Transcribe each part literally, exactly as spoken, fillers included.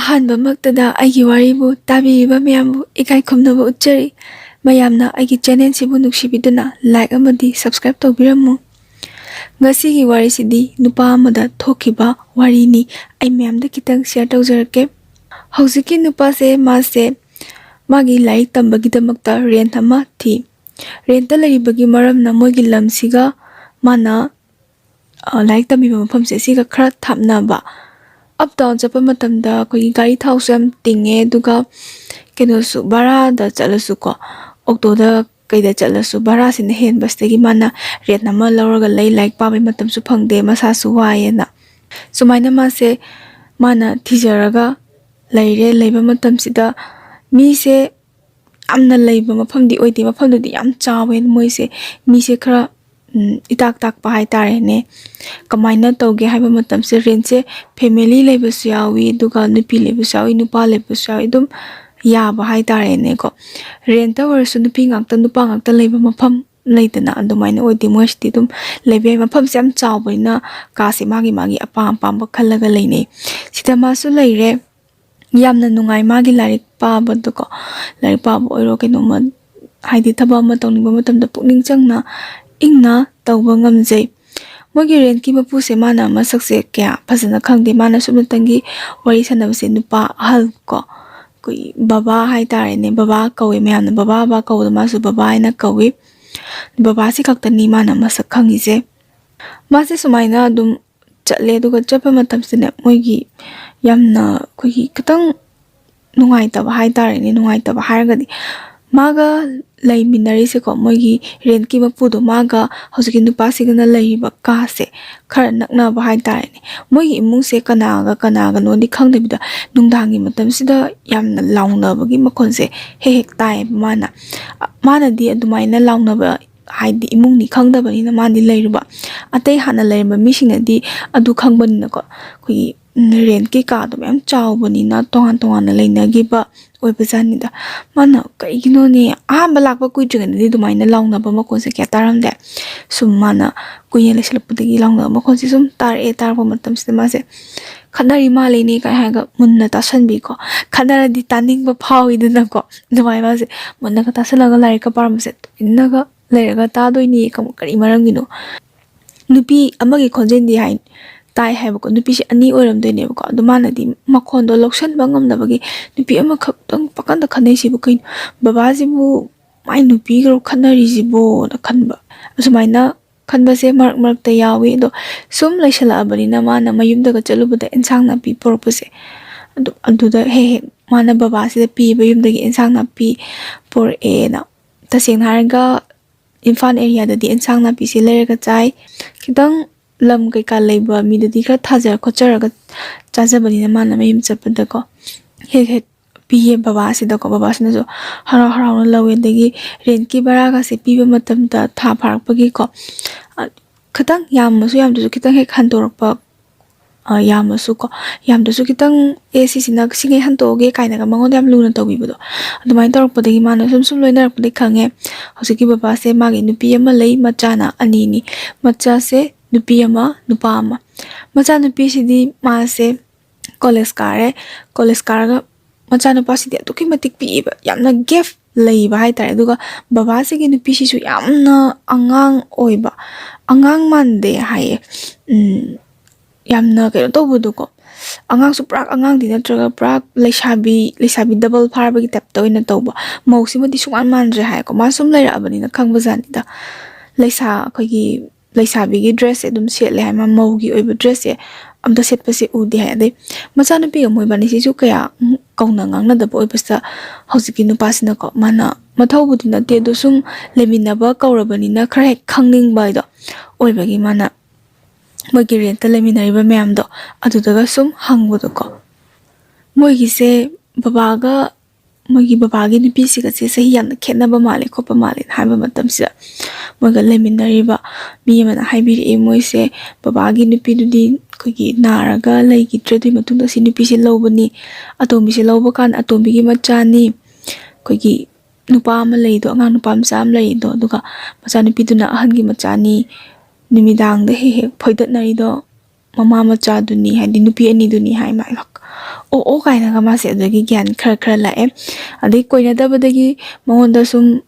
ꯑꯍꯥꯟꯕꯃꯛꯇꯗ ꯑꯩꯒꯤ ꯋꯥꯔꯤꯕꯨ ꯇꯥꯕꯤꯔꯤꯕ ꯃꯌꯥꯝꯕꯨ ꯏꯀꯥꯏ ꯈꯨꯝꯅꯕ ꯎꯠꯆꯔꯤ꯫ ꯃꯌꯥꯝꯅ ꯑꯩꯒꯤ ꯆꯦꯅꯦꯜꯁꯤꯕꯨ ꯅꯨꯡꯁꯤꯕꯤꯗꯨꯅ ꯂꯥꯏꯛ ꯑꯃꯗꯤ ꯁꯕꯁꯀ꯭ꯔꯥꯏꯕ ꯇꯧꯕꯤꯔꯝꯃꯨ꯫ ꯉꯁꯤꯒꯤ ꯋꯥꯔꯤꯁꯤꯗꯤ ꯅꯨꯄꯥ ꯑꯃꯗ ꯊꯣꯛꯈꯤꯕ ꯋꯥꯔꯤꯅꯤ꯫ ꯑꯩ ꯃꯌꯥꯝꯗ ꯈꯤꯇꯪ ꯁꯤꯌꯔ ꯇꯧꯖꯔꯛꯀꯦ꯫ ꯍꯧꯖꯤꯛꯀꯤ ꯅꯨꯄꯥꯁꯦ, ꯃꯥꯁꯦ ꯃꯥꯒꯤ ꯂꯥꯏꯔꯤꯛ ꯇꯝꯕꯒꯤꯗꯃꯛꯇ ꯔꯦꯟꯠ ꯑꯃ ꯊꯤ꯫ ꯔꯦꯟꯠꯇ ꯂꯩꯔꯤꯕꯒꯤ ꯃꯔꯝꯅ ꯃꯣꯏꯒꯤ ꯂꯝꯁꯤꯒ ꯃꯥꯅ, ꯑ, ꯂꯥꯏꯔꯤꯛ ꯇꯝꯕꯤꯕ ꯃꯐꯝꯁꯦ ꯁꯤꯒ ꯈꯔ ꯊꯥꯞꯅꯕ꯫ ꯑꯞ ꯗꯥꯎꯟ ꯆꯠꯄ ꯃꯇꯝꯗ ꯑꯩꯈꯣꯏꯒꯤ ꯒꯥꯔꯤ ꯊꯥꯎꯁꯨ ꯌꯥꯝ ꯇꯤꯡꯉꯦ, ꯑꯗꯨꯒ ꯀꯩꯅꯣꯁꯨ, ꯚꯔꯥꯗ ꯆꯠꯂꯁꯨꯀꯣ, ꯑꯣꯇꯣꯗ ꯀꯩꯗ ꯆꯠꯂꯁꯨ ꯚꯔꯥꯁꯤꯅ ꯍꯦꯟꯕꯁꯤꯗꯒꯤ ꯃꯥꯅ ꯔꯦꯟꯠ ꯑꯃ ꯂꯧꯔꯒ ꯂꯩ꯫ ꯂꯥꯏꯔꯤꯛ ꯄꯥꯕꯩ ꯃꯇꯝꯁꯨ ꯐꯪꯗꯦ, ꯃꯁꯥꯁꯨ ꯋꯥꯏꯌꯦꯅ꯫ ꯁꯨꯃꯥꯏꯅ ꯃꯥꯁꯦ, ꯃꯥꯅ ꯊꯤꯖꯔꯒ ꯂꯩꯔꯦ꯫ ꯂꯩꯕ ꯃꯇꯝꯁꯤꯗ ꯃꯤꯁꯦ ꯌꯥꯝꯅ ꯂꯩꯕ ꯃꯐꯝꯗꯤ ꯑꯣꯏꯗꯦ, ꯃꯐꯝꯗꯨꯗꯤ ꯌꯥꯝ ꯆꯥꯎꯋꯦ꯫ ꯃꯣꯏꯁꯦ, ꯃꯤꯁꯦ ꯈꯔ, ꯎꯝ, ꯏꯇꯥꯛ ꯇꯥꯛꯄ ꯍꯥꯏꯇꯥꯔꯦꯅꯦ꯫ ꯀꯃꯥꯏꯅ ꯇꯧꯒꯦ ꯍꯥꯏꯕ ꯃꯇꯝꯁꯦ, ꯔꯦꯟꯠꯁꯦ ꯐꯦꯃꯤꯂꯤ ꯂꯩꯕꯁꯨ ꯌꯥꯎꯏ, ꯑꯗꯨꯒ ꯅꯨꯄꯤ ꯂꯩꯕꯁꯨ ꯌꯥꯎꯏ, ꯅꯨꯄꯥ ꯂꯩꯕꯁꯨ ꯌꯥꯎꯏ, ꯑꯗꯨꯝ ꯌꯥꯕ ꯍꯥꯏꯇꯥꯔꯦꯅꯦꯀꯣ꯫ ꯔꯦꯟꯠꯇ ꯑꯣꯏꯔꯁꯨ ꯅꯨꯄꯤ ꯉꯥꯛꯇ, ꯅꯨꯄꯥ ꯉꯥꯛꯇ ꯂꯩꯕ ꯃꯐꯝ ꯂꯩꯗꯅ, ꯑꯗꯨꯃꯥꯏꯅ ꯑꯣꯏꯗꯦ꯫ ꯃꯣꯏꯁꯤꯗꯤ ꯑꯗꯨꯝ ꯂꯩꯕ ꯌꯥꯏ꯫ ꯃꯐꯝꯁꯦ ꯌꯥꯝ ꯆꯥꯎꯕꯅꯤꯅ ꯀꯥꯁꯦ ꯃꯥꯒꯤ ꯃꯥꯒꯤ ꯑꯄꯥꯝ ꯑꯄꯥꯝꯕ ꯈꯜꯂꯒ ꯂꯩꯅꯩ꯫ ꯁꯤꯗ ꯃꯥꯁꯨ ꯂꯩꯔꯦ꯫ ꯌꯥꯝꯅ ꯅꯨꯡꯉꯥꯏ ꯃꯥꯒꯤ ꯂꯥꯏꯔꯤꯛ ꯄꯥꯕꯗꯀꯣ꯫ ꯂꯥꯏꯔꯤꯛ ꯄꯥꯕ ꯑꯣꯏꯔꯣ, ꯀꯩꯅꯣꯝꯃ, ꯍꯥꯏꯗꯤ ꯊꯕꯛ ꯑꯃ ꯇꯧꯅꯤꯡꯕ ꯃꯇꯝꯗ ꯄꯨꯛꯅꯤꯡ ꯆꯪꯅ, ꯏꯪꯅ ꯇꯧꯕ ꯉꯝꯖꯩ꯫ ꯃꯣꯏꯒꯤ ꯔꯦꯟꯠꯀꯤ ꯃꯄꯨꯁꯦ ꯃꯥꯅ ꯃꯁꯛꯁꯦ ꯀꯌꯥ ꯐꯖꯅ ꯈꯪꯗꯦ꯫ ꯃꯥꯅ ꯁꯨꯞꯅꯇꯪꯒꯤ ꯋꯥꯔꯤ ꯁꯥꯟꯅꯕꯁꯦ ꯅꯨꯄꯥ ꯑꯍꯜ ꯀꯣ, ꯑꯩꯈꯣꯏꯒꯤ ꯕꯕꯥ ꯍꯥꯏꯇꯥꯔꯦꯅꯦ, ꯕꯕꯥ ꯀꯧꯋꯦ ꯃꯌꯥꯝꯅ꯫ ꯕꯕꯥ, ꯕꯕꯥ ꯀꯧꯕꯗꯣ ꯃꯥꯁꯨ ꯕꯕꯥ ꯍꯥꯏꯅ ꯀꯧꯋꯤ꯫ ꯕꯕꯥꯁꯤ ꯈꯛꯇꯅꯤ ꯃꯥꯅ ꯃꯁꯛ ꯈꯪꯉꯤꯁꯦ꯫ ꯃꯥꯁꯦ ꯁꯨꯃꯥꯏꯅ ꯑꯗꯨꯝ ꯆꯠꯂꯦ, ꯑꯗꯨꯒ ꯆꯠꯄ ꯃꯇꯝꯁꯤꯗꯅꯦ, ꯃꯣꯏꯒꯤ ꯌꯥꯝꯅ ꯑꯩꯈꯣꯏꯒꯤ ꯈꯤꯇꯪ ꯅꯨꯡꯉꯥꯏꯇꯕ ꯍꯥꯏꯇꯥꯔꯦꯅꯦ, ꯅꯨꯡꯉꯥꯏꯇꯕ ꯍꯥꯏꯔꯒꯗꯤ, ꯃꯥꯒ ꯂꯩꯃꯤꯟꯅꯔꯤꯁꯦꯀꯣ, ꯃꯣꯏꯒꯤ ꯔꯦꯟꯠꯀꯤ ꯃꯄꯨꯗꯣ, ꯃꯥꯒ ꯍꯧꯖꯤꯛꯀꯤ ꯅꯨꯄꯥꯁꯤꯒꯅ ꯂꯩꯔꯤꯕ ꯀꯥꯁꯦ ꯈꯔ ꯅꯛꯅꯕ ꯍꯥꯏꯇꯥꯔꯦꯅꯦ꯫ ꯃꯣꯏꯒꯤ ꯏꯃꯨꯡꯁꯦ ꯀꯅꯥꯒ ꯀꯅꯥꯒꯅꯣꯗꯤ ꯈꯪꯗꯕꯤꯗ, ꯅꯨꯡꯗꯥꯡꯒꯤ ꯃꯇꯝꯁꯤꯗ ꯌꯥꯝꯅ ꯂꯥꯎꯅꯕꯒꯤ ꯃꯈꯣꯟꯁꯦ ꯍꯦꯛ ꯍꯦꯛ ꯇꯥꯏꯌꯦꯕ ꯃꯥꯅ꯫ ꯃꯥꯅꯗꯤ ꯑꯗꯨꯃꯥꯏꯅ ꯂꯥꯎꯅꯕ, ꯍꯥꯏꯗꯤ ꯏꯃꯨꯡꯅꯤ ꯈꯪꯗꯕꯅꯤꯅ ꯃꯥꯗꯤ ꯂꯩꯔꯨꯕ꯫ ꯑꯇꯩ ꯍꯥꯟꯅ ꯂꯩꯔꯝꯕ ꯃꯤꯁꯤꯡꯅꯗꯤ ꯑꯗꯨ ꯈꯪꯕꯅꯤꯅꯀꯣ, ꯑꯩꯈꯣꯏꯒꯤ ꯎꯝ, ꯔꯦꯟꯠꯀꯤ ꯀꯥꯗꯣ ꯃꯌꯥꯝ ꯆꯥꯎꯕꯅꯤꯅ ꯇꯣꯉꯥꯟ ꯇꯣꯉꯥꯟꯅ ꯂꯩꯅꯈꯤꯕ ꯑꯣꯏꯕꯖꯥꯠꯅꯤꯗ꯫ ꯃꯥꯅ ꯀꯩꯒꯤꯅꯣꯅꯦ, ꯑꯍꯥꯟꯕ ꯂꯥꯛꯄ ꯀꯨꯏꯗ꯭ꯔꯤꯉꯩꯗꯗꯤ ꯑꯗꯨꯃꯥꯏꯅ ꯂꯥꯎꯅꯕ ꯃꯈꯣꯟꯁꯦ ꯀꯌꯥ ꯇꯥꯔꯝꯗꯦ꯫ ꯁꯨꯝ ꯃꯥꯅ ꯀꯨꯏꯅ ꯂꯩꯁꯜꯂꯛꯄꯗꯒꯤ ꯂꯥꯎꯅꯕ ꯃꯈꯣꯟꯁꯦ ꯁꯨꯝ ꯇꯥꯔꯛꯑꯦ꯫ ꯇꯥꯔꯛꯄ ꯃꯇꯝꯁꯤꯗ ꯃꯥꯁꯦ "ꯈꯠꯅꯔꯤ ꯃꯥꯜꯂꯦꯅꯦ" ꯀꯥꯏ ꯍꯥꯏꯔꯒ ꯃꯨꯟꯅ ꯇꯥꯁꯟꯕꯤꯀꯣ꯫ ꯈꯠꯅꯔꯗꯤ ꯇꯥꯅꯤꯡꯕ ꯐꯥꯎꯋꯤꯗꯅꯀꯣ꯫ ꯑꯗꯨꯃꯥꯏꯅ ꯃꯥꯁꯦ ꯃꯨꯟꯅꯒ ꯇꯥꯁꯜꯂꯒ ꯂꯥꯏꯔꯤꯛꯀ ꯄꯥꯔꯝꯕꯁꯦ ꯇꯨꯃꯤꯟꯅꯒ ꯂꯩꯔꯒ ꯇꯥꯗꯣꯏꯅꯤ꯫ ꯀꯝ-, ꯀꯔꯤ ꯃꯔꯝꯒꯤꯅꯣ? ꯅꯨꯄꯤ ꯑꯃꯒꯤ ꯈꯣꯟꯖꯦꯜꯗꯤ ꯍꯥꯏ, ꯇꯥꯏ ꯍꯥꯏꯕꯀꯣ꯫ ꯅꯨꯄꯤꯁꯦ ꯑꯅꯤ ꯑꯣꯏꯔꯝꯗꯣꯏꯅꯦꯕꯀꯣ꯫ ꯑꯗꯣ ꯃꯥꯅꯗꯤ ꯃꯈꯣꯟꯗꯣ ꯂꯧꯁꯟꯕ ꯉꯝꯗꯕꯒꯤ ꯅꯨꯄꯤ ꯑꯃꯈꯛꯇꯪ ꯄꯥꯀꯟꯗ ꯈꯟꯅꯩꯁꯤꯕꯨ ꯀꯩꯅꯣ? ꯕꯕꯥꯁꯤꯕꯨ ꯃꯥꯏ ꯅꯨꯄꯤꯒꯔꯣ ꯈꯠꯅꯔꯤꯁꯤꯕꯣꯅ ꯈꯟꯕ꯫ ꯑꯁꯨꯃꯥꯏꯅ ꯈꯟꯕꯁꯦ ꯃꯔꯛ ꯃꯔꯛꯇ ꯌꯥꯎꯋꯤ꯫ ꯑꯗꯣ ꯁꯨꯝ ꯂꯩꯁꯜꯂꯛꯑꯕꯅꯤꯅ ꯃꯥꯅ ꯃꯌꯨꯝꯗꯒ ꯆꯠꯂꯨꯕꯗ ꯏꯟꯁꯥꯡ ꯅꯥꯄꯤ ꯄꯨꯔꯛꯄꯁꯦ, ꯑꯗꯨ, ꯑꯗꯨꯗ ꯍꯦꯛ ꯍꯦꯛ ꯃꯥꯅ ꯕꯕꯥꯁꯤꯗ ꯄꯤꯕ ꯌꯨꯝꯗꯒꯤ ꯏꯟꯁꯥꯡ ꯅꯥꯄꯤ ꯄꯨꯔꯛꯑꯦꯅ꯫ ꯇꯁꯦꯡꯅ ꯍꯥꯏꯔꯒ ꯏꯝꯐꯥꯜ ꯑꯦꯔꯤꯌꯥꯗꯗꯤ ꯏꯟꯁꯥꯡ ꯅꯥꯄꯤꯁꯦ ꯂꯩꯔꯒ ꯆꯥꯏ꯫ ꯈꯤꯇꯪ ꯂꯝ ꯀꯩꯀꯥ ꯂꯩꯕ ꯃꯤꯗꯗꯤ ꯈꯔ ꯊꯥꯖꯔ ꯈꯣꯠꯆꯔꯒ ꯆꯥꯖꯕꯅꯤꯅ ꯃꯥꯅ ꯃꯌꯨꯝ ꯆꯠꯄꯗꯀꯣ ꯍꯦꯛ ꯍꯦꯛ ꯄꯤꯌꯦ ꯕꯕꯥꯁꯤꯗꯀꯣ꯫ ꯕꯕꯥꯁꯤꯅꯁꯨ ꯍꯔꯥꯎ ꯍꯔꯥꯎꯅ ꯂꯧꯋꯦ꯫ ꯑꯗꯒꯤ ꯔꯦꯟꯠꯀꯤ ꯚꯔꯥꯒꯁꯦ ꯄꯤꯕ ꯃꯇꯝꯗ ꯊꯥ ꯐꯥꯔꯛꯄꯒꯤꯀꯣ, ꯑ, ꯈꯤꯇꯪ ꯌꯥꯝꯃꯁꯨ ꯌꯥꯝꯗ꯭ꯔꯁꯨ ꯈꯤꯇꯪ ꯍꯦꯛ ꯍꯟꯗꯣꯔꯛꯄ, ꯑ, ꯌꯥꯝꯃꯁꯨꯀꯣ, ꯌꯥꯝꯗ꯭ꯔꯁꯨ ꯈꯤꯇꯪ, "ꯑꯦ, ꯁꯤꯁꯤꯅ ꯁꯤꯉꯩ ꯍꯟꯗꯣꯛꯑꯒꯦ" ꯀꯥꯏꯅꯒ ꯃꯉꯣꯟꯗ ꯌꯥꯝ ꯂꯨꯅ ꯇꯧꯕꯤꯕꯗꯣ, ꯑꯗꯨꯃꯥꯏꯅ ꯇꯧꯔꯛꯄꯗꯒꯤ ꯃꯥꯅ ꯁꯨꯝ ꯁꯨꯝ ꯂꯣꯏꯅꯔꯛꯄꯗꯒꯤ ꯈꯪꯉꯦ꯫ ꯍꯧꯖꯤꯛꯀꯤ ꯕꯕꯥꯁꯦ ꯃꯥꯒꯤ ꯅꯨꯄꯤ ꯑꯃ ꯂꯩ, ꯃꯆꯥꯅ ꯑꯅꯤꯅꯤ꯫ ꯃꯆꯥꯁꯦ ꯅꯨꯄꯤ ꯑꯃ, ꯅꯨꯄꯥ ꯑꯃ꯫ ꯃꯆꯥꯅꯨꯄꯤꯁꯤꯗꯤ ꯃꯥꯁꯦ ꯀꯣꯂꯦꯖ ꯀꯥꯔꯦ꯫ ꯀꯣꯂꯦꯖ ꯀꯥꯔꯒ ꯃꯆꯥꯅꯨꯄꯥꯁꯤꯗꯤ ꯑꯗꯨꯛꯀꯤ ꯃꯇꯤꯛ ꯄꯤꯛꯏꯕ, ꯌꯥꯝꯅ ꯒꯦꯞ ꯂꯩꯕ ꯍꯥꯏꯇꯥꯔꯦ꯫ ꯑꯗꯨꯒ ꯕꯕꯥꯁꯤꯒꯤ ꯅꯨꯄꯤꯁꯤꯁꯨ ꯌꯥꯝꯅ ꯑꯉꯥꯡ ꯑꯣꯏꯕ, ꯑꯉꯥꯡ ꯃꯥꯟꯗꯦ ꯍꯥꯏꯌꯦ꯫ ꯎꯝ, ꯌꯥꯝꯅ ꯀꯩꯅꯣ ꯇꯧꯕꯗꯣꯀꯣ, ꯑꯉꯥꯡꯁꯨ ꯄꯨꯔꯥ ꯑꯉꯥꯡꯗꯤ ꯅꯠꯇ꯭ꯔꯒ ꯄꯨꯔꯥ ꯂꯩꯁꯥꯕꯤ, ꯂꯩꯁꯥꯕꯤ ꯗꯕꯜ ꯐꯥꯔꯕꯒꯤ ꯇꯥꯏꯞꯇ ꯑꯣꯏꯅ ꯇꯧꯕ꯫ ꯃꯧꯁꯤꯃꯗꯤ ꯁꯨꯡꯃꯥꯟ ꯃꯥꯟꯗ꯭ꯔꯦ ꯍꯥꯏꯀꯣ꯫ ꯃꯥ ꯁꯨꯝ ꯂꯩꯔꯛꯑꯕꯅꯤꯅ ꯈꯪꯕꯖꯥꯠꯅꯤꯗ꯫ ꯂꯩꯁꯥ, ꯑꯩꯈꯣꯏꯒꯤ ꯂꯩꯁꯥꯕꯤꯒꯤ ꯗ꯭ꯔꯦꯁꯁꯦ ꯑꯗꯨꯝ ꯁꯦꯠꯂꯦ ꯍꯥꯏ, ꯃꯥ ꯃꯧꯒꯤ ꯑꯣꯏꯕ ꯗ꯭ꯔꯦꯁꯁꯦ ꯑꯝꯇ ꯁꯦꯠꯄꯁꯦ ꯎꯗꯦ ꯍꯥꯏ꯫ ꯑꯗꯩ ꯃꯆꯥꯅꯨꯄꯤꯒ ꯃꯣꯏꯕꯥꯅꯤꯁꯤꯁꯨ ꯀꯌꯥ ꯀꯧꯅ ꯉꯥꯡꯅꯗꯕ ꯑꯣꯏꯕꯁꯤꯗ ꯍꯧꯖꯤꯛꯀꯤ ꯅꯨꯄꯥꯁꯤꯅꯀꯣ, ꯃꯥꯅ ꯃꯊꯧꯕꯨꯗꯤ ꯅꯠꯇꯦ ꯑꯗꯣ ꯁꯨꯝ ꯂꯩꯃꯤꯟꯅꯕ ꯀꯧꯔꯕꯅꯤꯅ ꯈꯔ ꯍꯦꯛ ꯈꯪꯅꯤꯡꯕ ꯍꯥꯏꯗꯣ ꯑꯣꯏꯕꯒꯤ ꯃꯥꯅ ꯃꯣꯏꯒꯤ ꯔꯦꯟꯠꯇ ꯂꯩꯃꯤꯟꯅꯔꯤꯕ ꯃꯌꯥꯝꯗꯣ ꯑꯗꯨꯗꯒ ꯁꯨꯝ ꯍꯪꯕꯗꯣꯀꯣ꯫ ꯃꯣꯏꯒꯤꯁꯦ ꯕꯕꯥꯒ ꯃꯣꯏꯒꯤ ꯕꯕꯥꯒꯤ ꯅꯨꯄꯤꯁꯤꯒꯁꯦ ꯆꯍꯤ ꯌꯥꯝꯅ ꯈꯦꯠꯅꯕ ꯃꯥꯜꯂꯦ ꯈꯣꯠꯄ ꯃꯥꯜꯂꯦꯅ ꯍꯥꯏꯕ ꯃꯇꯝꯁꯤꯗ, ꯃꯣꯏꯒ ꯂꯩꯃꯤꯟꯅꯔꯤꯕ ꯃꯤ ꯑꯃꯅ ꯍꯥꯏꯕꯤꯔꯛꯑꯦ, ꯃꯣꯏꯁꯦ ꯕꯕꯥꯒꯤ ꯅꯨꯄꯤꯗꯨꯗꯤ ꯑꯩꯈꯣꯏꯒꯤ ꯅꯥꯔꯒ ꯂꯩꯈꯤꯗ꯭ꯔꯦ꯫ ꯑꯗꯨꯒꯤ ꯃꯇꯨꯡꯗ ꯁꯤ ꯅꯨꯄꯤꯁꯦ ꯂꯧꯕꯅꯤ, ꯑꯇꯣꯝꯕꯤꯁꯦ ꯂꯧꯕ ꯀꯥꯟꯗ ꯑꯇꯣꯝꯕꯤꯒꯤ ꯃꯆꯥꯅꯤ, ꯑꯩꯈꯣꯏꯒꯤ ꯅꯨꯄꯥ ꯑꯃ ꯂꯩꯗꯣ, ꯑꯉꯥꯡ ꯅꯨꯄꯥ ꯃꯆꯥ ꯑꯃ ꯂꯩꯗꯣ, ꯑꯗꯨꯒ ꯃꯆꯥꯅꯨꯄꯤꯗꯨꯅ ꯑꯍꯟꯒꯤ ꯃꯆꯥꯅꯤ, ꯅꯨꯃꯤꯗꯥꯡꯗ ꯍꯦꯛ ꯍꯦꯛ ꯐꯣꯏꯗꯠꯅꯔꯤꯗꯣ ꯃꯃꯥ ꯃꯆꯥꯗꯨꯅꯤ, ꯍꯥꯏꯗꯤ ꯅꯨꯄꯤ ꯑꯅꯤꯗꯨꯅꯤ ꯍꯥꯏ꯫ ꯃꯥ ꯑꯣ ꯑꯣ ꯀꯥꯏꯅꯒ ꯃꯥꯁꯦ ꯑꯗꯨꯗꯒꯤ ꯒ꯭ꯌꯥꯟ ꯈꯔ ꯈꯔ ꯂꯥꯛꯑꯦ꯫ ꯑꯗꯩ ꯀꯣꯏꯅꯗꯕꯗꯒꯤ ꯃꯉꯣꯟꯗ ꯁꯨꯝ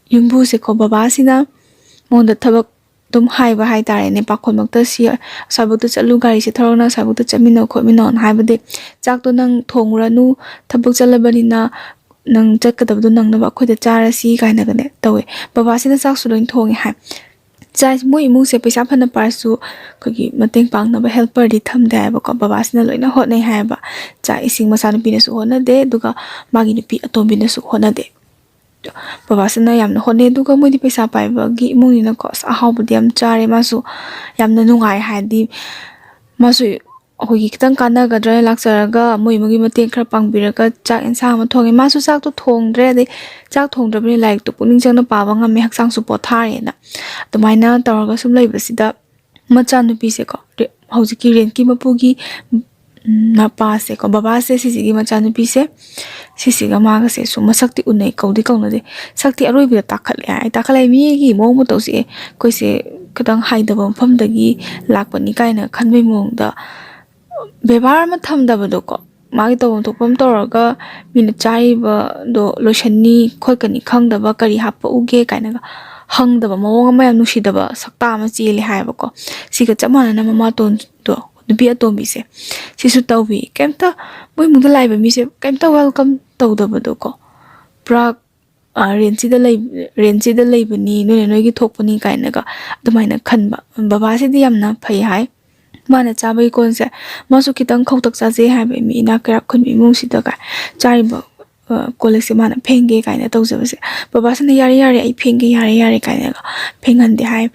ꯌꯨꯝꯕꯨꯁꯦꯀꯣ, ꯕꯕꯥꯁꯤꯅ ꯃꯉꯣꯟꯗ ꯊꯕꯛ ꯑꯗꯨꯝ ꯍꯥꯏꯕ ꯍꯥꯏꯇꯥꯔꯦꯅꯦ, ꯄꯥꯈꯣꯟꯃꯛꯇ ꯁꯤ ꯑꯁ꯭ꯋꯥꯏꯐꯥꯎꯇ ꯆꯠꯂꯨ, ꯒꯥꯔꯤꯁꯦ ꯊꯧꯔꯒ ꯅꯪ ꯑꯁ꯭ꯋꯥꯏꯐꯥꯎꯇ ꯆꯠꯃꯤꯟꯅꯧ ꯈꯣꯠꯃꯤꯟꯅꯧꯅ ꯍꯥꯏꯕꯗꯤ, "ꯆꯥꯛꯇꯣ ꯅꯪ ꯊꯣꯡꯉꯨꯔꯅꯨ, ꯊꯕꯛ ꯆꯠꯂꯕꯅꯤꯅ ꯅꯪ ꯆꯠꯀꯗꯕꯗꯣ ꯅꯪꯅꯕ ꯑꯩꯈꯣꯏꯗ ꯆꯥꯔꯁꯤ" ꯀꯥꯏꯅꯒꯅꯦ ꯇꯧꯋꯦ꯫ ꯕꯕꯥꯁꯤꯅ ꯆꯥꯛꯁꯨ ꯂꯣꯏ ꯊꯣꯡꯉꯦ ꯍꯥꯏ꯫ ꯆꯥꯛ, ꯃꯣꯏ ꯏꯃꯨꯡꯁꯦ ꯄꯩꯁꯥ ꯐꯅ ꯄꯥꯔꯁꯨ ꯑꯩꯈꯣꯏꯒꯤ ꯃꯇꯦꯡ ꯄꯥꯡꯅꯕ ꯍꯦꯜꯄꯔꯗꯤ ꯊꯝꯗꯦ ꯍꯥꯏꯕꯀꯣ꯫ ꯕꯕꯥꯁꯤꯅ ꯂꯣꯏꯅ ꯍꯣꯠꯅꯩ ꯍꯥꯏꯌꯦꯕ꯫ ꯆꯥꯛ ꯏꯁꯤꯡ ꯃꯆꯥꯅꯨꯄꯤꯅꯁꯨ ꯍꯣꯠꯅꯗꯦ, ꯑꯗꯨꯒ ꯃꯥꯒꯤ ꯅꯨꯄꯤ ꯑꯇꯣꯝꯕꯤꯅꯁꯨ ꯍꯣꯠꯅꯗꯦ꯫ ꯕꯕꯥꯁꯤꯅ ꯌꯥꯝꯅ ꯍꯣꯠꯅꯩ, ꯑꯗꯨꯒ ꯃꯣꯏꯗꯤ ꯄꯩꯁꯥ ꯄꯥꯏꯕꯒꯤ ꯏꯃꯨꯡꯅꯤꯅꯀꯣ, ꯑꯁ, ꯑꯍꯥꯎꯕꯗꯤ ꯌꯥꯝ ꯆꯥꯔꯦ꯫ ꯃꯥꯁꯨ ꯌꯥꯝꯅ ꯅꯨꯡꯉꯥꯏ, ꯍꯥꯏꯗꯤ ꯃꯥꯁꯨ ꯑꯩꯈꯣꯏꯒꯤ ꯈꯤꯇꯪ ꯀꯥꯟꯅꯒꯗ꯭ꯔꯥ ꯂꯥꯛꯆꯔꯒ ꯃꯣꯏ ꯏꯃꯨꯡꯒꯤ ꯃꯇꯦꯡ ꯈꯔ ꯄꯥꯡꯕꯤꯔꯒ ꯆꯥꯛ ꯌꯦꯟꯁꯥꯡ ꯑꯃ ꯊꯣꯡꯉꯦ꯫ ꯃꯥꯁꯨ ꯆꯥꯛꯇꯣ ꯊꯣꯡꯗ꯭ꯔꯦ, ꯑꯗꯩ ꯆꯥꯛ ꯊꯣꯡꯗ꯭ꯔꯕꯅꯤꯅ ꯂꯥꯏꯔꯤꯛꯇꯣ ꯄꯨꯛꯅꯤꯡ ꯆꯪꯅ ꯄꯥꯕ ꯉꯝꯃꯦ, ꯍꯛꯆꯥꯡꯁꯨ ꯄꯣꯊꯥꯔꯦꯅ꯫ ꯑꯗꯨꯃꯥꯏꯅ ꯇꯧꯔꯒ ꯁꯨꯝ ꯂꯩꯕꯁꯤꯗ ꯃꯆꯥꯅꯨꯄꯤꯁꯦꯀꯣ, ꯔꯦ-, ꯍꯧꯖꯤꯛꯀꯤ ꯔꯦꯟꯠꯀꯤ ꯃꯄꯨꯒꯤ, ꯎꯝ, ꯃꯄꯥꯁꯦꯀꯣ, ꯕꯕꯥꯁꯦ, ꯁꯤꯁꯤꯒꯤ ꯃꯆꯥꯅꯨꯄꯤꯁꯦ, ꯁꯤꯁꯤꯒ ꯃꯥꯒꯁꯦ ꯁꯨꯝ ꯃꯁꯛꯇꯤ ꯎꯅꯩ, ꯀꯧꯗꯤ ꯀꯧꯅꯗꯦ꯫ ꯁꯛꯇꯤ ꯑꯔꯣꯏꯕꯗ ꯇꯥꯈꯠꯂꯦ ꯍꯥꯏ꯫ ꯇꯥꯈꯠꯂꯦ ꯍꯥꯏ, ꯃꯤꯒꯤ ꯃꯑꯣꯡ ꯃꯇꯧꯁꯦ, "ꯑꯦ, ꯑꯩꯈꯣꯏꯁꯦ ꯈꯤꯇꯪ ꯍꯥꯏꯗꯕ ꯃꯐꯝꯗꯒꯤ ꯂꯥꯛꯄꯅꯤ" ꯀꯥꯏꯅ ꯈꯟꯕꯩ ꯃꯑꯣꯡꯗ ꯕꯦꯕꯥꯔ ꯑꯃ ꯊꯝꯗꯕꯗꯣꯀꯣ, ꯃꯥꯒꯤ ꯇꯧꯐꯝ ꯊꯣꯛꯄ ꯑꯃ ꯇꯧꯔꯒ ꯃꯤꯅ ꯆꯥꯔꯤꯕꯗꯣ ꯂꯣꯏꯁꯟꯅꯤ ꯈꯣꯠꯀꯅꯤ ꯈꯪꯗꯕ, ꯀꯔꯤ ꯍꯥꯞꯄꯛꯎꯒꯦ ꯀꯥꯏꯅꯒ ꯍꯪꯗꯕ ꯃꯑꯣꯡ ꯑꯃ, ꯌꯥꯝ ꯅꯨꯡꯁꯤꯗꯕ ꯁꯛꯇꯥ ꯑꯃ ꯆꯦꯜꯂꯦ ꯍꯥꯏꯌꯦꯕꯀꯣ꯫ ꯁꯤꯒ ꯆꯞ ꯃꯥꯟꯅꯅ ꯃꯃꯥꯇꯣꯟꯗꯣ, ꯅꯨꯄꯤ ꯑꯇꯣꯝꯕꯤꯁꯦ, ꯁꯤꯁꯨ ꯇꯧꯏ꯫ ꯀꯩꯝꯇ ꯃꯣꯏ ꯏꯃꯨꯡꯗ ꯂꯥꯛꯏꯕ ꯃꯤꯁꯦ ꯀꯩꯝꯇ ꯋꯦꯜꯀꯝ ꯇꯧꯗꯕꯗꯣꯀꯣ, ꯄꯨꯔꯥ, ꯑ, ꯔꯦꯟꯁꯤꯗ ꯂꯩ-, ꯔꯦꯟꯁꯤꯗ ꯂꯩꯕꯅꯤ, ꯅꯣꯏꯅ ꯅꯣꯏꯒꯤ ꯊꯣꯛꯄꯅꯤ ꯀꯥꯏꯅꯒ ꯑꯗꯨꯃꯥꯏꯅ ꯈꯟꯕ꯫ ꯕꯕꯥꯁꯤꯗꯤ ꯌꯥꯝꯅ ꯐꯩ ꯍꯥꯏ꯫ ꯃꯥꯅ ꯆꯥꯕꯒꯤ ꯀꯣꯟꯁꯦ ꯃꯥꯁꯨ ꯈꯤꯇꯪ ꯈꯧꯇꯛ ꯆꯥꯖꯩ ꯍꯥꯏꯕ, ꯃꯤ ꯏꯅꯥꯛ ꯀꯩꯔꯥꯛ ꯈꯨꯟꯕ ꯏꯃꯨꯡꯁꯤꯗ ꯀꯥꯏ ꯆꯥꯔꯤꯕ, ꯑ, ꯀꯣꯜ ꯂꯤꯛꯁꯦ ꯃꯥꯅ ꯐꯦꯡꯒꯦ ꯀꯥꯏꯅ ꯇꯧꯖꯕꯁꯦ, ꯕꯕꯥꯁꯤꯅ "ꯌꯥꯔꯦ, ꯌꯥꯔꯦ, ꯑꯩ ꯐꯦꯡꯒꯦ, ꯌꯥꯔꯦ, ꯌꯥꯔꯦ" ꯀꯥꯏꯅꯒ ꯐꯦꯡꯍꯟꯗꯦ ꯍꯥꯏ꯫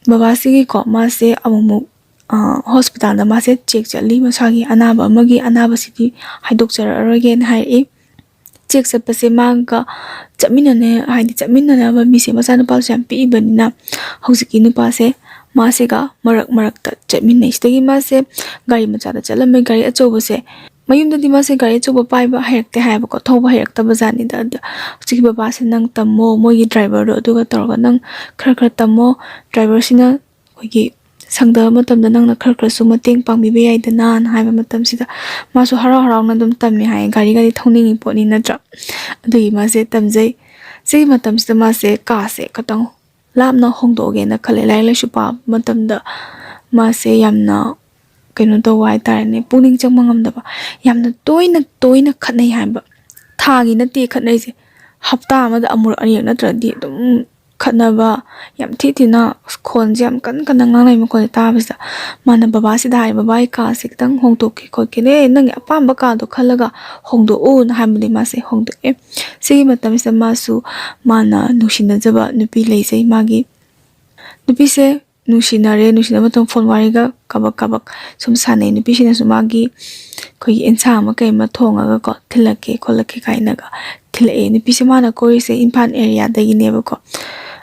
ꯕꯕꯥꯁꯤꯒꯤꯀꯣ, ꯃꯥꯁꯦ ꯑꯃꯨꯛꯃꯨꯛ, ꯑ, ꯍꯣꯁꯄꯤꯇꯥꯜꯗ ꯃꯥꯁꯦ ꯆꯦꯛ ꯆꯠꯂꯤ, ꯃꯁꯥꯒꯤ ꯑꯅꯥꯕ ꯑꯃꯒꯤ꯫ ꯑꯅꯥꯕꯁꯤꯗꯤ ꯍꯥꯏꯗꯣꯛꯆꯔꯛꯑꯔꯣꯏꯒꯦꯅ ꯍꯥꯏꯔꯛꯏ꯫ ꯆꯦꯛ ꯆꯠꯄꯁꯦ ꯃꯥꯒ ꯆꯠꯃꯤꯟꯅꯅ ꯍꯥꯏꯗꯤ ꯆꯠꯃꯤꯟꯅꯅꯕ ꯃꯤꯁꯦ ꯃꯆꯥꯅꯨꯄꯥꯁꯨ ꯌꯥꯝ ꯄꯤꯛꯏꯕꯅꯤꯅ ꯍꯧꯖꯤꯛꯀꯤ ꯅꯨꯄꯥꯁꯦ ꯃꯥꯁꯤꯒ ꯃꯔꯛ ꯃꯔꯛꯇ ꯆꯠꯃꯤꯟꯅꯩ꯫ ꯁꯤꯗꯒꯤ ꯃꯥꯁꯦ ꯒꯥꯔꯤ ꯃꯆꯥꯗ ꯆꯠꯂꯝꯃꯦ꯫ ꯒꯥꯔꯤ ꯑꯆꯧꯕꯁꯦ ꯃꯌꯨꯝꯗꯗꯤ ꯃꯥꯁꯦ ꯒꯥꯔꯤ ꯑꯆꯧꯕ ꯄꯥꯏꯕ ꯍꯩꯔꯛꯇꯦ ꯍꯥꯏꯕꯀꯣ, ꯊꯧꯕ ꯍꯩꯔꯛꯇꯕ ꯖꯥꯠꯅꯤꯗ꯫ ꯑꯗ ꯍꯧꯖꯤꯛꯀꯤ ꯕꯕꯥꯁꯦ ꯅꯪ ꯇꯝꯃꯣ, ꯃꯣꯏꯒꯤ ꯗ꯭ꯔꯥꯏꯚꯔꯗꯣ ꯑꯗꯨꯒ ꯇꯧꯔꯒ ꯅꯪ ꯈꯔ ꯈꯔ ꯇꯝꯃꯣ, ꯗ꯭ꯔꯥꯏꯚꯔꯁꯤꯅ ꯑꯩꯈꯣꯏꯒꯤ ꯁꯪꯗꯕ ꯃꯇꯝꯗ ꯅꯪꯅ ꯈꯔ ꯈꯔꯁꯨ ꯃꯇꯦꯡ ꯄꯥꯡꯕꯤꯕ ꯌꯥꯏꯗꯅꯅ ꯍꯥꯏꯕ ꯃꯇꯝꯁꯤꯗ ꯃꯥꯁꯨ ꯍꯔꯥꯎ ꯍꯔꯥꯎꯅ ꯑꯗꯨꯝ ꯇꯝꯃꯦ ꯍꯥꯏꯌꯦ꯫ ꯒꯥꯔꯤꯒꯗꯤ ꯊꯧꯅꯤꯡꯉꯤ ꯄꯣꯠꯅꯤ ꯅꯠꯇ꯭ꯔꯥ? ꯑꯗꯨꯒꯤ ꯃꯥꯁꯦ ꯇꯝꯖꯩ꯫ ꯁꯤꯒꯤ ꯃꯇꯝꯁꯤꯗ ꯃꯥꯁꯦ ꯀꯥꯁꯦ ꯈꯇꯪ ꯂꯥꯞꯅ ꯍꯣꯡꯗꯣꯛꯑꯒꯦꯅ ꯈꯜꯂꯦ꯫ ꯂꯥꯏꯔꯤꯛ ꯂꯥꯏꯁꯨ ꯄꯥꯕ ꯃꯇꯝꯗ ꯃꯥꯁꯦ ꯌꯥꯝꯅ ꯀꯩꯅꯣ ꯇꯧꯕ ꯍꯥꯏꯇꯥꯔꯦꯅꯦ, ꯄꯨꯛꯅꯤꯡ ꯆꯪꯕ ꯉꯝꯗꯕ꯫ ꯌꯥꯝꯅ ꯇꯣꯏꯅ ꯇꯣꯏꯅ ꯈꯠꯅꯩ ꯍꯥꯏꯕ꯫ ꯊꯥꯒꯤ ꯅꯠꯇꯦ ꯈꯠꯅꯩꯁꯦ, ꯍꯞꯇꯥ ꯑꯃꯗ ꯑꯃꯨꯔꯛ ꯑꯅꯤꯔꯛ ꯅꯠꯇ꯭ꯔꯗꯤ ꯑꯗꯨꯝ ꯈꯠꯅꯕ, ꯌꯥꯝ ꯊꯤ ꯊꯤꯅ ꯈꯣꯟꯁꯦ ꯌꯥꯝ ꯀꯟꯅ ꯀꯟꯅ ꯉꯥꯡꯅꯩ꯫ ꯃꯈꯣꯟꯁꯦ ꯇꯥꯕꯁꯤꯗ ꯃꯥꯅ ꯕꯕꯥꯁꯤꯗ ꯍꯥꯏ, "ꯕꯕꯥ, ꯑꯩ ꯀꯥꯁꯦ ꯈꯤꯇꯪ ꯍꯣꯡꯗꯣꯛꯀꯦ ꯈꯣꯠꯀꯦꯅꯦ, ꯅꯪꯒꯤ ꯑꯄꯥꯝꯕ ꯀꯥꯗꯣ ꯈꯜꯂꯒ ꯍꯣꯡꯗꯣꯛꯎꯅ" ꯍꯥꯏꯕꯗꯤ ꯃꯥꯁꯦ ꯍꯣꯡꯗꯣꯛꯑꯦ꯫ ꯁꯤꯒꯤ ꯃꯇꯝꯁꯤꯗ ꯃꯥꯁꯨ ꯃꯥꯅ ꯅꯨꯡꯁꯤꯅꯖꯕ ꯅꯨꯄꯤ ꯂꯩꯖꯩ꯫ ꯃꯥꯒꯤ ꯅꯨꯄꯤꯁꯦ ꯅꯨꯡꯁꯤꯅꯔꯦ, ꯅꯨꯡꯁꯤꯅꯕ ꯃꯇꯝ ꯐꯣꯟ ꯋꯥꯔꯤꯒ ꯀꯕꯛ ꯀꯕꯛ ꯁꯨꯝ ꯁꯥꯟꯅꯩ꯫ ꯅꯨꯄꯤꯁꯤꯅꯁꯨ ꯃꯥꯒꯤ ꯑꯩꯈꯣꯏꯒꯤ ꯑꯦꯟꯁꯥꯡ ꯑꯃ ꯀꯩ ꯑꯃ ꯊꯣꯡꯉꯒꯀꯣ, ꯊꯤꯜꯂꯛꯀꯦ ꯈꯣꯠꯂꯛꯀꯦ ꯀꯥꯏꯅꯒ ꯊꯤꯜꯂꯛꯑꯦ꯫ ꯅꯨꯄꯤꯁꯦ ꯃꯥꯅ ꯀꯣꯏꯔꯤꯁꯦ ꯏꯝꯐꯥꯜ ꯑꯦꯔꯤꯌꯥꯗꯒꯤꯅꯦꯕꯀꯣ꯫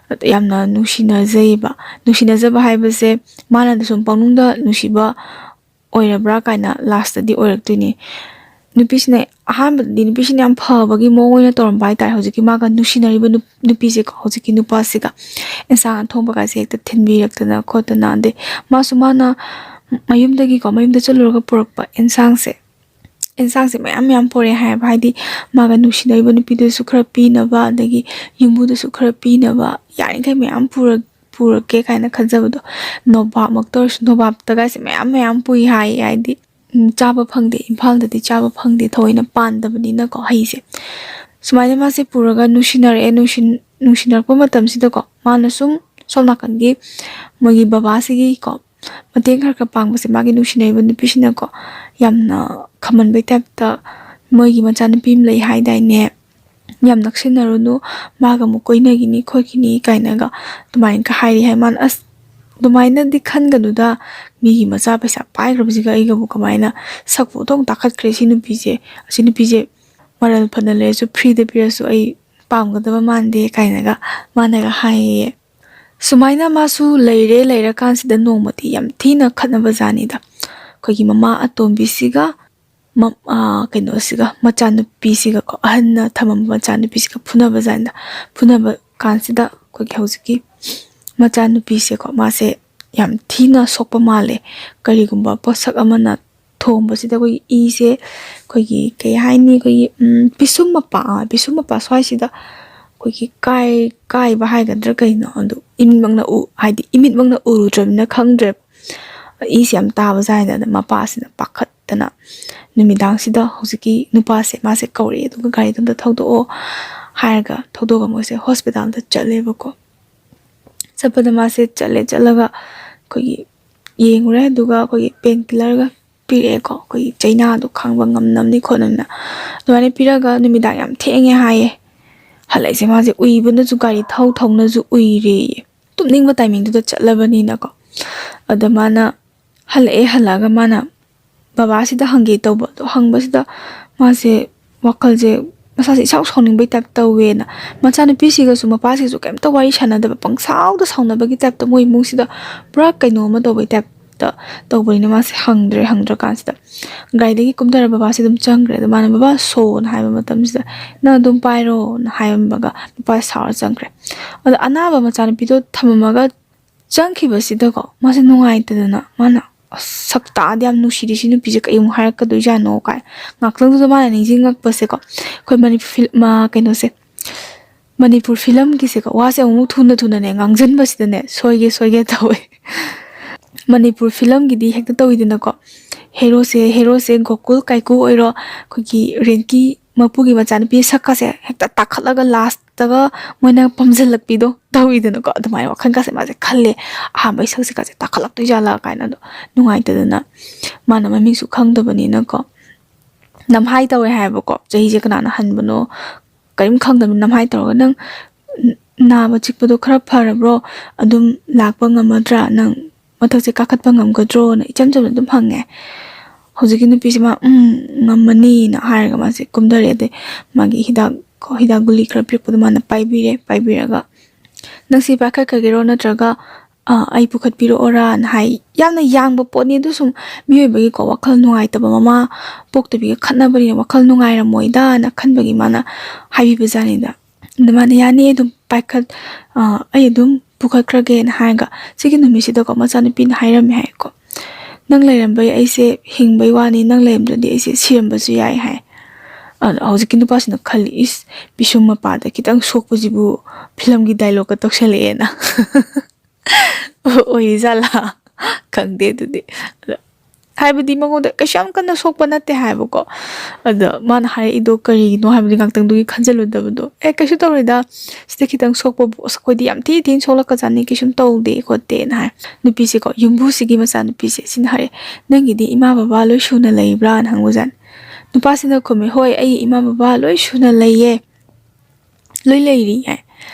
ꯑꯗ ꯌꯥꯝꯅ ꯅꯨꯡꯁꯤꯅꯖꯩꯌꯦꯕ꯫ ꯅꯨꯡꯁꯤꯅꯖꯕ ꯍꯥꯏꯕꯁꯦ ꯃꯥꯅꯗꯤ ꯁꯨꯝ ꯄꯪꯅꯨꯡꯗ ꯅꯨꯡꯁꯤꯕ ꯑꯣꯏꯔꯕ꯭ꯔꯥ ꯀꯥꯏꯅ ꯂꯥꯁꯇꯗꯤ ꯑꯣꯏꯔꯛꯇꯣꯏꯅꯤ꯫ ꯅꯨꯄꯤꯁꯤꯅ ꯑꯍꯥꯟꯕꯗꯗꯤ ꯅꯨꯄꯤꯁꯤꯅ ꯌꯥꯝ ꯐꯕꯒꯤ ꯃꯑꯣꯡ ꯑꯣꯏꯅ ꯇꯧꯔꯝꯕ ꯍꯥꯏꯇꯥꯔꯦ꯫ ꯍꯧꯖꯤꯛꯀꯤ ꯃꯥꯒ ꯅꯨꯡꯁꯤꯅꯔꯤꯕ ꯅꯨꯞ-, ꯅꯨꯄꯤꯁꯦꯀꯣ, ꯍꯧꯖꯤꯛꯀꯤ ꯅꯨꯄꯥꯁꯤꯒ ꯑꯦꯟꯁꯥꯡ ꯊꯣꯡꯕꯒꯥꯏꯁꯦ ꯍꯦꯛꯇ ꯊꯤꯟꯕꯤꯔꯛꯇꯅ ꯈꯣꯠꯇꯅ, ꯑꯗꯩ ꯃꯥꯁꯨ ꯃꯥꯅ ꯃꯌꯨꯝꯗꯒꯤꯀꯣ, ꯃꯌꯨꯝꯗ ꯆꯠꯂꯨꯔꯒ ꯄꯨꯔꯛꯄ ꯑꯦꯟꯁꯥꯡꯁꯦ, ꯑꯦꯟꯁꯥꯡꯁꯦ ꯃꯌꯥꯝ ꯃꯌꯥꯝ ꯄꯨꯔꯛꯑꯦ ꯍꯥꯏꯌꯦꯕ꯫ ꯍꯥꯏꯗꯤ ꯃꯥꯒ ꯅꯨꯡꯁꯤꯅꯔꯤꯕ ꯅꯨꯄꯤꯗꯨꯁꯨ ꯈꯔ ꯄꯤꯅꯕ, ꯑꯗꯒꯤ ꯌꯨꯝꯕꯨꯗꯁꯨ ꯈꯔ ꯄꯤꯅꯕ, ꯌꯥꯔꯤꯈꯩ ꯃꯌꯥꯝ ꯄꯨꯔꯛ-, ꯄꯨꯔꯛꯀꯦ ꯀꯥꯏꯅ ꯈꯟꯖꯕꯗꯣ꯫ ꯅꯣꯕꯥꯞꯃꯛꯇ ꯑꯣꯏꯔꯁꯨ, ꯅꯣꯕꯥꯞꯇꯒꯥꯏꯁꯦ ꯃꯌꯥꯝ ꯃꯌꯥꯝ ꯄꯨꯏ ꯍꯥꯏꯌꯦ꯫ ꯍꯥꯏꯗꯤ ꯎꯝ, ꯆꯥꯕ ꯐꯪꯗꯦ, ꯏꯝꯐꯥꯜꯗꯗꯤ ꯆꯥꯕ ꯐꯪꯗꯦ, ꯊꯑꯣꯏꯅ ꯄꯥꯟꯗꯕꯅꯤꯅꯀꯣ ꯍꯩꯁꯦ꯫ ꯁꯨꯃꯥꯏꯅ ꯃꯥꯁꯦ ꯄꯨꯔꯒ ꯅꯨꯡꯁꯤꯅꯔꯛꯑꯦ꯫ ꯅꯨꯡꯁꯤꯟ-, ꯅꯨꯡꯁꯤꯅꯔꯛꯄ ꯃꯇꯝꯁꯤꯗꯀꯣ, ꯃꯥꯅ ꯁꯨꯝ ꯁꯣꯝ ꯅꯥꯀꯟꯒꯤ ꯃꯣꯏꯒꯤ ꯕꯕꯥꯁꯤꯒꯤꯀꯣ ꯃꯇꯦꯡ ꯈꯔ ꯈꯔ ꯄꯥꯡꯕꯁꯦ ꯃꯥꯒꯤ ꯅꯨꯡꯁꯤꯅꯔꯤꯕ ꯅꯨꯄꯤꯁꯤꯅꯀꯣ ꯌꯥꯝꯅ ꯈꯝꯍꯟꯕꯩ ꯇꯥꯏꯞꯇ, "ꯃꯣꯏꯒꯤ ꯃꯆꯥꯅꯨꯄꯤ ꯑꯃ ꯂꯩ ꯍꯥꯏꯗꯥꯏꯅꯦ, ꯌꯥꯝ ꯅꯛꯁꯤꯟꯅꯔꯨꯅꯨ, ꯃꯥꯒ ꯑꯃꯨꯛ ꯀꯣꯏꯅꯈꯤꯅꯤ ꯈꯣꯠꯈꯤꯅꯤ" ꯀꯥꯏꯅꯒ ꯑꯗꯨꯃꯥꯏꯅꯒ ꯍꯥꯏꯔꯤ ꯍꯥꯏ꯫ ꯃꯥꯅ, "ꯑꯁ, ꯑꯗꯨꯃꯥꯏꯅꯗꯤ ꯈꯟꯒꯅꯨꯗ, ꯃꯤꯒꯤ ꯃꯆꯥ ꯄꯩꯁꯥ ꯄꯥꯏꯈ꯭ꯔꯕꯁꯤꯒ ꯑꯩꯒꯕꯨ ꯀꯃꯥꯏꯅ?" ꯁꯛꯄꯨ ꯑꯣꯟꯊꯣꯛ ꯇꯥꯈꯠꯈ꯭ꯔꯦ ꯁꯤ ꯅꯨꯄꯤꯁꯦ꯫ ꯑꯁꯤ ꯅꯨꯄꯤꯁꯦ ꯃꯔꯜ ꯐꯅ ꯂꯩꯔꯁꯨ, ꯐ꯭ꯔꯤꯗ ꯄꯤꯔꯁꯨ ꯑꯩ ꯄꯥꯝꯒꯗꯕ ꯃꯥꯟꯗꯦ ꯀꯥꯏꯅꯒ ꯃꯥꯅꯒ ꯍꯥꯏꯌꯦ꯫ ꯁꯨꯃꯥꯏꯅ ꯃꯥꯁꯨ ꯂꯩꯔꯦ, ꯂꯩꯔꯀꯥꯟꯁꯤꯗ ꯅꯣꯡꯃꯗꯤ ꯌꯥꯝ ꯊꯤꯅ ꯈꯠꯅꯕ ꯖꯥꯠꯅꯤꯗ꯫ ꯑꯩꯈꯣꯏꯒꯤ ꯃꯃꯥ ꯑꯇꯣꯝꯕꯤꯁꯤꯒ ꯃ-, ꯑꯥ, ꯀꯩꯅꯣꯁꯤꯒ, ꯃꯆꯥꯅꯨꯄꯤꯁꯤꯒꯀꯣ, ꯑꯍꯟꯅ ꯊꯝꯃꯝꯕ ꯃꯆꯥꯅꯨꯄꯤꯁꯤꯒ ꯐꯨꯅꯕ ꯖꯥꯠꯅꯤꯗ꯫ ꯐꯨꯅꯕ ꯀꯥꯟꯁꯤꯗ ꯑꯩꯈꯣꯏꯒꯤ ꯍꯧꯖꯤꯛꯀꯤ ꯃꯆꯥꯅꯨꯄꯤꯁꯦꯀꯣ, ꯃꯥꯁꯦ ꯌꯥꯝ ꯊꯤꯅ ꯁꯣꯛꯄ ꯃꯥꯜꯂꯦ꯫ ꯀꯔꯤꯒꯨꯝꯕ ꯄꯣꯠꯁꯛ ꯑꯃꯅ ꯊꯣꯝꯕꯁꯤꯗ ꯑꯩꯈꯣꯏꯒꯤ ꯏꯁꯦ, ꯑꯩꯈꯣꯏꯒꯤ ꯀꯩ ꯍꯥꯏꯅꯤ, ꯑꯩꯈꯣꯏꯒꯤ, ꯎꯝ, ꯄꯤꯁꯨꯝ ꯃꯄꯥ, ꯑꯥ, ꯄꯤꯁꯨꯝ ꯃꯄꯥ ꯁ꯭ꯋꯥꯏꯁꯤꯗ ꯑꯩꯈꯣꯏꯒꯤ ꯀꯥꯏ-, ꯀꯥꯏꯕ ꯍꯥꯏꯒꯗ꯭ꯔꯥ ꯀꯩꯅꯣ, ꯑꯗꯨ ꯏꯃꯤꯠꯃꯛꯅ ꯎ-, ꯍꯥꯏꯗꯤ ꯏꯃꯤꯠꯃꯛꯅ ꯎꯔꯨꯗ꯭ꯔꯕꯅꯤꯅ ꯈꯪꯗ꯭ꯔꯦ꯫ ꯏꯁꯦ ꯌꯥꯝ ꯇꯥꯕ ꯖꯥꯠꯅꯤꯗ꯫ ꯑꯗ ꯃꯄꯥꯁꯤꯅ ꯄꯥꯈꯠꯇꯅ ꯅꯨꯃꯤꯗꯥꯡꯁꯤꯗ ꯍꯧꯖꯤꯛꯀꯤ ꯅꯨꯄꯥꯁꯦ ꯃꯥꯁꯦ ꯀꯧꯔꯛꯑꯦ, ꯑꯗꯨꯒ "ꯒꯥꯔꯤꯗꯣ ꯑꯝꯇ ꯊꯧꯗꯣꯛꯑꯣ" ꯍꯥꯏꯔꯒ ꯊꯧꯗꯣꯛꯑꯒ ꯃꯣꯏꯁꯦ ꯍꯣꯁꯄꯤꯇꯥꯜꯗ ꯆꯠꯂꯦꯕꯀꯣ꯫ ꯆꯠꯄꯗ ꯃꯥꯁꯦ ꯆꯠꯂꯦ, ꯆꯠꯂꯒ ꯑꯩꯈꯣꯏꯒꯤ ꯌꯦꯡꯉꯨꯔꯦ, ꯑꯗꯨꯒ ꯑꯩꯈꯣꯏꯒꯤ ꯄꯦꯟ ꯀꯤꯂꯔꯒ ꯄꯤꯔꯛꯑꯦꯀꯣ, ꯑꯩꯈꯣꯏꯒꯤ ꯆꯩꯅꯥꯗꯣ ꯈꯥꯡꯕ ꯉꯝꯅꯕꯅꯤ ꯈꯣꯠꯅꯕꯅꯤꯅ꯫ ꯑꯗꯨꯃꯥꯏꯅ ꯄꯤꯔꯒ ꯅꯨꯃꯤꯗꯥꯡ ꯌꯥꯝ ꯊꯦꯡꯉꯦ ꯍꯥꯏꯌꯦ꯫ ꯍꯜꯂꯛꯏꯁꯦ ꯃꯥꯁꯦ ꯎꯏꯕꯅꯁꯨ, ꯒꯥꯔꯤ ꯊꯧ ꯊꯧꯅꯁꯨ ꯎꯏꯔꯦꯌꯦ, ꯇꯨꯝꯅꯤꯡꯕ ꯇꯥꯏꯃꯤꯡꯗꯨꯗ ꯆꯠꯂꯕꯅꯤꯅꯀꯣ꯫ ꯑꯗ ꯃꯥꯅ ꯍꯜꯂꯛꯑꯦ, ꯍꯜꯂꯛꯑꯒ ꯃꯥꯅ ꯕꯕꯥꯁꯤꯗ ꯍꯪꯒꯦ ꯇꯧꯕ꯫ ꯑꯗꯣ ꯍꯪꯕꯁꯤꯗ ꯃꯥꯁꯦ ꯋꯥꯈꯜꯁꯦ, ꯃꯁꯥꯁꯦ ꯏꯁꯥꯎ ꯁꯥꯎꯅꯤꯡꯕꯩ ꯇꯥꯏꯞ ꯇꯧꯋꯦꯅ, ꯃꯆꯥꯅꯨꯄꯤꯁꯤꯒꯁꯨ ꯃꯄꯥꯁꯤꯒꯁꯨ ꯀꯩꯝꯇ ꯋꯥꯔꯤ ꯁꯥꯟꯅꯗꯕ, ꯄꯪꯁꯥꯎꯗ ꯁꯥꯎꯅꯕꯒꯤ ꯇꯥꯏꯞꯇ ꯃꯣꯏ ꯏꯃꯨꯡꯁꯤꯗ ꯄꯨꯔꯥ ꯀꯩꯅꯣ ꯑꯃ ꯇꯧꯕꯩ ꯇꯥꯏꯞꯇ ꯇꯧꯕꯅꯤꯅ ꯃꯥꯁꯦ ꯍꯪꯗ꯭ꯔꯦ꯫ ꯍꯪꯗ꯭ꯔꯀꯥꯟꯁꯤꯗ ꯒꯥꯔꯤꯗꯒꯤ ꯀꯨꯝꯊꯔ ꯕꯕꯥꯁꯦ ꯑꯗꯨꯝ ꯆꯪꯈ꯭ꯔꯦ꯫ ꯑꯗꯣ ꯃꯥꯅ "ꯕꯕꯥ, ꯁꯣꯅ" ꯍꯥꯏꯕ ꯃꯇꯝꯁꯤꯗ "ꯅꯪ ꯑꯗꯨꯝ ꯄꯥꯏꯔꯣꯅ" ꯍꯥꯏꯔꯝꯕꯒ ꯅꯨꯄꯥꯁꯦ ꯁꯥꯎꯔ ꯆꯪꯈ꯭ꯔꯦ꯫ ꯑꯗꯣ ꯑꯅꯥꯕ ꯃꯆꯥꯅꯨꯄꯤꯗꯣ ꯊꯝꯃꯝꯃꯒ ꯆꯪꯈꯤꯕꯁꯤꯗꯀꯣ, ꯃꯥꯁꯦ ꯅꯨꯡꯉꯥꯏꯇꯗꯅ ꯃꯥꯅ, "ꯑꯁ, ꯁꯛꯇꯥꯗꯤ ꯌꯥꯝ ꯅꯨꯡꯁꯤꯔꯤ ꯁꯤ ꯅꯨꯄꯤꯁꯦ, ꯀꯩ ꯑꯃꯨꯛ ꯍꯥꯏꯔꯛꯀꯗꯣꯏꯖꯥꯠꯅꯣ?" ꯀꯥꯏ ꯉꯥꯛꯇꯪꯗꯨꯗ ꯃꯥꯅ ꯅꯤꯡꯁꯤꯡꯉꯛꯄꯁꯦꯀꯣ, ꯑꯩꯈꯣꯏ ꯃꯅꯤꯄꯨꯔ ꯐꯤꯜ-, ꯃ-, ꯀꯩꯅꯣꯁꯦ, ꯃꯅꯤꯄꯨꯔ ꯐꯤꯂꯝꯒꯤꯁꯦꯀꯣ, ꯋꯥꯁꯦ ꯑꯃꯨꯛ ꯊꯨꯅ ꯊꯨꯅꯅꯦ ꯉꯥꯡꯁꯤꯟꯕꯁꯤꯗꯅꯦ ꯁꯣꯏꯒꯦ ꯁꯣꯏꯒꯦ ꯇꯧꯋꯦ꯫ ꯃꯅꯤꯄꯨꯔ ꯐꯤꯂꯝꯒꯤꯗꯤ ꯍꯦꯛꯇ ꯇꯧꯋꯤꯗꯅꯀꯣ, ꯍꯦꯔꯣꯁꯦ, ꯍꯦꯔꯣꯁꯦ ꯒꯣꯀꯨꯜ ꯀꯥꯏꯀꯨ ꯑꯣꯏꯔꯣ, ꯑꯩꯈꯣꯏꯒꯤ ꯔꯦꯟꯀꯤ ꯃꯄꯨꯒꯤ ꯃꯆꯥꯅꯨꯄꯤ ꯁꯛꯀꯁꯦ ꯍꯦꯛꯇ ꯇꯥꯈꯠꯂꯒ ꯂꯥꯁꯇꯒ ꯃꯣꯏꯅ ꯄꯝꯁꯤꯜꯂꯛꯄꯤꯗꯣ ꯇꯧꯋꯤꯗꯅꯀꯣ꯫ ꯑꯗꯨꯃꯥꯏꯅ ꯋꯥꯈꯜꯒꯁꯦ ꯃꯥꯁꯦ ꯈꯜꯂꯦ, "ꯑꯍꯥꯟꯕꯩ ꯁꯛꯁꯤꯀꯁꯦ ꯇꯥꯈꯠꯂꯛꯇꯣꯏ ꯖꯥꯠꯂꯥ?" ꯀꯥꯏꯅ꯫ ꯑꯗꯣ ꯅꯨꯡꯉꯥꯏꯇꯗꯅ ꯃꯥꯅ ꯃꯃꯤꯡꯁꯨ ꯈꯪꯗꯕꯅꯤꯅꯀꯣ, ꯅꯝꯍꯥꯏ ꯇꯧꯋꯦ ꯍꯥꯏꯌꯦꯕꯀꯣ꯫ ꯆꯍꯤꯁꯦ ꯀꯅꯥꯅ ꯍꯟꯕꯅꯣ ꯀꯔꯤꯝ ꯈꯪꯗꯕꯅꯤ꯫ ꯅꯝꯍꯥꯏ ꯇꯧꯔꯒ, "ꯅꯪ ꯅꯥꯕ ꯆꯤꯛꯄꯗꯣ ꯈꯔ ꯐꯔꯕ꯭ꯔꯣ? ꯑꯗꯨꯝ ꯂꯥꯛꯄ ꯉꯝꯃꯗ꯭ꯔꯥ? ꯅꯪ ꯃꯊꯛꯁꯦ ꯀꯥꯈꯠꯄ ꯉꯝꯒꯗ꯭ꯔꯣꯅ?" ꯏꯆꯝ ꯆꯝꯅ ꯑꯗꯨꯝ ꯍꯪꯉꯦ꯫ ꯍꯧꯖꯤꯛꯀꯤ ꯅꯨꯄꯤꯁꯦ ꯃꯥ "ꯎꯝ, ꯉꯝꯃꯅꯤꯅ" ꯍꯥꯏꯔꯒ ꯃꯥꯁꯦ ꯀꯨꯝꯊꯔꯛꯑꯦ꯫ ꯑꯗꯩ ꯃꯥꯒꯤ ꯍꯤꯗꯥꯛ ꯀꯣ, ꯍꯤꯗꯥꯛ ꯒꯨꯂꯤ ꯈꯔ ꯄꯤꯔꯛꯄꯗꯣ ꯃꯥꯅ ꯄꯥꯏꯕꯤꯔꯦ꯫ ꯄꯥꯏꯕꯤꯔꯒ "ꯅꯪꯁꯤ ꯄꯥꯏꯈꯠꯈ꯭ꯔꯒꯦꯔꯣ, ꯅꯠꯇ꯭ꯔꯒ ꯑ, ꯑꯩ ꯄꯨꯈꯠꯄꯤꯔꯛꯑꯣꯔꯥꯅ" ꯍꯥꯏ꯫ ꯌꯥꯝꯅ ꯌꯥꯡꯕ ꯄꯣꯠꯅꯤ꯫ ꯑꯗꯨ ꯁꯨꯝ ꯃꯤꯑꯣꯏꯕꯒꯤꯀꯣ, ꯋꯥꯈꯜ ꯅꯨꯡꯉꯥꯏꯇꯕ, ꯃꯃꯥ ꯄꯣꯛꯇꯕꯤꯒ ꯈꯠꯅꯕꯅꯤꯅ ꯋꯥꯈꯜ ꯅꯨꯡꯉꯥꯏꯔꯝꯃꯣꯏꯗꯥꯅ ꯈꯟꯕꯒꯤ ꯃꯥꯅ ꯍꯥꯏꯕꯤꯕ ꯖꯥꯠꯅꯤꯗ꯫ ꯑꯗꯨ ꯃꯥꯅ "ꯌꯥꯅꯤ, ꯑꯗꯨꯝ ꯄꯥꯏꯈꯠ ꯑ, ꯑꯩ ꯑꯗꯨꯝ ꯄꯨꯈꯠꯈ꯭ꯔꯒꯦꯅ" ꯍꯥꯏꯔꯒ, ꯁꯤꯒꯤ ꯅꯨꯃꯤꯠꯁꯤꯗꯀꯣ ꯃꯆꯥꯅꯨꯄꯤꯅ ꯍꯥꯏꯔꯝꯃꯦ ꯍꯥꯏꯀꯣ, "ꯅꯪ ꯂꯩꯔꯝꯕꯩ ꯑꯩꯁꯦ ꯍꯤꯡꯕꯩ ꯋꯥꯅꯤ, ꯅꯪ ꯂꯩꯔꯝꯗ꯭ꯔꯗꯤ ꯑꯩꯁꯦ ꯁꯤꯔꯝꯕꯁꯨ ꯌꯥꯏ" ꯍꯥꯏ꯫ ꯑꯗꯣ ꯍꯧꯖꯤꯛꯀꯤ ꯅꯨꯄꯥꯁꯤꯅ ꯈꯜꯂꯤ, "ꯏꯁ, ꯄꯤꯁꯨꯝ ꯃꯄꯥꯗ ꯈꯤꯇꯪ ꯁꯣꯛꯄꯁꯤꯕꯨ ꯐꯤꯂꯝꯒꯤ ꯗꯥꯏꯂꯣꯛꯀ ꯇꯧꯁꯜꯂꯛꯑꯦꯅ"꯫ ꯑꯣꯏꯔꯤꯖꯥꯠꯂꯥ? ꯈꯪꯗꯦ ꯑꯗꯨꯗꯤ꯫ ꯑꯗꯣ ꯍꯥꯏꯕꯗꯤ ꯃꯉꯣꯟꯗ ꯀꯩꯁꯨ ꯌꯥꯝ ꯀꯟꯅ ꯁꯣꯛꯄ ꯅꯠꯇꯦ ꯍꯥꯏꯕꯀꯣ꯫ ꯑꯗ ꯃꯥꯅ ꯍꯥꯏꯔꯛꯏꯗꯣ ꯀꯔꯤꯒꯤꯅꯣ ꯍꯥꯏꯕꯗꯤ ꯉꯥꯛꯇꯪꯗꯨꯒꯤ ꯈꯟꯖꯜꯂꯨꯗꯕꯗꯣ, "ꯑꯦ, ꯀꯩꯁꯨ ꯇꯧꯔꯣꯏꯗ, ꯁꯤꯗ ꯈꯤꯇꯪ ꯁꯣꯛꯄꯕꯨ, ꯑꯁ, ꯑꯩꯈꯣꯏꯗꯤ ꯌꯥꯝ ꯊꯤ ꯊꯤꯅ ꯁꯣꯛꯂꯛꯀꯖꯥꯠꯅꯤ, ꯀꯩꯁꯨꯝ ꯇꯧꯗꯦ ꯈꯣꯠꯇꯦꯅ" ꯍꯥꯏ꯫ ꯅꯨꯄꯤꯁꯦꯀꯣ, ꯌꯨꯝꯕꯨꯁꯤꯒꯤ ꯃꯆꯥꯅꯨꯄꯤꯁꯦ ꯁꯤꯅ ꯍꯥꯏꯔꯦ, "ꯅꯪꯒꯤꯗꯤ ꯏꯃꯥ ꯕꯕꯥ ꯂꯣꯏ ꯁꯨꯅ ꯂꯩꯕ꯭ꯔꯥꯅ" ꯍꯪꯕꯖꯥꯠꯅꯤ꯫ ꯅꯨꯄꯥꯁꯤꯅ ꯈꯨꯝꯃꯦ, "ꯍꯣꯏ, ꯑꯩ ꯏꯃꯥ ꯕꯕꯥ ꯂꯣꯏ ꯁꯨꯅ ꯂꯩꯌꯦ, ꯂꯣꯏ ꯂꯩꯔꯤ" ꯍꯥꯏ꯫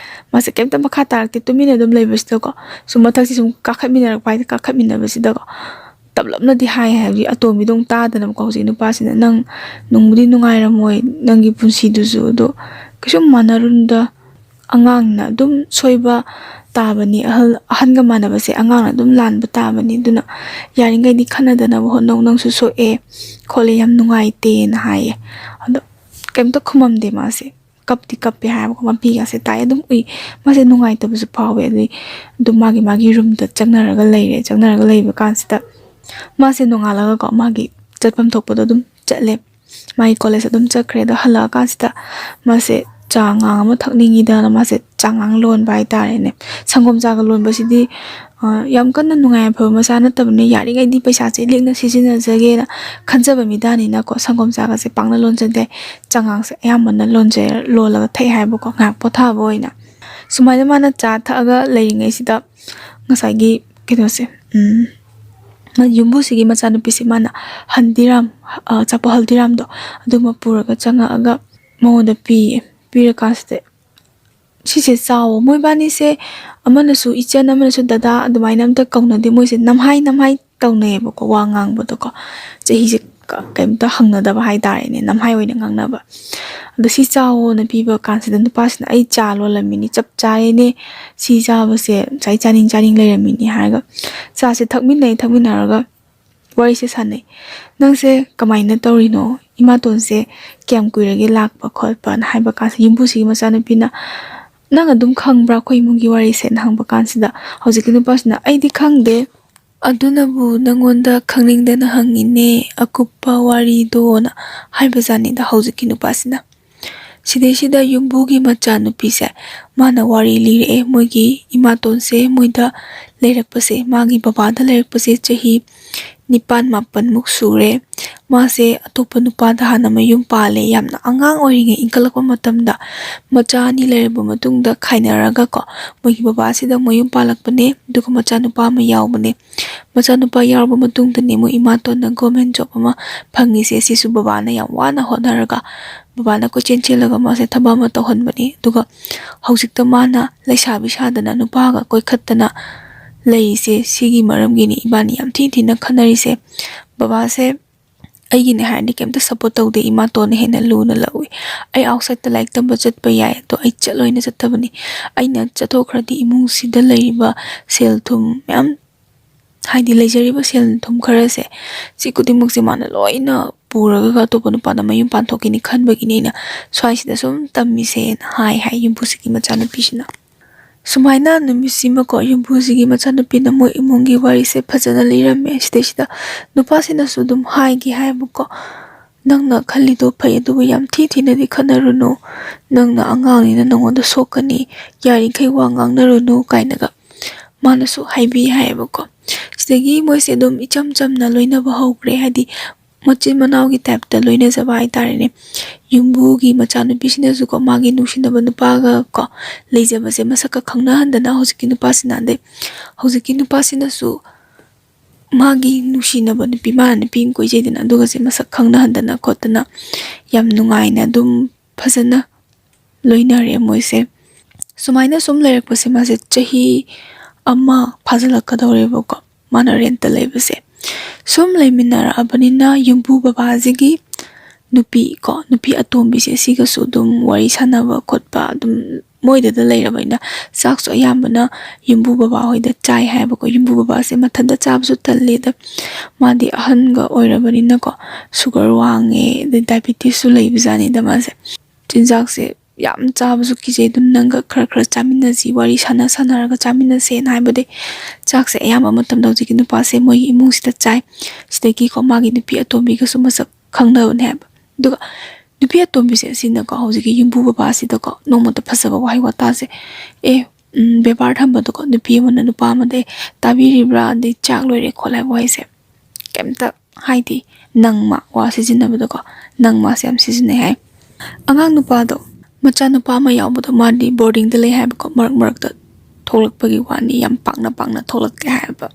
ꯃꯥꯁꯦ ꯀꯩꯝꯇ ꯃꯈꯥ ꯇꯥꯔꯛꯇꯦ, ꯇꯨꯃꯤꯟꯅ ꯑꯗꯨꯝ ꯂꯩꯕꯁꯤꯗꯀꯣ, ꯁꯨꯝ ꯃꯊꯛꯁꯦ ꯁꯨꯝ ꯀꯥꯈꯠꯃꯤꯟꯅꯔꯛꯄ ꯍꯥꯏꯗꯤ, ꯀꯥꯈꯠꯃꯤꯟꯅꯕꯁꯤꯗꯀꯣ, ꯇꯞꯂꯞꯅꯗꯤ ꯍꯥꯏ, ꯍꯥꯏꯕꯗꯤ ꯑꯇꯣꯝꯕꯤꯗꯣ ꯑꯃꯨꯛ ꯇꯥꯗꯅꯕꯀꯣ꯫ ꯍꯧꯖꯤꯛ ꯅꯨꯄꯥꯁꯤꯅ, "ꯅꯪ ꯅꯨꯡꯕꯨꯗꯤ ꯅꯨꯡꯉꯥꯏꯔꯝꯃꯣꯏ, ꯅꯪꯒꯤ ꯄꯨꯟꯁꯤꯗꯨꯁꯨ, ꯑꯗꯣ ꯀꯩꯁꯨꯝ ꯃꯥꯟꯅꯔꯨꯅꯨꯗ, ꯑꯉꯥꯡꯅ ꯑꯗꯨꯝ ꯁꯣꯏꯕ ꯇꯥꯕꯅꯤ, ꯑꯍꯜ, ꯑꯍꯟꯒ ꯃꯥꯟꯅꯕꯁꯦ ꯑꯉꯥꯡꯅ ꯑꯗꯨꯝ ꯂꯥꯟꯕ ꯇꯥꯕꯅꯤ, ꯑꯗꯨꯅ ꯌꯥꯔꯤꯉꯩꯗꯤ ꯈꯠꯅꯗꯅꯕ ꯍꯣꯠꯅꯧ, ꯅꯪꯁꯨ ꯁꯣꯛꯑꯦ ꯈꯣꯠꯂꯦ, ꯌꯥꯝ ꯅꯨꯡꯉꯥꯏꯇꯦꯅ" ꯍꯥꯏꯌꯦ꯫ ꯑꯗꯣ ꯀꯩꯝꯇ ꯈꯨꯝꯃꯝꯗꯦ ꯃꯥꯁꯦ꯫ ꯀꯞꯇꯤ ꯀꯞꯄꯦ ꯍꯥꯏꯕꯀꯣ, ꯃꯄꯤꯒꯁꯦ ꯇꯥꯏ ꯑꯗꯨꯝ ꯎꯏ꯫ ꯃꯥꯁꯦ ꯅꯨꯡꯉꯥꯏꯇꯕꯁꯨ ꯐꯥꯎꯋꯦ꯫ ꯑꯗꯨꯗꯤ ꯑꯗꯨꯝ ꯃꯥꯒꯤ, ꯃꯥꯒꯤ ꯔꯨꯝꯗ ꯆꯪꯅꯔꯒ ꯂꯩꯔꯦ꯫ ꯆꯪꯅꯔꯒ ꯂꯩꯕ ꯀꯥꯟꯁꯤꯗ ꯃꯥꯁꯦ ꯅꯣꯡꯉꯥꯜꯂꯒꯀꯣ, ꯃꯥꯒꯤ ꯆꯠꯐꯝ ꯊꯣꯛꯄꯗꯣ ꯑꯗꯨꯝ ꯆꯠꯂꯦ꯫ ꯃꯥꯒꯤ ꯀꯣꯂꯦꯖ ꯑꯗꯨꯝ ꯆꯠꯈ꯭ꯔꯦ꯫ ꯑꯗꯣ ꯍꯜꯂꯛꯑꯀꯥꯟꯁꯤꯗ ꯃꯥꯁꯦ ꯆꯥꯉꯥꯡ ꯑꯃ ꯊꯛꯅꯤꯡꯉꯤꯗꯅ ꯃꯥꯁꯦ ꯆꯥꯉꯥꯡ ꯂꯣꯟꯕ ꯍꯥꯏꯇꯥꯔꯦꯅꯦ꯫ ꯁꯪꯒꯣꯝ ꯆꯥꯒ ꯂꯣꯟꯕꯁꯤꯗꯤ, ꯑ, ꯌꯥꯝ ꯀꯟꯅ ꯅꯨꯡꯉꯥꯏ ꯌꯥꯏꯐꯕ ꯃꯆꯥ ꯅꯠꯇꯕꯅꯤꯅ, ꯌꯥꯔꯤꯉꯩꯗꯤ ꯄꯩꯁꯥꯁꯦ ꯂꯤꯛꯅ ꯁꯤꯖꯤꯟꯅꯖꯒꯦꯅ ꯈꯟꯖꯕ ꯃꯤꯗꯥꯅꯤꯅꯀꯣ, ꯁꯪꯒꯣꯝ ꯆꯥꯒꯁꯦ ꯄꯥꯛꯅ ꯂꯣꯟꯖꯗꯦ꯫ ꯆꯉꯥꯡꯁꯦ ꯑꯌꯥꯝꯕꯅ ꯂꯣꯟꯖ-, ꯂꯣꯜꯂꯒ ꯊꯛꯑꯦ ꯍꯥꯏꯕꯀꯣ, ꯉꯥꯏꯍꯥꯛ ꯄꯣꯊꯥꯕ ꯑꯣꯏꯅ꯫ ꯁꯨꯃꯥꯏꯅ ꯃꯥꯅ ꯆꯥ ꯊꯛꯑꯒ ꯂꯩꯔꯤꯉꯩꯁꯤꯗ ꯉꯁꯥꯏꯒꯤ ꯀꯩꯅꯣꯁꯦ, ꯎꯝ, ꯃꯥ ꯌꯨꯝꯕꯨꯁꯤꯒꯤ ꯃꯆꯥꯅꯨꯄꯤꯁꯦ ꯃꯥꯅ ꯍꯜꯗꯤꯔꯥꯝ, ꯑ, ꯑꯆꯥꯄꯣꯠ ꯍꯜꯗꯤꯔꯥꯝꯗꯣ ꯑꯗꯨꯃ ꯄꯨꯔꯒ ꯆꯪꯉꯛꯑꯒ ꯃꯉꯣꯟꯗ ꯄꯤꯌꯦ꯫ ꯄꯤꯔꯀꯥꯟꯁꯤꯗ, "ꯁꯤꯁꯦ ꯆꯥꯎꯋꯣ꯫" ꯃꯣꯏꯕꯥꯅꯤꯁꯦ ꯑꯃꯅꯁꯨ ꯏꯆꯟ, ꯑꯃꯅꯁꯨ ꯗꯗꯥ, ꯑꯗꯨꯃꯥꯏꯅ ꯑꯝꯇ ꯀꯧꯅꯗꯦ꯫ ꯃꯣꯏꯁꯦ ꯅꯝꯍꯥꯏ ꯅꯝꯍꯥꯏ ꯇꯧꯅꯩꯌꯦꯕꯀꯣ, ꯋꯥ ꯉꯥꯡꯕꯗꯀꯣ꯫ ꯆꯍꯤꯁꯦ ꯀ- ꯀꯩꯝꯇ ꯍꯪꯅꯗꯕ ꯍꯥꯏꯇꯥꯔꯦꯅꯦ, ꯅꯝꯍꯥꯏ ꯑꯣꯏꯅ ꯉꯥꯡꯅꯕ꯫ ꯑꯗꯣ ꯁꯤ ꯆꯥꯎꯋꯣꯅ ꯄꯤꯕ ꯀꯥꯟꯁꯤꯗ ꯅꯨꯄꯥꯁꯤꯅ "ꯑꯩ ꯆꯥ ꯂꯣꯜꯂꯝꯃꯤꯅꯤ, ꯆꯞ ꯆꯥꯔꯦꯅꯦ, ꯁꯤ ꯆꯥꯕꯁꯦ ꯉꯁꯥꯏ ꯆꯥꯅꯤꯡ ꯆꯥꯅꯤꯡ ꯂꯩꯔꯝꯃꯤꯅꯤ" ꯍꯥꯏꯔꯒ ꯆꯥꯁꯦ ꯊꯛꯃꯤꯟꯅꯩ꯫ ꯊꯛꯃꯤꯟꯅꯔꯒ ꯋꯥꯔꯤꯁꯦ ꯁꯥꯟꯅꯩ꯫ "ꯅꯪꯁꯦ ꯀꯃꯥꯏꯅ ꯇꯧꯔꯤꯅꯣ? ꯏꯃꯥꯇꯣꯟꯁꯦ ꯀꯌꯥꯝ ꯀꯨꯏꯔꯒꯦ ꯂꯥꯛꯄ ꯈꯣꯠꯄꯅ?" ꯍꯥꯏꯕ ꯀꯥꯟꯁꯤꯗ ꯌꯨꯝꯕꯨꯁꯤꯒꯤ ꯃꯆꯥꯅꯨꯄꯤꯅ "ꯅꯪ ꯑꯗꯨꯝ ꯈꯪꯕ꯭ꯔꯥ ꯑꯩꯈꯣꯏ ꯏꯃꯨꯡꯒꯤ ꯋꯥꯔꯤꯁꯦꯅ?" ꯍꯪꯕ ꯀꯥꯟꯁꯤꯗ ꯍꯧꯖꯤꯛꯀꯤ ꯅꯨꯄꯥꯁꯤꯅ "ꯑꯩꯗꯤ ꯈꯪꯗꯦ, ꯑꯗꯨꯅꯕꯨ ꯅꯪꯉꯣꯟꯗ ꯈꯪꯅꯤꯡꯗꯅ ꯍꯪꯉꯤꯅꯦ ꯑꯀꯨꯞꯄ ꯋꯥꯔꯤꯗꯣꯅ" ꯍꯥꯏꯕꯖꯥꯠꯅꯤꯗ ꯍꯧꯖꯤꯛꯀꯤ ꯅꯨꯄꯥꯁꯤꯅ꯫ ꯁꯤꯗꯩꯁꯤꯗ ꯌꯨꯝꯕꯨꯒꯤ ꯃꯆꯥꯅꯨꯄꯤꯁꯦ ꯃꯥꯅ ꯋꯥꯔꯤ ꯂꯤꯔꯛꯑꯦ꯫ ꯃꯣꯏꯒꯤ ꯏꯃꯥꯇꯣꯟꯁꯦ ꯃꯣꯏꯗ ꯂꯩꯔꯛꯄꯁꯦ, ꯃꯥꯒꯤ ꯕꯕꯥꯗ ꯂꯩꯔꯛꯄꯁꯦ ꯆꯍꯤ ꯅꯤꯄꯥꯟ ꯃꯥꯄꯟꯃꯨꯛ ꯁꯨꯔꯦ꯫ ꯃꯥꯁꯦ ꯑꯇꯣꯞꯄ ꯅꯨꯄꯥꯗ ꯍꯥꯟꯅ ꯃꯌꯨꯝ ꯄꯥꯜꯂꯦ꯫ ꯌꯥꯝꯅ ꯑꯉꯥꯡ ꯑꯣꯏꯔꯤꯉꯩ ꯏꯟꯈꯠꯂꯛꯄ ꯃꯇꯝꯗ ꯃꯆꯥ ꯑꯅꯤ ꯂꯩꯔꯕ ꯃꯇꯨꯡꯗ ꯈꯥꯏꯅꯔꯒꯀꯣ ꯃꯣꯏꯒꯤ ꯕꯕꯥꯁꯤꯗ ꯃꯌꯨꯝ ꯄꯥꯜꯂꯛꯄꯅꯦ꯫ ꯑꯗꯨꯒ ꯃꯆꯥꯅꯨꯄꯥ ꯑꯃ ꯌꯥꯎꯕꯅꯦ꯫ ꯃꯆꯥꯅꯨꯄꯥ ꯌꯥꯎꯔꯕ ꯃꯇꯨꯡꯗꯅꯦ ꯃꯣꯏ ꯏꯃꯥꯇꯣꯟꯅ ꯒꯣꯔꯃꯦꯟ ꯖꯣꯕ ꯑꯃ ꯐꯪꯉꯤꯁꯦ꯫ ꯁꯤꯁꯨ ꯕꯕꯥꯅ ꯌꯥꯝ ꯋꯥꯅ ꯍꯣꯠꯅꯔꯒ ꯕꯕꯥꯅ ꯀꯣꯏꯆꯦꯟ ꯆꯦꯜꯂꯒ ꯃꯥꯁꯦ ꯊꯕꯛ ꯑꯃ ꯇꯧꯍꯟꯕꯅꯦ꯫ ꯑꯗꯨꯒ ꯍꯧꯖꯤꯛꯇ ꯃꯥꯅ ꯂꯩꯁꯥꯕꯤ ꯁꯥꯗꯅ ꯅꯨꯄꯥꯒ ꯀꯣꯏꯈꯠꯇꯅ ꯂꯩꯔꯤꯁꯦ ꯁꯤꯒꯤ ꯃꯔꯝꯒꯤꯅꯤ ꯏꯕꯥꯅꯤ ꯌꯥꯝ ꯊꯤ ꯊꯤꯅ ꯈꯟꯅꯔꯤꯁꯦ꯫ ꯕꯕꯥꯁꯦ ꯑꯩꯒꯤꯅꯦ ꯍꯥꯏꯔꯗꯤ ꯀꯩꯝꯇ ꯁꯞꯄꯣꯔꯠ ꯇꯧꯗꯦ, ꯏꯃꯥꯇꯣꯟꯅ ꯍꯦꯟꯅ ꯂꯨꯅ ꯂꯧꯏ꯫ ꯑꯩ ꯑꯥꯎꯠꯁꯥꯏꯠꯇ ꯂꯥꯏꯔꯤꯛ ꯇꯝꯕ ꯆꯠꯄ ꯌꯥꯏ, ꯑꯗꯣ ꯑꯩ ꯆꯠꯂꯣꯏꯅ ꯆꯠꯇꯕꯅꯤ꯫ ꯑꯩꯅ ꯆꯠꯊꯣꯛꯈ꯭ꯔꯗꯤ ꯏꯃꯨꯡꯁꯤꯗ ꯂꯩꯔꯤꯕ ꯁꯦꯜ ꯊꯨꯝ ꯃꯌꯥꯝ, ꯍꯥꯏꯗꯤ ꯂꯩꯖꯔꯤꯕ ꯁꯦꯜ ꯊꯨꯝ ꯈꯔꯁꯦ, ꯁꯤ ꯈꯨꯗꯤꯡꯃꯛꯁꯦ ꯃꯥꯅ ꯂꯣꯏꯅ ꯄꯨꯔꯒ ꯑꯇꯣꯞꯄ ꯅꯨꯄꯥꯗ ꯃꯌꯨꯝ ꯄꯥꯟꯊꯣꯛꯈꯤꯅꯤ ꯈꯟꯕꯒꯤꯅꯤ ꯑꯩꯅ ꯁ꯭ꯋꯥꯏꯁꯤꯗ ꯁꯨꯝ ꯇꯝꯃꯤꯁꯦꯅ ꯍꯥꯏ ꯍꯥꯏ ꯌꯨꯝꯕꯨꯁꯤꯒꯤ ꯃꯆꯥꯅꯨꯄꯤꯁꯤꯅ꯫ ꯁꯨꯃꯥꯏꯅ ꯅꯨꯃꯤꯠꯁꯤꯃꯀꯣ ꯌꯨꯝꯕꯨꯁꯤꯒꯤ ꯃꯆꯥꯅꯨꯄꯤꯅ ꯃꯣꯏ ꯏꯃꯨꯡꯒꯤ ꯋꯥꯔꯤꯁꯦ ꯐꯖꯅ ꯂꯤꯔꯝꯃꯦ꯫ ꯁꯤꯗꯩꯁꯤꯗ ꯅꯨꯄꯥꯁꯤꯅꯁꯨ ꯑꯗꯨꯝ ꯍꯥꯏꯒꯦ ꯍꯥꯏꯕꯀꯣ, "ꯅꯪꯅ ꯈꯜꯂꯤꯗꯣ ꯐꯩ, ꯑꯗꯨꯕꯨ ꯌꯥꯝ ꯊꯤ ꯊꯤꯅꯗꯤ ꯈꯟꯅꯔꯨꯅꯨ, ꯅꯪꯅ ꯑꯉꯥꯡꯅꯤꯅ ꯅꯪꯉꯣꯟꯗ ꯁꯣꯛꯀꯅꯤ, ꯌꯥꯔꯤꯈꯩ ꯋꯥ ꯉꯥꯡꯅꯔꯨꯅꯨ" ꯀꯥꯏꯅꯒ ꯃꯥꯅꯁꯨ ꯍꯥꯏꯕꯤ ꯍꯥꯏꯌꯦꯕꯀꯣ꯫ ꯁꯤꯗꯒꯤ ꯃꯣꯏꯁꯦ ꯑꯗꯨꯝ ꯏꯆꯝ ꯆꯝꯅ ꯂꯣꯏꯅꯕ ꯍꯧꯈ꯭ꯔꯦ, ꯍꯥꯏꯗꯤ ꯃꯆꯤꯟ ꯃꯅꯥꯎꯒꯤ ꯇꯥꯏꯞꯇ ꯂꯣꯏꯅꯖꯕ ꯍꯥꯏꯇꯥꯔꯦꯅꯦ꯫ ꯌꯨꯝꯕꯨꯒꯤ ꯃꯆꯥꯅꯨꯄꯤꯁꯤꯅꯁꯨꯀꯣ ꯃꯥꯒꯤ ꯅꯨꯡꯁꯤꯅꯕ ꯅꯨꯄꯥꯒ ꯀꯣ ꯂꯩꯖꯕꯁꯦ ꯃꯁꯛꯀ ꯈꯪꯅꯍꯟꯗꯅ ꯍꯧꯖꯤꯛꯀꯤ ꯅꯨꯄꯥꯁꯤꯅ, ꯑꯗꯩ ꯍꯧꯖꯤꯛꯀꯤ ꯅꯨꯄꯥꯁꯤꯅꯁꯨ ꯃꯥꯒꯤ ꯅꯨꯡꯁꯤꯅꯕ ꯅꯨꯄꯤ, ꯃꯥꯅ ꯅꯨꯄꯤ ꯑꯃ ꯀꯣꯏꯖꯩꯗꯅ, ꯑꯗꯨꯒꯁꯦ ꯃꯁꯛ ꯈꯪꯅꯍꯟꯗꯅ ꯈꯣꯠꯇꯅ ꯌꯥꯝ ꯅꯨꯡꯉꯥꯏꯅ ꯑꯗꯨꯝ ꯐꯖꯅ ꯂꯣꯏꯅꯔꯦ ꯃꯣꯏꯁꯦ꯫ ꯁꯨꯃꯥꯏꯅ ꯁꯨꯝ ꯂꯩꯔꯛꯄꯁꯦ ꯃꯥꯁꯦ ꯆꯍꯤ ꯑꯃ ꯐꯥꯖꯤꯜꯂꯛꯀꯗꯧꯔꯦꯕꯀꯣ꯫ ꯃꯥꯅ ꯔꯦꯟꯠꯇ ꯂꯩꯕꯁꯦ꯫ ꯁꯨꯝ ꯂꯩꯃꯤꯟꯅꯔꯛꯑꯕꯅꯤꯅ ꯌꯨꯝꯕꯨ ꯕꯕꯥꯁꯤꯒꯤ ꯅꯨꯄꯤ ꯀꯣ, ꯅꯨꯄꯤ ꯑꯇꯣꯝꯕꯤꯁꯦ ꯁꯤꯒꯁꯨ ꯑꯗꯨꯝ ꯋꯥꯔꯤ ꯁꯥꯟꯅꯕ ꯈꯣꯠꯄ ꯑꯗꯨꯝ ꯃꯣꯏꯗꯗ ꯂꯩꯔꯕꯅꯤꯅ ꯆꯥꯛꯁꯨ ꯑꯌꯥꯝꯕꯅ ꯌꯨꯝꯕꯨ ꯕꯕꯥ ꯍꯣꯏꯗ ꯆꯥꯏ ꯍꯥꯏꯕꯀꯣ꯫ ꯌꯨꯝꯕꯨ ꯕꯕꯥꯁꯦ ꯃꯊꯟꯇ ꯆꯥꯕꯁꯨ ꯇꯜꯂꯦꯗ, ꯃꯥꯗꯤ ꯑꯍꯟꯒ ꯑꯣꯏꯔꯕꯅꯤꯅꯀꯣ, ꯁꯨꯒꯔ ꯋꯥꯡꯉꯦ, ꯑꯗꯩ ꯗꯥꯏꯕꯤꯇꯤꯁꯁꯨ ꯂꯩꯕꯖꯥꯠꯅꯤꯗ ꯃꯥꯁꯦ꯫ ꯆꯤꯟꯖꯥꯛꯁꯦ ꯌꯥꯝ ꯆꯥꯕꯁꯨ ꯀꯤꯖꯩ, ꯑꯗꯨꯝ ꯅꯪꯒ ꯈꯔ ꯈꯔ ꯆꯥꯃꯤꯟꯅꯁꯤ, ꯋꯥꯔꯤ ꯁꯥꯟꯅ ꯁꯥꯟꯅꯔꯒ ꯆꯥꯃꯤꯟꯅꯁꯦꯅ ꯍꯥꯏꯕꯗꯤ ꯆꯥꯛꯁꯦ ꯑꯌꯥꯝꯕ ꯃꯇꯝꯗ ꯍꯧꯖꯤꯛꯀꯤ ꯅꯨꯄꯥꯁꯦ ꯃꯣꯏꯒꯤ ꯏꯃꯨꯡꯁꯤꯗ ꯆꯥꯏ꯫ ꯁꯤꯗꯒꯤꯀꯣ ꯃꯥꯒꯤ ꯅꯨꯄꯤ ꯑꯇꯣꯝꯕꯤꯒꯁꯨ ꯃꯁꯛ ꯈꯪꯅꯕꯅꯦ ꯍꯥꯏꯕ꯫ ꯑꯗꯨꯒ ꯅꯨꯄꯤ ꯑꯇꯣꯝꯕꯤꯁꯦ ꯑꯁꯤꯅꯀꯣ ꯍꯧꯖꯤꯛꯀꯤ ꯌꯨꯝꯕꯨ ꯕꯕꯥꯁꯤꯗꯀꯣ ꯅꯣꯡꯃꯇ ꯐꯖꯕ ꯋꯥꯍꯩ ꯋꯥꯇꯥꯁꯦ, ꯑꯦ, ꯎꯝ, ꯕꯦꯕꯥꯔ ꯊꯝꯕꯗꯣꯀꯣ, ꯅꯨꯄꯤ ꯑꯃꯅ ꯅꯨꯄꯥ ꯑꯃꯗ "ꯑꯦ, ꯇꯥꯕꯤꯔꯤꯕ꯭ꯔꯥ?" ꯑꯗꯩ "ꯆꯥꯛ ꯂꯣꯏꯔꯦ" ꯈꯣꯠꯂꯦ ꯍꯥꯏꯕ ꯋꯥꯍꯩꯁꯦ ꯀꯩꯝꯇ ꯍꯥꯏꯗꯦ꯫ "ꯅꯪꯃ" ꯋꯥ ꯁꯤꯖꯤꯟꯅꯕꯗꯣꯀꯣ, "ꯅꯪꯃꯁꯦ" ꯌꯥꯝ ꯁꯤꯖꯤꯟꯅꯩ ꯍꯥꯏ꯫ ꯑꯉꯥꯡ ꯅꯨꯄꯥꯗꯣ, ꯃꯆꯥꯅꯨꯄꯥ ꯑꯃ ꯌꯥꯎꯕꯗꯣ, ꯃꯥꯗꯤ ꯕꯣꯔꯗꯤꯡꯗ ꯂꯩ ꯍꯥꯏꯕꯀꯣ, ꯃꯔꯛ ꯃꯔꯛꯇ ꯊꯣꯛꯂꯛꯄꯒꯤ ꯋꯥꯅꯤ, ꯌꯥꯝ ꯄꯥꯛꯅ ꯄꯥꯛꯅ ꯊꯣꯛꯂꯛꯇꯦ ꯍꯥꯏꯕ꯫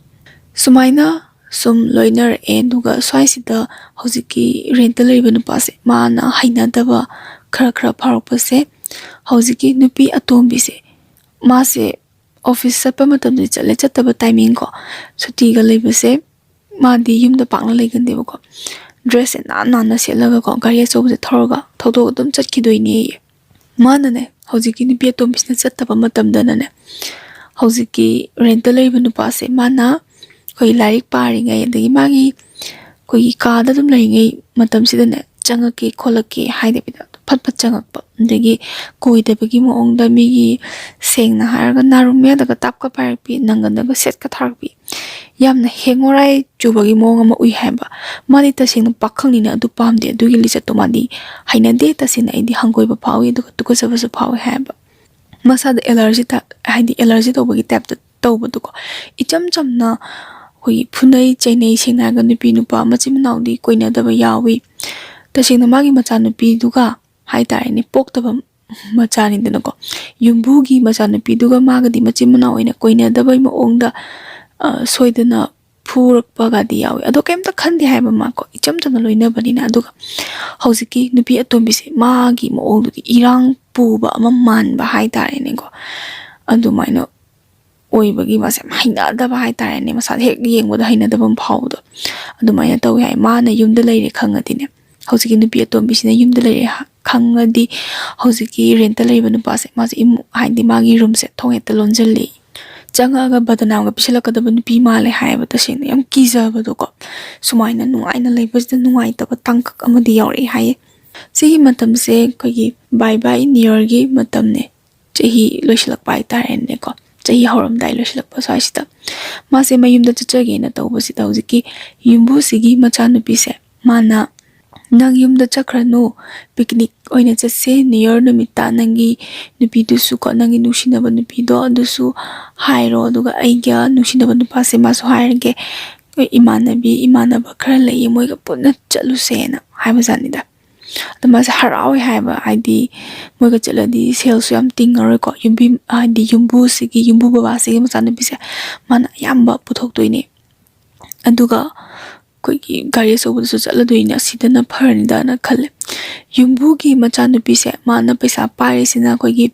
ꯁꯨꯃꯥꯏꯅ ꯁꯨꯝ ꯂꯣꯏꯅꯔꯛꯑꯦ꯫ ꯑꯗꯨꯒ ꯁ꯭ꯋꯥꯏꯁꯤꯗ ꯍꯧꯖꯤꯛꯀꯤ ꯔꯦꯟꯠꯇ ꯂꯩꯔꯤꯕ ꯅꯨꯄꯥꯁꯦ, ꯃꯥꯅ ꯍꯩꯅꯗꯕ ꯈꯔ ꯈꯔ ꯐꯥꯎꯔꯛꯄꯁꯦ, ꯍꯧꯖꯤꯛꯀꯤ ꯅꯨꯄꯤ ꯑꯇꯣꯝꯕꯤꯁꯦ, ꯃꯥꯁꯦ ꯑꯣꯐꯤꯁ ꯆꯠꯄ ꯃꯇꯝꯗꯗꯤ ꯆꯠꯂꯦ, ꯆꯠꯇꯕ ꯇꯥꯏꯃꯤꯡ ꯀꯣ, ꯁꯨꯇꯤꯒ ꯂꯩꯕꯁꯦ ꯃꯥꯗꯤ ꯌꯨꯝꯗ ꯄꯥꯛꯅ ꯂꯩꯒꯟꯗꯦꯕꯀꯣ꯫ ꯗ꯭ꯔꯦꯁꯁꯦ ꯅꯥꯟ ꯅꯥꯟꯅ ꯁꯦꯠꯂꯒꯀꯣ, ꯒꯥꯔꯤ ꯑꯆꯧꯕꯁꯦ ꯊꯧꯔꯒ ꯊꯧꯗꯣꯛ ꯑꯗꯨꯝ ꯆꯠꯈꯤꯗꯣꯏꯅꯦꯌꯦ꯫ ꯃꯥꯅꯅꯦ, ꯍꯧꯖꯤꯛꯀꯤ ꯅꯨꯄꯤ ꯑꯇꯣꯝꯕꯤꯁꯤꯅ ꯆꯠꯇꯕ ꯃꯇꯝꯗꯅꯅꯦ, ꯍꯧꯖꯤꯛꯀꯤ ꯔꯦꯟꯠꯇ ꯂꯩꯔꯤꯕ ꯅꯨꯄꯥꯁꯦ, ꯃꯥꯅ ꯑꯩꯈꯣꯏ ꯂꯥꯏꯔꯤꯛ ꯄꯥꯔꯤꯉꯩ, ꯑꯗꯒꯤ ꯃꯥꯒꯤ ꯑꯩꯈꯣꯏꯒꯤ ꯀꯥꯗ ꯑꯗꯨꯝ ꯂꯩꯔꯤꯉꯩ ꯃꯇꯝꯁꯤꯗꯅꯦ, "ꯆꯪꯉꯛꯀꯦ ꯈꯣꯠꯂꯛꯀꯦ" ꯍꯥꯏꯗꯕꯤꯗ ꯐꯠ ꯐꯠ ꯆꯪꯉꯛꯄ, ꯑꯗꯒꯤ ꯀꯣꯏꯗꯕꯒꯤ ꯃꯑꯣꯡꯗ ꯃꯤꯒꯤ, ꯁꯦꯡꯅ ꯍꯥꯏꯔꯒ, ꯅꯥꯔꯨꯝ ꯃꯌꯥꯗꯒ ꯇꯥꯞꯀ ꯄꯥꯏꯔꯛꯄꯤ, ꯅꯪꯒꯟꯗꯒ ꯁꯦꯠꯀ ꯊꯥꯔꯛꯄꯤ, ꯌꯥꯝꯅ ꯍꯦꯡꯉꯣꯔꯥꯏ ꯆꯨꯕꯒꯤ ꯃꯑꯣꯡ ꯑꯃ ꯎꯏ ꯍꯥꯏꯕ꯫ ꯃꯥꯗꯤ ꯇꯁꯦꯡꯅ ꯄꯥꯈꯪꯅꯤꯅ ꯑꯗꯨ ꯄꯥꯝꯗꯦ, ꯑꯗꯨꯒꯤ ꯂꯤꯆꯠꯇꯣ ꯃꯥꯗꯤ ꯍꯩꯅꯗꯦ꯫ "ꯇꯁꯦꯡꯅ ꯑꯩꯗꯤ ꯍꯪꯒꯣꯏꯕ ꯐꯥꯎꯏ, ꯑꯗꯨꯒ ꯇꯨꯀꯠꯆꯕꯁꯨ ꯐꯥꯎꯏ" ꯍꯥꯏꯕ꯫ ꯃꯁꯥꯗ ꯑꯦꯂꯔꯖꯤ ꯇ-, ꯍꯥꯏꯗꯤ ꯑꯦꯂꯔꯖꯤ ꯇꯧꯕꯒꯤ ꯇꯥꯏꯞꯇ ꯇꯧꯕꯗꯣꯀꯣ꯫ ꯏꯆꯝ ꯆꯝꯅ ꯑꯩꯈꯣꯏꯒꯤ ꯐꯨꯅꯩ ꯆꯩꯅꯩ, ꯁꯦꯡꯅ ꯍꯥꯏꯔꯒ ꯅꯨꯄꯤ ꯅꯨꯄꯥ ꯃꯆꯤꯟ ꯃꯅꯥꯎꯗꯤ ꯀꯣꯏꯅꯗꯕ ꯌꯥꯎꯏ꯫ ꯇꯁꯦꯡꯅ ꯃꯥꯒꯤ ꯃꯆꯥꯅꯨꯄꯤꯗꯨꯒ ꯍꯥꯏꯇꯥꯔꯦꯅꯦ, ꯄꯣꯛꯇꯕ ꯃꯆꯥꯅꯤꯗꯅꯀꯣ, ꯌꯨꯝꯕꯨꯒꯤ ꯃꯆꯥꯅꯨꯄꯤꯗꯨꯒ ꯃꯥꯒꯗꯤ ꯃꯆꯤꯟ ꯃꯅꯥꯎ ꯑꯣꯏꯅ ꯀꯣꯏꯅꯗꯕꯩ ꯃꯑꯣꯡꯗ, ꯑ, ꯁꯣꯏꯗꯅ ꯐꯨꯔꯛꯄꯒꯗꯤ ꯌꯥꯎꯋꯤ꯫ ꯑꯗꯣ ꯀꯩꯝꯇ ꯈꯟꯗꯦ ꯍꯥꯏꯕ ꯃꯥꯀꯣ, ꯏꯆꯝ ꯆꯝꯅ ꯂꯣꯏꯅꯕꯅꯤꯅ꯫ ꯑꯗꯨꯒ ꯍꯧꯖꯤꯛꯀꯤ ꯅꯨꯄꯤ ꯑꯇꯣꯝꯕꯤꯁꯦ, ꯃꯥꯒꯤ ꯃꯑꯣꯡꯗꯨꯗꯤ ꯏꯔꯥꯡ ꯄꯨꯕ ꯑꯃ ꯃꯥꯟꯕ ꯍꯥꯏꯇꯥꯔꯦꯅꯦꯀꯣ꯫ ꯑꯗꯨꯃꯥꯏꯅ ꯑꯣꯏꯕꯒꯤ ꯃꯥꯁꯦ ꯌꯥꯝ ꯍꯩꯅꯗꯕ ꯍꯥꯏꯇꯥꯔꯦꯅꯦ, ꯃꯁꯥꯗ ꯍꯦꯛ ꯌꯦꯡꯕꯗ ꯍꯩꯅꯗꯕ ꯑꯃ ꯐꯥꯎꯕꯗꯣ ꯑꯗꯨꯃꯥꯏꯅ ꯇꯧꯋꯤ ꯍꯥꯏ꯫ ꯃꯥꯅ ꯌꯨꯝꯗ ꯂꯩꯔꯦ ꯈꯪꯉꯗꯤꯅꯦ, ꯍꯧꯖꯤꯛꯀꯤ ꯅꯨꯄꯤ ꯑꯇꯣꯝꯕꯤꯁꯤꯅ ꯌꯨꯝꯗ ꯂꯩꯔꯦ ꯍ-, ꯈꯪꯉꯗꯤ ꯍꯧꯖꯤꯛꯀꯤ ꯔꯦꯟꯠꯇ ꯂꯩꯕ ꯅꯨꯄꯥꯁꯦ ꯃꯥꯁꯦ ꯏꯃꯨꯡ, ꯍꯥꯏꯗꯤ ꯃꯥꯒꯤ ꯔꯨꯝꯁꯦ ꯊꯣꯡ ꯍꯦꯛꯇ ꯂꯣꯟꯁꯤꯜꯂꯤ꯫ ꯆꯪꯉꯛꯑꯒ ꯕꯗꯅꯥꯝꯒ ꯄꯤꯁꯜꯂꯛꯀꯗꯕ ꯅꯨꯄꯤ ꯃꯥꯜꯂꯦ ꯍꯥꯏꯌꯦꯕ꯫ ꯇꯁꯦꯡꯅ ꯌꯥꯝ ꯀꯤꯖꯕꯗꯣꯀꯣ꯫ ꯁꯨꯃꯥꯏꯅ ꯅꯨꯡꯉꯥꯏꯅ ꯂꯩꯕꯁꯤꯗ ꯅꯨꯡꯉꯥꯏꯇꯕ ꯇꯥꯡꯀꯛ ꯑꯃꯗꯤ ꯌꯥꯎꯔꯛꯑꯦ ꯍꯥꯏꯌꯦ꯫ ꯁꯤꯒꯤ ꯃꯇꯝꯁꯦ ꯑꯩꯈꯣꯏꯒꯤ ꯕꯥꯏ ꯕꯥꯏ ꯅꯤꯌꯨ ꯌꯔꯒꯤ ꯃꯇꯝꯅꯦ꯫ ꯆꯍꯤ ꯂꯣꯏꯁꯤꯜꯂꯛꯄ ꯍꯥꯏꯇꯥꯔꯦꯅꯦꯀꯣ, ꯆꯍꯤ ꯍꯧꯔꯝꯗꯥꯏ ꯂꯣꯏꯁꯤꯜꯂꯛꯄ ꯁ꯭ꯋꯥꯏꯁꯤꯗ ꯃꯥꯁꯦ ꯃꯌꯨꯝꯗ ꯆꯠꯆꯒꯦꯅ ꯇꯧꯕꯁꯤꯗ ꯍꯧꯖꯤꯛꯀꯤ ꯌꯨꯝꯕꯨꯁꯤꯒꯤ ꯃꯆꯥꯅꯨꯄꯤꯁꯦ ꯃꯥꯅ, "ꯅꯪ ꯌꯨꯝꯗ ꯆꯠꯈ꯭ꯔꯅꯨ, ꯄꯤꯛꯅꯤꯛ ꯑꯣꯏꯅ ꯆꯠꯁꯦ ꯅ꯭ꯌꯨ ꯌꯔ ꯅꯨꯃꯤꯠꯇ, ꯅꯪꯒꯤ ꯅꯨꯄꯤꯗꯨꯁꯨ ꯀꯣ, ꯅꯪꯒꯤ ꯅꯨꯡꯁꯤꯅꯕ ꯅꯨꯄꯤꯗꯣ ꯑꯗꯨꯁꯨ ꯍꯥꯏꯔꯣ, ꯑꯗꯨꯒ ꯑꯩꯒ ꯅꯨꯡꯁꯤꯅꯕ ꯅꯨꯄꯥꯁꯦ ꯃꯥꯁꯨ ꯍꯥꯏꯔꯒꯦ, ꯑꯩꯈꯣꯏ ꯏꯃꯥꯟꯅꯕꯤ ꯏꯃꯥꯟꯅꯕ ꯈꯔ ꯂꯩꯌꯦ, ꯃꯣꯏꯒ ꯄꯨꯟꯅ ꯆꯠꯂꯨꯁꯦꯅ" ꯍꯥꯏꯕꯖꯥꯠꯅꯤꯗ꯫ ꯑꯗꯣ ꯃꯥꯁꯦ ꯍꯔꯥꯎꯋꯦ ꯍꯥꯏꯕ, ꯍꯥꯏꯗꯤ ꯃꯣꯏꯒ ꯆꯠꯂꯗꯤ ꯁꯦꯜꯁꯨ ꯌꯥꯝ ꯇꯤꯡꯉꯔꯣꯏꯀꯣ꯫ ꯌꯨꯝꯕꯤ, ꯍꯥꯏꯗꯤ ꯌꯨꯝꯕꯨꯁꯤꯒꯤ, ꯌꯨꯝꯕꯨ ꯕꯕꯥꯁꯤꯒꯤ ꯃꯆꯥꯅꯨꯄꯤꯁꯦ ꯃꯥꯅ ꯑꯌꯥꯝꯕ ꯄꯨꯊꯣꯛꯇꯣꯏꯅꯦ꯫ ꯑꯗꯨꯒ ꯑꯩꯈꯣꯏꯒꯤ ꯒꯥꯔꯤ ꯑꯆꯧꯕꯗꯁꯨ ꯆꯠꯂꯗꯣꯏꯅꯦ, ꯑꯁꯤꯗꯅ ꯐꯔꯅꯤꯗꯅ ꯈꯜꯂꯦ꯫ ꯌꯨꯝꯕꯨꯒꯤ ꯃꯆꯥꯅꯨꯄꯤꯁꯦ ꯃꯥꯅ ꯄꯩꯁꯥ ꯄꯥꯏꯔꯤꯁꯤꯅ ꯑꯩꯈꯣꯏꯒꯤ,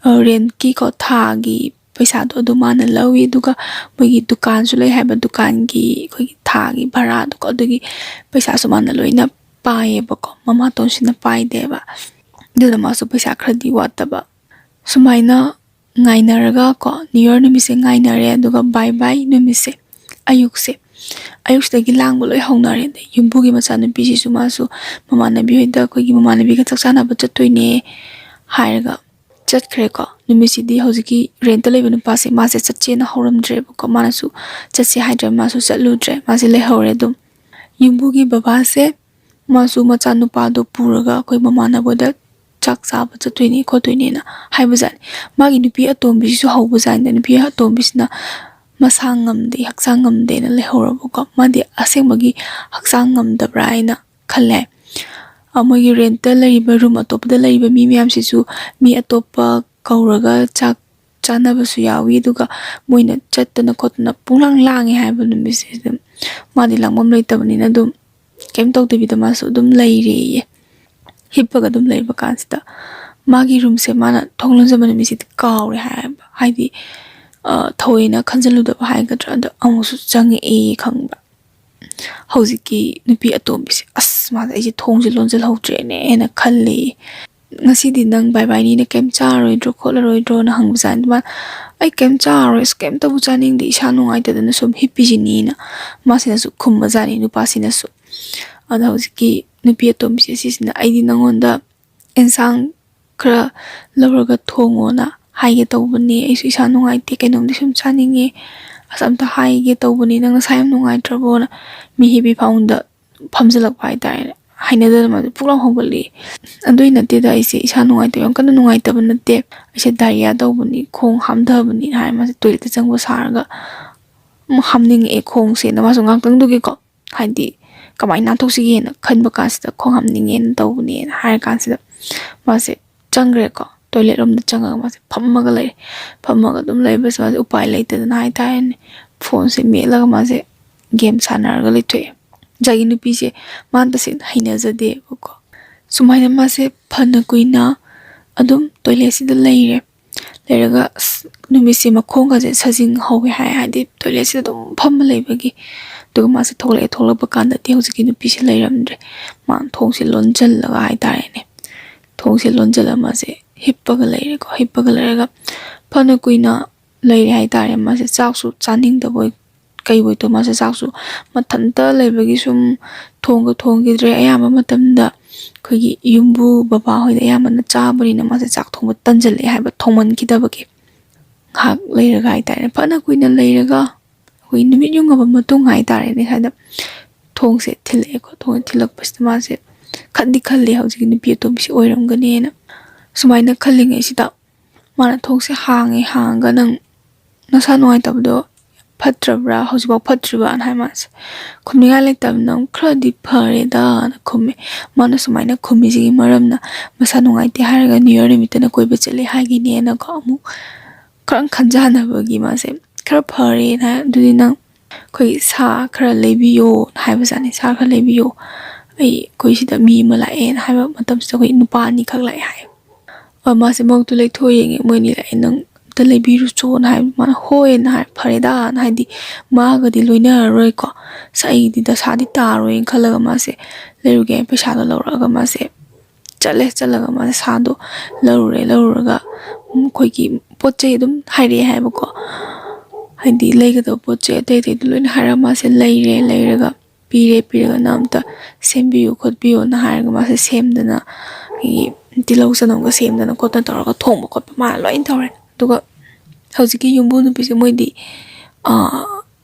ꯑ, ꯔꯦꯟꯠꯀꯤꯀꯣ, ꯊꯥꯒꯤ ꯄꯩꯁꯥꯗꯣ ꯑꯗꯨ ꯃꯥꯅ ꯂꯧꯏ꯫ ꯑꯗꯨꯒ ꯃꯣꯏꯒꯤ ꯗꯨꯀꯥꯟꯁꯨ ꯂꯩ ꯍꯥꯏꯕ, ꯗꯨꯀꯥꯟꯒꯤ ꯑꯩꯈꯣꯏꯒꯤ ꯊꯥꯒꯤ ꯚꯔꯥꯗꯣꯀꯣ, ꯑꯗꯨꯒꯤ ꯄꯩꯁꯥꯁꯨ ꯃꯥꯅ ꯂꯣꯏꯅ ꯄꯥꯏꯌꯦꯕꯀꯣ, ꯃꯃꯥꯇꯣꯟꯁꯤꯅ ꯄꯥꯏꯗꯦꯕ꯫ ꯑꯗꯨꯅ ꯃꯥꯁꯨ ꯄꯩꯁꯥ ꯈꯔꯗꯤ ꯋꯥꯠꯇꯕ꯫ ꯁꯨꯃꯥꯏꯅ ꯉꯥꯏꯅꯔꯒ ꯀꯣ, ꯅ꯭ꯌꯨ ꯌꯔ ꯅꯨꯃꯤꯠꯁꯦ ꯉꯥꯏꯅꯔꯦ, ꯑꯗꯨꯒ ꯕꯥꯏ ꯕꯥꯏ ꯅꯨꯃꯤꯠꯁꯦ, ꯑꯌꯨꯛꯁꯦ, ꯑꯌꯨꯛꯁꯤꯗꯒꯤ ꯂꯥꯡꯕ ꯂꯣꯏ ꯍꯧꯅꯔꯦ꯫ ꯑꯗꯩ ꯌꯨꯝꯕꯨꯒꯤ ꯃꯆꯥꯅꯨꯄꯤꯁꯤꯁꯨ ꯃꯥꯁꯨ ꯃꯃꯥꯟꯅꯕꯤ ꯍꯣꯏꯗ ꯑꯩꯈꯣꯏꯒꯤ ꯃꯃꯥꯟꯅꯕꯤꯒ ꯆꯥꯛ ꯆꯥꯅꯕ ꯆꯠꯇꯣꯏꯅꯦ ꯍꯥꯏꯔꯒ ꯆꯠꯈ꯭ꯔꯦꯀꯣ꯫ ꯅꯨꯃꯤꯠꯁꯤꯗꯤ ꯍꯧꯖꯤꯛꯀꯤ ꯔꯦꯟꯠꯇ ꯂꯩꯕ ꯅꯨꯄꯥꯁꯦ ꯃꯥꯁꯦ ꯆꯠꯁꯦꯅ ꯍꯧꯔꯝꯗ꯭ꯔꯦꯕꯀꯣ, ꯃꯥꯅꯁꯨ ꯆꯠꯁꯦ ꯍꯥꯏꯗ꯭ꯔꯦ, ꯃꯥꯁꯨ ꯆꯠꯂꯨꯗ꯭ꯔꯦ, ꯃꯥꯁꯦ ꯂꯩꯍꯧꯔꯦ ꯑꯗꯨꯝ꯫ ꯌꯨꯝꯕꯨꯒꯤ ꯕꯕꯥꯁꯦ ꯃꯥꯁꯨ ꯃꯆꯥꯅꯨꯄꯥꯗꯣ ꯄꯨꯔꯒ ꯑꯩꯈꯣꯏ ꯃꯃꯥꯟꯅꯕꯗ ꯆꯥꯛ ꯆꯥꯕ ꯆꯠꯇꯣꯏꯅꯦ ꯈꯣꯠꯇꯣꯏꯅꯦꯅ ꯍꯥꯏꯕꯖꯥꯠꯅꯤ꯫ ꯃꯥꯒꯤ ꯅꯨꯄꯤ ꯑꯇꯣꯝꯕꯤꯁꯤꯁꯨ ꯍꯧꯕꯖꯥꯠꯅꯤꯗ꯫ ꯅꯨꯄꯤ ꯑꯇꯣꯝꯕꯤꯁꯤꯅ ꯃꯁꯥ ꯉꯝꯗꯦ, ꯍꯛꯆꯥꯡ ꯉꯝꯗꯦꯅ ꯂꯩꯍꯧꯔꯕꯀꯣ꯫ ꯃꯥꯗꯤ ꯑꯁꯦꯡꯕꯒꯤ ꯍꯛꯆꯥꯡ ꯉꯝꯗꯕ꯭ꯔꯥ ꯍꯥꯏꯅ ꯈꯜꯂꯦ꯫ ꯑ, ꯃꯣꯏꯒꯤ ꯔꯦꯟꯠꯇ ꯂꯩꯔꯤꯕ, ꯔꯨꯝ ꯑꯇꯣꯞꯄꯗ ꯂꯩꯔꯤꯕ ꯃꯤ ꯃꯌꯥꯝꯁꯤꯁꯨ ꯃꯤ ꯑꯇꯣꯞꯄ ꯀꯧꯔꯒ ꯆꯥꯛ ꯆꯥꯅꯕꯁꯨ ꯌꯥꯎꯏ꯫ ꯑꯗꯨꯒ ꯃꯣꯏꯅ ꯆꯠꯇꯅ ꯈꯣꯠꯇꯅ ꯄꯨꯡꯂꯥꯡ ꯂꯥꯡꯉꯦ ꯍꯥꯏꯕ ꯅꯨꯃꯤꯠꯁꯤꯗ꯫ ꯃꯥꯗꯤ ꯂꯥꯡꯐꯝ ꯂꯩꯇꯕꯅꯤꯅ ꯑꯗꯨꯝ ꯀꯩꯝ ꯇꯧꯗꯕꯤꯗ ꯃꯥꯁꯨ ꯑꯗꯨꯝ ꯂꯩꯔꯦꯌꯦ꯫ ꯍꯤꯞꯄꯒ ꯑꯗꯨꯝ ꯂꯩꯕ ꯀꯥꯟꯁꯤꯗ ꯃꯥꯒꯤ ꯔꯨꯝꯁꯦ ꯃꯥꯅ ꯊꯣꯡ ꯂꯣꯟꯖꯟꯕ ꯅꯨꯃꯤꯠꯁꯤꯗꯤ ꯀꯥꯎꯔꯦ ꯍꯥꯏꯌꯦꯕ꯫ ꯍꯥꯏꯗꯤ, ꯊꯑꯣꯏꯅ ꯈꯟꯖꯤꯜꯂꯨꯗꯕ ꯍꯥꯏꯒꯗ꯭ꯔꯥ, ꯑꯗꯣ ꯑꯃꯨꯛꯁꯨ ꯆꯪꯉꯛꯑꯦ, ꯈꯪꯕ꯭ꯔꯥ? ꯍꯧꯖꯤꯛꯀꯤ ꯅꯨꯄꯤ ꯑꯇꯣꯝꯕꯤꯁꯦ, ꯑꯁ, ꯃꯥꯗ ꯑꯩꯁꯦ ꯊꯣꯡꯁꯦ ꯂꯣꯟꯁꯤꯜꯍꯧꯗ꯭ꯔꯦꯅꯦꯅ ꯈꯜꯂꯤ꯫ "ꯉꯁꯤꯗꯤ ꯅꯪ ꯕꯥꯏ ꯕꯥꯏꯅꯤꯅ ꯀꯩꯝ ꯆꯥꯔꯣꯏꯗ꯭ꯔꯣ ꯈꯣꯠꯂꯔꯣꯏꯗ꯭ꯔꯣꯅ?" ꯍꯪꯕꯖꯥꯠꯅꯤ꯫ ꯃꯥ, "ꯑꯩ ꯀꯩꯝ ꯆꯥꯔꯣꯏ, ꯑꯁ, ꯀꯩꯝꯇꯕꯨ ꯆꯥꯅꯤꯡꯗꯦ, ꯏꯁꯥ ꯅꯨꯡꯉꯥꯏꯇꯗꯅ ꯁꯨꯝ ꯍꯤꯞꯄꯤꯁꯤꯅꯤꯅ" ꯃꯥꯁꯤꯅꯁꯨ ꯈꯨꯝꯕꯖꯥꯠꯅꯤ, ꯅꯨꯄꯥꯁꯤꯅꯁꯨ꯫ ꯑꯗ ꯍꯧꯖꯤꯛꯀꯤ ꯅꯨꯄꯤ ꯑꯇꯣꯝꯕꯤꯁꯦ ꯁꯤꯁꯤꯅ, "ꯑꯩꯗꯤ ꯅꯪꯉꯣꯟꯗ ꯑꯦꯟꯁꯥꯡ ꯈꯔ ꯂꯧꯔꯒ ꯊꯣꯡꯉꯣꯅ ꯍꯥꯏꯒꯦ ꯇꯧꯕꯅꯦ, ꯑꯩꯁꯨ ꯏꯁꯥ ꯅꯨꯡꯉꯥꯏꯇꯦ, ꯀꯩꯅꯣꯝꯗꯤ ꯁꯨꯝ ꯆꯥꯅꯤꯡꯉꯦ, ꯑꯁ, ꯑꯝꯇ ꯍꯥꯏꯒꯦ ꯇꯧꯕꯅꯦ, ꯅꯪ ꯅꯁꯥ ꯌꯥꯝ ꯅꯨꯡꯉꯥꯏꯇ꯭ꯔꯕꯣꯅ?" ꯃꯤ ꯍꯤꯞꯄꯤ ꯐꯃꯨꯡꯗ ꯐꯝꯖꯤꯜꯂꯛꯄ ꯍꯥꯏꯇꯥꯔꯦꯅꯦ꯫ ꯍꯩꯅꯗꯅ ꯃꯥꯁꯦ ꯄꯨꯛ ꯂꯥꯎ ꯍꯧꯒꯠꯂꯛꯏ꯫ "ꯑꯗꯨꯏ ꯅꯠꯇꯦꯗ, ꯑꯩꯁꯦ ꯏꯁꯥ ꯅꯨꯡꯉꯥꯏꯇꯕ, ꯌꯥꯝ ꯀꯟꯅ ꯅꯨꯡꯉꯥꯏꯇꯕ ꯅꯠꯇꯦ, ꯑꯩꯁꯦ ꯗꯥꯏꯔꯤꯌꯥ ꯇꯧꯕꯅꯤ, ꯈꯣꯡ ꯍꯥꯝꯊꯕꯅꯤꯅ" ꯍꯥꯏꯔ ꯃꯥꯁꯦ ꯇꯣꯏꯂꯦꯠꯇ ꯆꯪꯕ ꯁꯥꯔꯒ ꯑꯃꯨꯛ ꯍꯥꯝꯅꯤꯡꯉꯛꯑꯦ ꯈꯣꯡꯁꯦꯅ꯫ ꯃꯥꯁꯨ ꯉꯥꯛꯇꯪꯗꯨꯒꯤꯀꯣ, ꯍꯥꯏꯗꯤ, ꯀꯃꯥꯏꯅ ꯅꯥꯟꯊꯣꯛꯁꯤꯒꯦꯅ ꯈꯟꯕ ꯀꯥꯟꯁꯤꯗ, "ꯈꯣꯡ ꯍꯥꯝꯅꯤꯡꯉꯦꯅ ꯇꯧꯕꯅꯦꯅ" ꯍꯥꯏꯔ ꯀꯥꯟꯁꯤꯗ ꯃꯥꯁꯦ ꯆꯪꯈ꯭ꯔꯦꯀꯣ꯫ ꯇꯣꯏꯂꯦꯠ ꯔꯣꯝꯗ ꯆꯪꯉꯒ ꯃꯥꯁꯦ ꯐꯝꯃꯒ ꯂꯩꯔꯦ꯫ ꯐꯝꯃꯒ ꯑꯗꯨꯝ ꯂꯩꯕꯁꯦ ꯃꯥꯁꯦ ꯎꯄꯥꯏ ꯂꯩꯇꯗꯅ ꯍꯥꯏꯇꯥꯔꯦꯅꯦ, ꯐꯣꯟꯁꯦ ꯃꯦꯠꯂꯒ ꯃꯥꯁꯦ ꯒꯦꯝ ꯁꯥꯟꯅꯔꯒ ꯂꯩꯊꯣꯛꯑꯦ꯫ ꯉꯁꯥꯏꯒꯤ ꯅꯨꯄꯤꯁꯦ ꯃꯥꯅ ꯇꯁꯦꯡꯅ ꯍꯩꯅꯖꯗꯦꯕꯀꯣ꯫ ꯁꯨꯃꯥꯏꯅ ꯃꯥꯁꯦ ꯐꯅ ꯀꯨꯏꯅ ꯑꯗꯨꯝ ꯇꯣꯏꯂꯦꯠꯁꯤꯗ ꯂꯩꯔꯦ꯫ ꯂꯩꯔꯒ ꯑꯁ, ꯅꯨꯃꯤꯠꯁꯦ ꯃꯈꯣꯡꯒꯁꯦ ꯁꯥꯖꯤꯡ ꯍꯧꯋꯦ ꯍꯥꯏ, ꯍꯥꯏꯗꯤ ꯇꯣꯏꯂꯦꯠꯁꯤꯗ ꯑꯗꯨꯝ ꯐꯝꯃ ꯂꯩꯕꯒꯤ꯫ ꯑꯗꯨꯒ ꯃꯥꯁꯦ ꯊꯣꯛꯂꯛꯑꯦ꯫ ꯊꯣꯛꯂꯛꯄ ꯀꯥꯟꯗꯗꯤ ꯍꯧꯖꯤꯛꯀꯤ ꯅꯨꯄꯤꯁꯦ ꯂꯩꯔꯝꯗ꯭ꯔꯦ꯫ ꯃꯥꯅ ꯊꯣꯡꯁꯦ ꯂꯣꯟꯁꯤꯜꯂꯒ ꯍꯥꯏꯇꯥꯔꯦꯅꯦ, ꯊꯣꯡꯁꯦ ꯂꯣꯟꯁꯤꯜꯂꯒ ꯃꯥꯁꯦ ꯍꯤꯞꯄꯒ ꯂꯩꯔꯦꯀꯣ꯫ ꯍꯤꯞꯄꯒ ꯂꯩꯔꯒ ꯐꯅ ꯀꯨꯏꯅ ꯂꯩꯔꯦ ꯍꯥꯏꯇꯥꯔꯦ꯫ ꯃꯥꯁꯦ ꯆꯥꯛꯁꯨ ꯆꯥꯅꯤꯡꯗꯕꯣꯏ ꯀꯩꯕꯣꯏ ꯇꯧ, ꯃꯥꯁꯦ ꯆꯥꯛꯁꯨ ꯃꯊꯟꯇ ꯂꯩꯕꯒꯤ ꯁꯨꯝ ꯊꯣꯡꯒ ꯊꯣꯡꯈꯤꯗ꯭ꯔꯦ꯫ ꯑꯌꯥꯝꯕ ꯃꯇꯝꯗ ꯑꯩꯈꯣꯏꯒꯤ ꯌꯨꯝꯕꯨ ꯕꯕꯥ ꯍꯣꯏꯗ ꯑꯌꯥꯝꯕꯅ ꯆꯥꯕꯅꯤꯅ ꯃꯥꯁꯦ ꯆꯥꯛ ꯊꯣꯡꯕ ꯇꯟꯁꯤꯜꯂꯛꯑꯦ ꯍꯥꯏꯕ, ꯊꯣꯡꯃꯟꯈꯤꯗꯕꯒꯤ꯫ ꯉꯥꯏꯍꯥꯛ ꯂꯩꯔꯒ ꯍꯥꯏꯇꯥꯔꯦ, ꯐꯅ ꯀꯨꯏꯅ ꯂꯩꯔꯒ ꯑꯩꯈꯣꯏ ꯅꯨꯃꯤꯠ ꯌꯨꯡꯉꯕ ꯃꯇꯨꯡ ꯍꯥꯏꯇꯥꯔꯦꯅꯦ, ꯁ꯭ꯋꯥꯏꯗ ꯊꯣꯡꯁꯦ ꯊꯤꯜꯂꯛꯑꯦꯀꯣ꯫ ꯊꯣꯡꯁꯦ ꯊꯤꯜꯂꯛꯄꯁꯤꯗ ꯃꯥꯁꯦ ꯈꯟꯗꯤ ꯈꯜꯂꯦ, ꯍꯧꯖꯤꯛꯀꯤ ꯅꯨꯄꯤ ꯑꯇꯣꯝꯕꯤꯁꯤ ꯑꯣꯏꯔꯝꯒꯅꯤꯅ꯫ ꯁꯨꯃꯥꯏꯅ ꯈꯜꯂꯤꯉꯩꯁꯤꯗ ꯃꯥꯅ ꯊꯣꯡꯁꯦ ꯍꯥꯡꯉꯦ, ꯍꯥꯡꯉꯒ, "ꯅꯪ ꯅꯁꯥ ꯅꯨꯡꯉꯥꯏꯇꯕꯗꯣ ꯐꯠꯇ꯭ꯔꯕ꯭ꯔꯥ? ꯍꯧꯖꯤꯛꯐꯥꯎ ꯐꯠꯇ꯭ꯔꯤꯕꯅ?" ꯍꯥꯏ꯫ ꯃꯥꯁꯦ ꯈꯨꯝꯅꯤꯡꯉꯥꯏ ꯂꯩꯇꯕꯅ, "ꯈꯔꯗꯤ ꯐꯔꯦꯗꯅ" ꯈꯨꯝꯃꯦ꯫ ꯃꯥꯅ ꯁꯨꯃꯥꯏꯅ ꯈꯨꯝꯃꯤꯁꯤꯒꯤ ꯃꯔꯝꯅ, ꯃꯁꯥ ꯅꯨꯡꯉꯥꯏꯇꯦ ꯍꯥꯏꯔꯒ ꯅ꯭ꯌꯨ ꯌꯔ ꯅꯨꯃꯤꯠꯇꯅ ꯀꯣꯏꯕ ꯆꯠꯂꯦ ꯍꯥꯏꯒꯤꯅꯦꯅꯀꯣ, ꯑꯃꯨꯛ ꯈꯔ ꯈꯟꯖꯥꯟꯅꯕꯒꯤ ꯃꯥꯁꯦ, "ꯈꯔ ꯐꯔꯦꯅ ꯍꯥꯏ, ꯑꯗꯨꯗꯤ ꯅꯪ ꯑꯩꯈꯣꯏꯒꯤ ꯁꯥ ꯈꯔ ꯂꯩꯕꯤꯌꯣ" ꯍꯥꯏꯕꯖꯥꯠꯅꯤ꯫ "ꯁꯥ ꯈꯔ ꯂꯩꯕꯤꯌꯣ, ꯑꯩ, ꯑꯩꯈꯣꯏ ꯁꯤꯗ ꯃꯤ ꯑꯃ ꯂꯥꯛꯑꯦꯅ" ꯍꯥꯏꯕ ꯃꯇꯝꯁꯤꯗ ꯑꯩꯈꯣꯏ ꯅꯨꯄꯥ ꯑꯅꯤꯈꯛ ꯂꯥꯛꯑꯦ ꯍꯥꯏ꯫ ꯑ, ꯃꯥꯁꯦ ꯃꯕꯨꯛꯇꯨ ꯂꯩꯊꯣꯛꯑ ꯌꯦꯡꯉꯦ, ꯃꯣꯏ ꯑꯅꯤ ꯂꯥꯛꯑꯦ꯫ "ꯅꯪ ꯂꯩꯕꯤꯔꯨꯆꯣꯅ ꯍꯥꯏꯕ꯫ ꯃꯥꯅ "ꯍꯣꯏꯅ" ꯍꯥꯏ, "ꯐꯔꯦꯗꯥꯅ", ꯍꯥꯏꯗꯤ ꯃꯥꯒꯗꯤ ꯂꯣꯏꯅꯔꯔꯣꯏꯀꯣ, "ꯑꯁ, ꯑꯩꯒꯤꯗꯤ ꯗꯁꯥꯗꯤ ꯇꯥꯔꯣꯏꯅ" ꯈꯜꯂꯒ ꯃꯥꯁꯦ ꯂꯩꯔꯨꯒꯦ ꯍꯥꯏꯅ ꯄꯩꯁꯥꯗꯣ ꯂꯧꯔꯛꯑꯒ ꯃꯥꯁꯦ ꯆꯠꯂꯦ꯫ ꯆꯠꯂꯒ ꯃꯥꯁꯦ ꯁꯥꯗꯣ ꯂꯧꯔꯨꯔꯦ꯫ ꯂꯧꯔꯨꯔꯒ, ꯎꯝ, ꯑꯩꯈꯣꯏꯒꯤ ꯄꯣꯠ ꯆꯩ ꯑꯗꯨꯝ ꯍꯥꯏꯔꯛꯑꯦ ꯍꯥꯏꯕꯀꯣ, ꯍꯥꯏꯗꯤ ꯂꯩꯒꯗꯕ ꯄꯣꯠ ꯆꯩ ꯑꯇꯩ ꯑꯇꯩꯗꯣ ꯂꯣꯏꯅ ꯍꯥꯏꯔꯒ ꯃꯥꯁꯦ ꯂꯩꯔꯦ꯫ ꯂꯩꯔꯒ ꯄꯤꯔꯦ꯫ ꯄꯤꯔꯒꯅ "ꯑꯝꯇ ꯁꯦꯝꯕꯤꯌꯨ ꯈꯣꯠꯄꯤꯌꯨꯅ" ꯍꯥꯏꯔꯒ ꯃꯥꯁꯦ ꯁꯦꯝꯗꯅ, ꯑꯩꯈꯣꯏꯒꯤ ꯇꯤꯜꯍꯧ ꯆꯅꯝꯒ ꯁꯦꯝꯗꯅ ꯈꯣꯠꯇꯅ ꯇꯧꯔꯒ ꯊꯣꯡꯕ ꯈꯣꯠꯄ ꯃꯥꯅ ꯂꯣꯏꯅ ꯇꯧꯔꯦ꯫ ꯑꯗꯨꯒ ꯍꯧꯖꯤꯛꯀꯤ ꯌꯨꯝꯕꯨ ꯅꯨꯄꯤꯁꯦ, ꯃꯣꯏꯗꯤ, ꯑꯥ,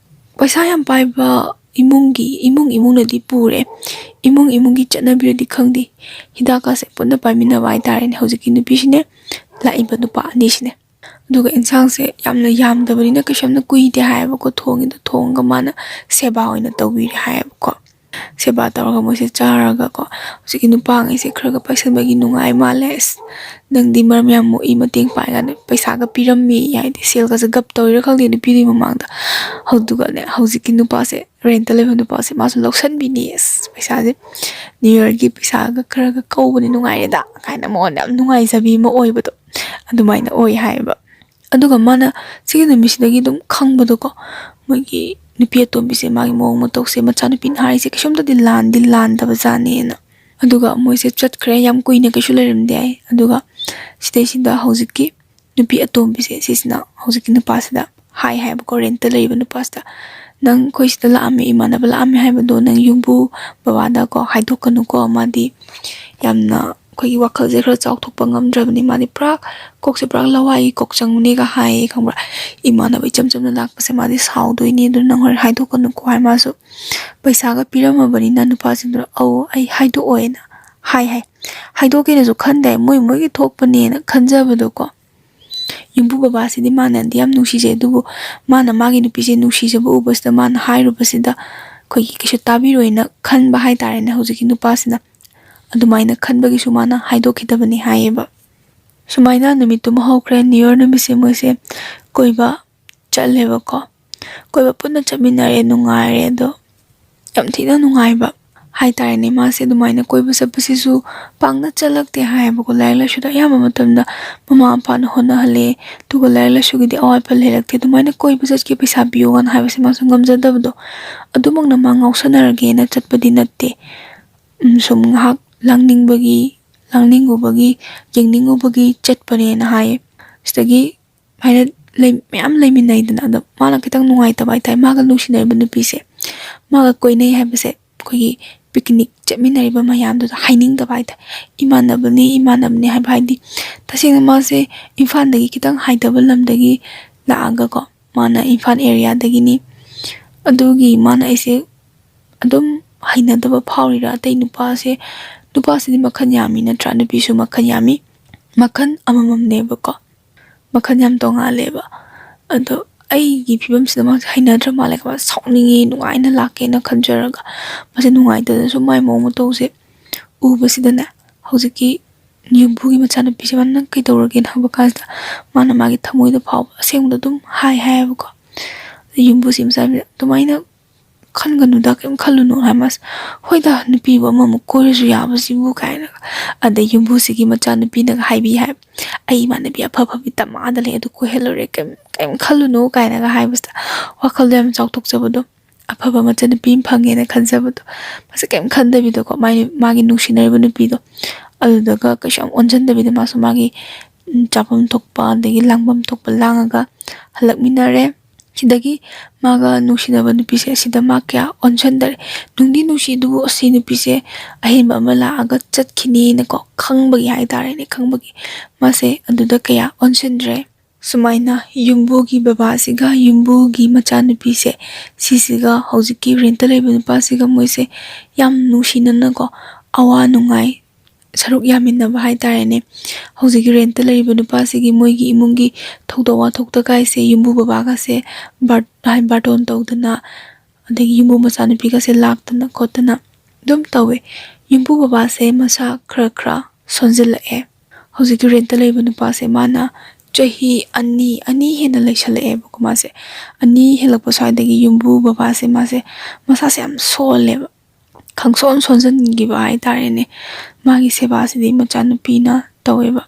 ꯄꯩꯁꯥ ꯌꯥꯝ ꯄꯥꯏꯕ ꯏꯃꯨꯡꯒꯤ, ꯏꯃꯨꯡ ꯏꯃꯨꯡꯅꯗꯤ ꯄꯨꯔꯦ꯫ ꯏꯃꯨꯡ ꯏꯃꯨꯡꯒꯤ ꯆꯠꯅꯕꯤꯔꯗꯤ ꯈꯪꯗꯦ, ꯍꯤꯗꯥꯛꯀꯁꯦ ꯄꯨꯟꯅ ꯄꯥꯏꯃꯤꯟꯅꯕ ꯍꯥꯏꯇꯥꯔꯦꯅꯦ꯫ ꯍꯧꯖꯤꯛꯀꯤ ꯅꯨꯄꯤꯁꯤꯅꯦ, ꯂꯥꯛꯏꯕ ꯅꯨꯄꯥ ꯑꯅꯤꯁꯤꯅꯦ꯫ ꯑꯗꯨꯒ ꯏꯟꯁꯥꯡꯁꯦ ꯌꯥꯝꯅ ꯌꯥꯝꯗꯕꯅꯤꯅ ꯀꯩꯁꯨ ꯌꯥꯝꯅ ꯀꯨꯏꯗꯦ ꯍꯥꯏꯌꯦꯕꯀꯣ ꯊꯣꯡꯉꯤꯗꯣ꯫ ꯊꯣꯡꯉꯒ ꯃꯥꯅ ꯁꯦꯕꯥ ꯑꯣꯏꯅ ꯇꯧꯕꯤꯔꯦ ꯍꯥꯏꯌꯦꯕꯀꯣ꯫ ꯁꯦꯕꯥ ꯇꯧꯔꯒ ꯃꯣꯏꯁꯦ ꯆꯥꯔꯒꯀꯣ, ꯍꯧꯖꯤꯛꯀꯤ ꯅꯨꯄꯥꯉꯩꯁꯦ ꯈꯔꯒ ꯄꯥꯏꯁꯟꯕꯒꯤ ꯅꯨꯡꯉꯥꯏ ꯃꯥꯜꯂꯦ꯫ "ꯑꯁ, ꯅꯪꯗꯤ ꯃꯔꯝ ꯌꯥꯝ ꯃꯣꯛꯏ, ꯃꯇꯦꯡ ꯄꯥꯡꯉꯦ ꯀꯥꯏꯅ ꯄꯩꯁꯥꯒ ꯄꯤꯔꯝꯃꯤ", ꯍꯥꯏꯗꯤ ꯁꯦꯜꯒꯁꯦ ꯒꯞ ꯇꯧꯔꯤꯔꯥ ꯈꯪꯗꯦ ꯅꯨꯄꯤꯗꯨꯒꯤ ꯃꯃꯥꯡꯗ꯫ ꯑꯗꯨꯒꯅꯦ, ꯍꯧꯖꯤꯛꯀꯤ ꯅꯨꯄꯥꯁꯦ, ꯔꯦꯟꯇ ꯂꯩꯕ ꯅꯨꯄꯥꯁꯦ, ꯃꯥꯁꯨ ꯂꯧꯁꯟꯕꯤꯅꯤ꯫ "ꯑꯁ, ꯄꯩꯁꯥꯁꯦ ꯅ꯭ꯌꯨ ꯌꯔꯒꯤ ꯄꯩꯁꯥꯒ ꯈꯔꯒ ꯀꯧꯕꯅꯤ, ꯅꯨꯡꯉꯥꯏꯔꯦꯗ" ꯀꯥꯏꯅ ꯃꯉꯣꯟꯗ ꯌꯥꯝ ꯅꯨꯡꯉꯥꯏꯖꯕꯤ ꯑꯃ ꯑꯣꯏꯕꯗꯣ, ꯑꯗꯨꯃꯥꯏꯅ ꯑꯣꯏ ꯍꯥꯏꯌꯦꯕ꯫ ꯑꯗꯨꯒ ꯃꯥꯅ ꯁꯤꯒꯤ ꯅꯨꯃꯤꯠꯁꯤꯗꯒꯤ ꯑꯗꯨꯝ ꯈꯪꯕꯗꯣꯀꯣ, ꯃꯣꯏꯒꯤ ꯅꯨꯄꯤ ꯑꯇꯣꯝꯕꯤꯁꯦ, ꯃꯥꯒꯤ ꯃꯑꯣꯡ ꯃꯇꯧꯁꯦ, ꯃꯆꯥꯅꯨꯄꯤꯅ ꯍꯥꯏꯔꯤꯁꯦ ꯀꯩꯁꯨꯝꯇꯗꯤ ꯂꯥꯟꯗꯤ ꯂꯥꯟꯗꯕ ꯖꯥꯠꯅꯦꯅ꯫ ꯑꯗꯨꯒ ꯃꯣꯏꯁꯦ ꯆꯠꯈ꯭ꯔꯦ, ꯌꯥꯝ ꯀꯨꯏꯅ ꯀꯩꯁꯨ ꯂꯩꯔꯝꯗꯦ ꯍꯥꯏ꯫ ꯑꯗꯨꯒ ꯁꯤꯗꯩꯁꯤꯗ ꯍꯧꯖꯤꯛꯀꯤ ꯅꯨꯄꯤ ꯑꯇꯣꯝꯕꯤꯁꯦ ꯁꯤꯁꯤꯅ ꯍꯧꯖꯤꯛꯀꯤ ꯅꯨꯄꯥꯁꯤꯗ ꯍꯥꯏ ꯍꯥꯏꯕꯀꯣ, ꯔꯦꯟꯇ ꯂꯩꯔꯤꯕ ꯅꯨꯄꯥꯁꯤꯗ, "ꯅꯪ ꯑꯩꯈꯣꯏ ꯁꯤꯗ ꯂꯥꯛꯑꯝꯃꯦ, ꯏꯃꯥꯟꯅꯕ ꯂꯥꯛꯑꯝꯃꯦ ꯍꯥꯏꯕꯗꯣ ꯅꯪ ꯌꯨꯝꯕꯨ ꯕꯕꯥꯗꯀꯣ ꯍꯥꯏꯗꯣꯛꯀꯅꯨꯀꯣ, ꯃꯥꯗꯤ ꯌꯥꯝꯅ ꯑꯩꯈꯣꯏꯒꯤ ꯋꯥꯈꯜꯁꯦ ꯈꯔ ꯆꯥꯎꯊꯣꯛꯄ ꯉꯝꯗ꯭ꯔꯕꯅꯤ, ꯃꯥꯗꯤ ꯄꯨꯔꯥ ꯀꯣꯛꯁꯦ ꯄꯨꯔꯥ ꯂꯋꯥꯏꯒꯤ ꯀꯣꯛꯆꯪꯅꯦꯒ" ꯍꯥꯏꯌꯦ, ꯈꯪꯕ꯭ꯔꯥ? "ꯏꯃꯥꯟꯅꯕ ꯏꯆꯝ ꯆꯝꯅ ꯂꯥꯛꯄꯁꯦ ꯃꯥꯗꯤ ꯁꯥꯎꯗꯣꯏꯅꯦ, ꯑꯗꯨꯅ ꯅꯪ ꯍꯣꯔꯦꯟ ꯍꯥꯏꯗꯣꯛꯀꯅꯨꯀꯣ" ꯍꯥꯏ꯫ ꯃꯥꯁꯨ ꯄꯩꯁꯥꯒ ꯄꯤꯔꯝꯃꯕꯅꯤꯅ ꯅꯨꯄꯥꯁꯤꯡꯗꯨꯅ "ꯑꯧ, ꯑꯩ ꯍꯥꯏꯗꯣꯛꯑꯣꯏꯅ" ꯍꯥꯏ ꯍꯥꯏ꯫ ꯍꯥꯏꯗꯣꯛꯀꯦꯅꯁꯨ ꯈꯟꯗꯦ, ꯃꯣꯏ ꯃꯣꯏꯒꯤ ꯊꯣꯛꯄꯅꯦꯅ ꯈꯟꯖꯕꯗꯣꯀꯣ꯫ ꯌꯨꯝꯕꯨ ꯕꯕꯥꯁꯤꯗꯤ ꯃꯥꯅꯗꯤ ꯌꯥꯝ ꯅꯨꯡꯁꯤꯖꯩ, ꯑꯗꯨꯕꯨ ꯃꯥꯅ ꯃꯥꯒꯤ ꯅꯨꯄꯤꯁꯦ ꯅꯨꯡꯁꯤꯖꯕ ꯎꯕꯁꯤꯗ, ꯃꯥꯅ ꯍꯥꯏꯔꯨꯕꯁꯤꯗ ꯑꯩꯈꯣꯏꯒꯤ ꯀꯩꯁꯨ ꯇꯥꯕꯤꯔꯣꯏꯅ ꯈꯟꯕ ꯍꯥꯏꯇꯥꯔꯦꯅꯦ ꯍꯧꯖꯤꯛꯀꯤ ꯅꯨꯄꯥꯁꯤꯅ꯫ ꯑꯗꯨꯃꯥꯏꯅ ꯈꯟꯕꯒꯤꯁꯨ ꯃꯥꯅ ꯍꯥꯏꯗꯣꯛꯈꯤꯗꯕꯅꯤ ꯍꯥꯏꯌꯦꯕ꯫ ꯁꯨꯃꯥꯏꯅ ꯅꯨꯃꯤꯠꯇꯨꯃ ꯍꯧꯈ꯭ꯔꯦ꯫ ꯅ꯭ꯌꯨ ꯌꯔ ꯅꯨꯃꯤꯠꯁꯦ ꯃꯣꯏꯁꯦ ꯀꯣꯏꯕ ꯆꯠꯂꯦꯕꯀꯣ꯫ ꯀꯣꯏꯕ ꯄꯨꯟꯅ ꯆꯠꯃꯤꯟꯅꯔꯦ, ꯅꯨꯡꯉꯥꯏꯔꯦ꯫ ꯑꯗꯣ ꯌꯥꯝ ꯊꯤꯅ ꯅꯨꯡꯉꯥꯏꯕ ꯍꯥꯏꯇꯥꯔꯦꯅꯦ꯫ ꯃꯥꯁꯦ ꯑꯗꯨꯃꯥꯏꯅ ꯀꯣꯏꯕ ꯆꯠꯄꯁꯤꯁꯨ ꯄꯥꯛꯅ ꯆꯠꯂꯛꯇꯦ ꯍꯥꯏꯌꯦꯕꯀꯣ꯫ ꯂꯥꯏꯔꯤꯛ ꯂꯥꯏꯁꯨꯗ ꯑꯌꯥꯝꯕ ꯃꯇꯝꯗ ꯃꯃꯥ ꯃꯄꯥꯅ ꯍꯣꯠꯅꯍꯜꯂꯦ, ꯑꯗꯨꯒ ꯂꯥꯏꯔꯤꯛ ꯂꯥꯏꯁꯨꯒꯤꯗꯤ ꯑꯋꯥꯠꯄ ꯂꯩꯔꯛꯇꯦ꯫ ꯑꯗꯨꯃꯥꯏꯅ ꯀꯣꯏꯕ ꯆꯠꯀꯦ, ꯄꯩꯁꯥ ꯄꯤꯌꯣ ꯀꯥꯏꯅ ꯍꯥꯏꯕꯁꯦ ꯃꯥꯁꯨ ꯉꯝꯖꯗꯕꯗꯣ꯫ ꯑꯗꯨꯃꯛꯅ ꯃꯥ ꯉꯥꯎꯁꯟꯅꯔꯒꯦꯅ ꯆꯠꯄꯗꯤ ꯅꯠꯇꯦ꯫ ꯎꯝ, ꯁꯨꯝ ꯉꯥꯏꯍꯥꯛ ꯂꯥꯡꯅꯤꯡꯕꯒꯤ, ꯂꯥꯡꯅꯤꯡꯉꯨꯕꯒꯤ, ꯌꯦꯡꯅꯤꯡꯉꯨꯕꯒꯤ ꯆꯠꯄꯅꯦꯅ ꯍꯥꯏꯌꯦ꯫ ꯁꯤꯗꯒꯤ ꯍꯥꯏꯅ ꯂꯩ-, ꯃꯌꯥꯝ ꯂꯩꯃꯤꯟꯅꯩꯗꯅ꯫ ꯑꯗꯣ ꯃꯥꯅ ꯈꯤꯇꯪ ꯅꯨꯡꯉꯥꯏꯇꯕ ꯍꯥꯏꯇꯥꯔꯦ, ꯃꯥꯒ ꯅꯨꯡꯁꯤꯅꯔꯤꯕ ꯅꯨꯄꯤꯁꯦ, ꯃꯥꯒ ꯀꯣꯏꯅꯩ ꯍꯥꯏꯕꯁꯦ ꯑꯩꯈꯣꯏꯒꯤ ꯄꯤꯛꯅꯤꯛ ꯆꯠꯃꯤꯟꯅꯔꯤꯕ ꯃꯌꯥꯝꯗꯨꯗ ꯍꯥꯏꯅꯤꯡꯗꯕ ꯍꯥꯏꯇꯥꯔꯦ꯫ ꯏꯃꯥꯟꯅꯕꯅꯤ, ꯏꯃꯥꯟꯅꯕꯅꯤ ꯍꯥꯏꯕ ꯍꯥꯏꯗꯤ, ꯇꯁꯦꯡꯅ ꯃꯥꯁꯦ ꯏꯝꯐꯥꯜꯗꯒꯤ ꯈꯤꯇꯪ ꯍꯥꯏꯊꯕ ꯂꯝꯗꯒꯤ ꯂꯥꯛꯑꯒꯀꯣ, ꯃꯥꯅ ꯏꯝꯐꯥꯜ ꯑꯦꯔꯤꯌꯥꯗꯒꯤꯅꯤ꯫ ꯑꯗꯨꯒꯤ ꯃꯥꯅ ꯑꯩꯁꯦ ꯑꯗꯨꯝ ꯍꯩꯅꯗꯕ ꯐꯥꯎꯔꯤꯔꯥ, ꯑꯇꯩ ꯅꯨꯄꯥꯁꯦ, ꯅꯨꯄꯥꯁꯤꯗꯤ ꯃꯈꯜ ꯌꯥꯝꯃꯤ ꯅꯠꯇ꯭ꯔꯥ, ꯅꯨꯄꯤꯁꯨ ꯃꯈꯜ ꯌꯥꯝꯃꯤ, ꯃꯈꯜ ꯑꯃꯃꯝꯅꯦꯕꯀꯣ, ꯃꯈꯜ ꯌꯥꯝ ꯇꯣꯡꯉꯥꯜꯂꯦꯕ꯫ ꯑꯗꯣ ꯑꯩꯒꯤ ꯐꯤꯕꯝꯁꯤꯗ ꯃꯥꯁꯦ ꯍꯩꯅꯗ꯭ꯔ ꯃꯥꯜꯂꯦ, ꯀꯃꯥꯏꯅ ꯁꯥꯎꯅꯤꯡꯉꯤ, ꯅꯨꯡꯉꯥꯏꯅ ꯂꯥꯛꯀꯦꯅ ꯈꯟꯖꯔꯒ ꯃꯥꯁꯦ ꯅꯨꯡꯉꯥꯏꯇꯗꯅ ꯁꯨꯝ ꯃꯥꯏ ꯃꯑꯣꯡ ꯃꯇꯧꯁꯦ ꯎꯕꯁꯤꯗꯅꯦ, ꯍꯧꯖꯤꯛꯀꯤ ꯌꯨꯝꯕꯨꯒꯤ ꯃꯆꯥꯅꯨꯄꯤꯁꯦ ꯃꯥꯅ "ꯅꯪ ꯀꯩꯗꯧꯔꯒꯦꯅ?" ꯍꯪꯕ ꯀꯥꯟꯁꯤꯗ, ꯃꯥꯅ ꯃꯥꯒꯤ ꯊꯃꯣꯏꯗ ꯐꯥꯎꯕ ꯑꯁꯦꯡꯕꯗꯣ ꯑꯗꯨꯝ ꯍꯥꯏ ꯍꯥꯏꯌꯦꯕꯀꯣ꯫ ꯌꯨꯝꯕꯨꯁꯤ ꯃꯆꯥꯅꯨꯄꯤ ꯑꯗꯨꯃꯥꯏꯅ ꯈꯟꯒꯅꯨꯗ, ꯀꯩꯝ ꯈꯜꯂꯨꯅꯨ ꯍꯥꯏ ꯃꯥꯁꯦ꯫ "ꯍꯣꯏꯗ, ꯅꯨꯄꯤꯕꯨ ꯑꯃꯃꯨꯛ ꯀꯣꯏꯔꯁꯨ ꯌꯥꯕꯁꯤꯕꯨ" ꯀꯥꯏꯅꯒ꯫ ꯑꯗꯩ ꯌꯨꯝꯕꯨꯁꯤꯒꯤ ꯃꯆꯥꯅꯨꯄꯤꯅꯒ ꯍꯥꯏꯕꯤ ꯍꯥꯏ, "ꯑꯩ ꯏꯃꯥꯟꯅꯕꯤ ꯑꯐ ꯑꯐꯕꯤ ꯗꯃꯥꯗ ꯂꯩ, ꯑꯗꯨ ꯀꯣꯏꯍꯜꯂꯨꯔꯦ, ꯀꯩꯝ, ꯀꯩꯝ ꯈꯜꯂꯨꯅꯨ" ꯀꯥꯏꯅꯒ ꯍꯥꯏꯕꯁꯤꯗ ꯋꯥꯈꯜꯗꯣ ꯌꯥꯝ ꯆꯥꯎꯊꯣꯛꯆꯕꯗꯣ, ꯑꯐꯕ ꯃꯆꯟꯅꯨꯄꯤ ꯑꯃ ꯐꯪꯉꯦꯅ ꯈꯟꯖꯕꯗꯣ꯫ ꯃꯥꯁꯦ ꯀꯩꯝ ꯈꯟꯗꯕꯤꯗꯀꯣ, ꯃꯥꯒꯤ, ꯃꯥꯒꯤ ꯅꯨꯡꯁꯤꯅꯔꯤꯕ ꯅꯨꯄꯤꯗꯣ ꯑꯗꯨꯗꯒ ꯀꯩꯁꯨ ꯌꯥꯝ ꯑꯣꯟꯁꯤꯟꯗꯕꯤꯗ, ꯃꯥꯁꯨ ꯃꯥꯒꯤ, ꯎꯝ, ꯆꯥꯐꯝ ꯊꯣꯛꯄ ꯑꯗꯒꯤ ꯂꯥꯡꯐꯝ ꯊꯣꯛꯄ ꯂꯥꯡꯉꯒ ꯍꯜꯂꯛꯃꯤꯟꯅꯔꯦ꯫ ꯁꯤꯗꯒꯤ ꯃꯥꯒ ꯅꯨꯡꯁꯤꯅꯕ ꯅꯨꯄꯤꯁꯦ ꯑꯁꯤꯗ ꯃꯥ ꯀꯌꯥ ꯑꯣꯟꯁꯤꯟꯗꯔꯦ꯫ ꯅꯨꯡꯗꯤ ꯅꯨꯡꯁꯤ, ꯑꯗꯨꯕꯨ ꯑꯁꯤ ꯅꯨꯄꯤꯁꯦ ꯑꯍꯦꯟꯕ ꯑꯃ ꯂꯥꯛꯑꯒ ꯆꯠꯈꯤꯅꯤꯅꯀꯣ ꯈꯪꯕꯒꯤ ꯍꯥꯏꯇꯥꯔꯦꯅꯦ, ꯈꯪꯕꯒꯤ ꯃꯥꯁꯦ ꯑꯗꯨꯗ ꯀꯌꯥ ꯑꯣꯟꯁꯤꯟꯗ꯭ꯔꯦ꯫ ꯁꯨꯃꯥꯏꯅ ꯌꯨꯝꯕꯨꯒꯤ ꯕꯕꯥꯁꯤꯒ ꯌꯨꯝꯕꯨꯒꯤ ꯃꯆꯥꯅꯨꯄꯤꯁꯦ, ꯁꯤꯁꯤꯒ ꯍꯧꯖꯤꯛꯀꯤ ꯔꯦꯟꯇ ꯂꯩꯕ ꯅꯨꯄꯥꯁꯤꯒ ꯃꯣꯏꯁꯦ ꯌꯥꯝ ꯅꯨꯡꯁꯤꯅꯅꯀꯣ, ꯑꯋꯥ ꯅꯨꯡꯉꯥꯏ ꯁꯔꯨꯛ ꯌꯥꯃꯤꯟꯅꯕ ꯍꯥꯏꯇꯥꯔꯦꯅꯦ꯫ ꯍꯧꯖꯤꯛꯀꯤ ꯔꯦꯟꯇ ꯂꯩꯔꯤꯕ ꯅꯨꯄꯥꯁꯤꯒꯤ ꯃꯣꯏꯒꯤ ꯏꯃꯨꯡꯒꯤ ꯊꯧꯗꯣꯛ ꯋꯥꯊꯣꯛꯇ ꯀꯥꯏꯁꯦ ꯌꯨꯝꯕꯨ ꯕꯕꯥꯒꯁꯦ ꯕꯥꯔ-, ꯍꯥꯏ, ꯕꯥꯔꯇꯣꯟ ꯇꯧꯗꯅ, ꯑꯗꯒꯤ ꯌꯨꯝꯕꯨ ꯃꯆꯥꯅꯨꯄꯤꯒꯁꯦ ꯂꯥꯛꯇꯅ ꯈꯣꯠꯇꯅ ꯑꯗꯨꯝ ꯇꯧꯋꯦ꯫ ꯌꯨꯝꯕꯨ ꯕꯕꯥꯁꯦ ꯃꯁꯥ ꯈꯔ ꯈꯔ ꯁꯣꯟꯖꯤꯜꯂꯛꯑꯦ꯫ ꯍꯧꯖꯤꯛꯀꯤ ꯔꯦꯟꯇ ꯂꯩꯕ ꯅꯨꯄꯥꯁꯦ ꯃꯥꯅ ꯆꯍꯤ ꯑꯅꯤ, ꯑꯅꯤ ꯍꯦꯟꯅ ꯂꯩꯁꯜꯂꯛꯑꯦꯕꯀꯣ ꯃꯥꯁꯦ꯫ ꯑꯅꯤ ꯍꯦꯜꯂꯛꯄ ꯁ꯭ꯋꯥꯏꯗꯒꯤ ꯌꯨꯝꯕꯨ ꯕꯕꯥꯁꯦ ꯃꯥꯁꯦ ꯃꯁꯥꯁꯦ ꯌꯥꯝ ꯁꯣꯜꯂꯦꯕ꯫ ꯈꯪꯁꯣꯟ ꯁꯣꯟꯖꯟꯈꯤꯕ ꯍꯥꯏꯇꯥꯔꯦꯅꯦ꯫ ꯃꯥꯒꯤ ꯁꯦꯕꯥꯁꯤꯗꯤ ꯃꯆꯥꯅꯨꯄꯤꯅ ꯇꯧꯋꯦꯕ꯫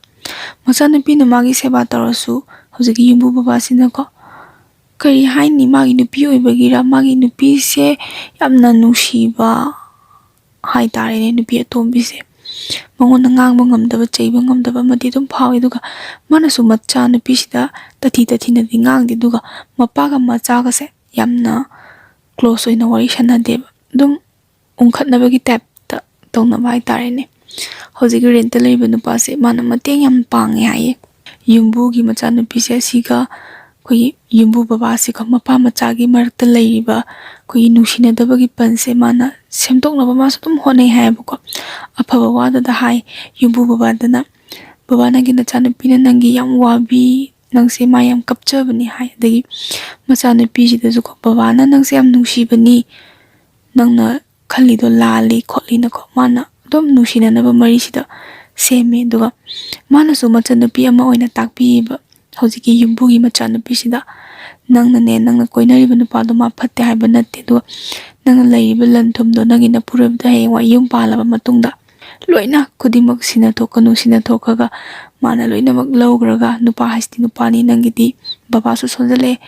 ꯃꯆꯥꯅꯨꯄꯤꯅ ꯃꯥꯒꯤ ꯁꯦꯕꯥ ꯇꯧꯔꯁꯨ ꯍꯧꯖꯤꯛꯀꯤ ꯌꯨꯝꯕꯨ ꯕꯕꯥꯁꯤꯅꯀꯣ ꯀꯔꯤ ꯍꯥꯏꯅꯤ, ꯃꯥꯒꯤ ꯅꯨꯄꯤ ꯑꯣꯏꯕꯒꯤꯔ, ꯃꯥꯒꯤ ꯅꯨꯄꯤꯁꯦ ꯌꯥꯝꯅ ꯅꯨꯡꯁꯤꯕ ꯍꯥꯏꯇꯥꯔꯦꯅꯦ, ꯅꯨꯄꯤ ꯑꯇꯣꯝꯕꯤꯁꯦ꯫ ꯃꯉꯣꯟꯗ ꯉꯥꯡꯕ ꯉꯝꯗꯕ, ꯆꯩꯕ ꯉꯝꯗꯕ ꯑꯃꯗꯤ ꯑꯗꯨꯝ ꯐꯥꯎꯋꯤ꯫ ꯑꯗꯨꯒ ꯃꯥꯅꯁꯨ ꯃꯆꯥ ꯅꯨꯄꯤꯁꯤꯗ ꯇꯊꯤ ꯇꯊꯤꯅꯗꯤ ꯉꯥꯡꯗꯦ꯫ ꯑꯗꯨꯒ ꯃꯄꯥꯒ ꯃꯆꯥꯒꯁꯦ ꯌꯥꯝꯅ ꯀ꯭ꯂꯣꯁ ꯑꯣꯏꯅ ꯋꯥꯔꯤ ꯁꯥꯟꯅꯗꯦꯕ꯫ ꯑꯗꯨꯝ ꯎꯪꯈꯠꯅꯕꯒꯤ ꯇꯥꯏꯞꯇ ꯇꯧꯅꯕ ꯍꯥꯏꯇꯥꯔꯦꯅꯦ꯫ ꯍꯧꯖꯤꯛꯀꯤ ꯔꯦꯟꯇ ꯂꯩꯕ ꯅꯨꯄꯥꯁꯦ ꯃꯥꯅ ꯃꯇꯦꯡ ꯌꯥꯝ ꯄꯥꯡꯉꯦ ꯍꯥꯏꯌꯦ꯫ ꯌꯨꯝꯕꯨꯒꯤ ꯃꯆꯥꯅꯨꯄꯤꯁꯦ ꯑꯁꯤꯒ ꯑꯩꯈꯣꯏꯒꯤ ꯌꯨꯝꯕꯨ ꯕꯕꯥꯁꯤꯒ ꯃꯄꯥ ꯃꯆꯥꯒꯤ ꯃꯔꯛꯇ ꯂꯩꯔꯤꯕ ꯑꯩꯈꯣꯏꯒꯤ ꯅꯨꯡꯁꯤꯅꯗꯕꯒꯤ ꯄꯟꯁꯦ ꯃꯥꯅ ꯁꯦꯝꯗꯣꯛꯅꯕ ꯃꯥꯁꯨ ꯑꯗꯨꯝ ꯍꯣꯠꯅꯩ ꯍꯥꯏꯌꯦꯕꯀꯣ꯫ ꯑꯐꯕ ꯋꯥꯗꯨꯗ ꯍꯥꯏ, ꯌꯨꯝꯕꯨ ꯕꯕꯥꯗꯅ, "ꯕꯕꯥ, ꯅꯪꯒꯤ ꯅꯆꯥꯅꯨꯄꯤꯅ ꯅꯪꯒꯤ ꯌꯥꯝ ꯋꯥꯕꯤ, ꯅꯪꯁꯦ ꯃꯥ ꯌꯥꯝ ꯀꯞꯆꯕꯅꯤ" ꯍꯥꯏ꯫ ꯑꯗꯒꯤ ꯃꯆꯥꯅꯨꯄꯤꯁꯤꯗꯁꯨꯀꯣ, "ꯕꯕꯥꯅ ꯅꯪꯁꯦ ꯌꯥꯝ ꯅꯨꯡꯁꯤꯕꯅꯤ, ꯅꯪꯅ ꯈꯜꯂꯤꯗꯣ ꯂꯥꯜꯂꯤ" ꯈꯣꯠꯂꯤꯅꯀꯣ, ꯃꯥꯅ ꯑꯗꯨꯝ ꯅꯨꯡꯁꯤꯅꯅꯕ ꯃꯔꯤꯁꯤꯗ ꯁꯦꯝꯃꯦ꯫ ꯑꯗꯨꯒ ꯃꯥꯅꯁꯨ ꯃꯆꯟꯅꯨꯄꯤ ꯑꯃ ꯑꯣꯏꯅ ꯇꯥꯛꯄꯤꯌꯦꯕ, ꯍꯧꯖꯤꯛꯀꯤ ꯌꯨꯝꯕꯨꯒꯤ ꯃꯆꯥꯅꯨꯄꯤꯁꯤꯗ, "ꯅꯪꯅꯅꯦ, ꯅꯪꯅ ꯀꯣꯏꯅꯔꯤꯕ ꯅꯨꯄꯥꯗꯣ ꯃꯥ ꯐꯠꯇꯦ ꯍꯥꯏꯕ ꯅꯠꯇꯦ, ꯑꯗꯨꯒ ꯅꯪꯅ ꯂꯩꯔꯤꯕ ꯂꯟ ꯊꯨꯝꯗꯣ ꯅꯪꯒꯤ ꯅꯄꯨꯔꯣꯏꯕꯗ ꯍꯌꯦꯡꯋꯥꯏ ꯌꯨꯝ ꯄꯥꯜꯂꯕ ꯃꯇꯨꯡꯗ ꯂꯣꯏꯅ ꯈꯨꯗꯤꯡꯃꯛ ꯁꯤꯟꯅꯊꯣꯛꯀꯅꯨ, ꯁꯤꯟꯅꯊꯣꯛꯈ꯭ꯔꯒ ꯃꯥꯅ ꯂꯣꯏꯅꯃꯛ ꯂꯧꯈ꯭ꯔꯒ, ꯅꯨꯄꯥ ꯍꯥꯏꯁꯤꯗꯤ ꯅꯨꯄꯥꯅꯤ, ꯅꯪꯒꯤꯗꯤ ꯕꯕꯥꯁꯨ ꯁꯣꯟꯖꯜꯂꯛꯑꯦ,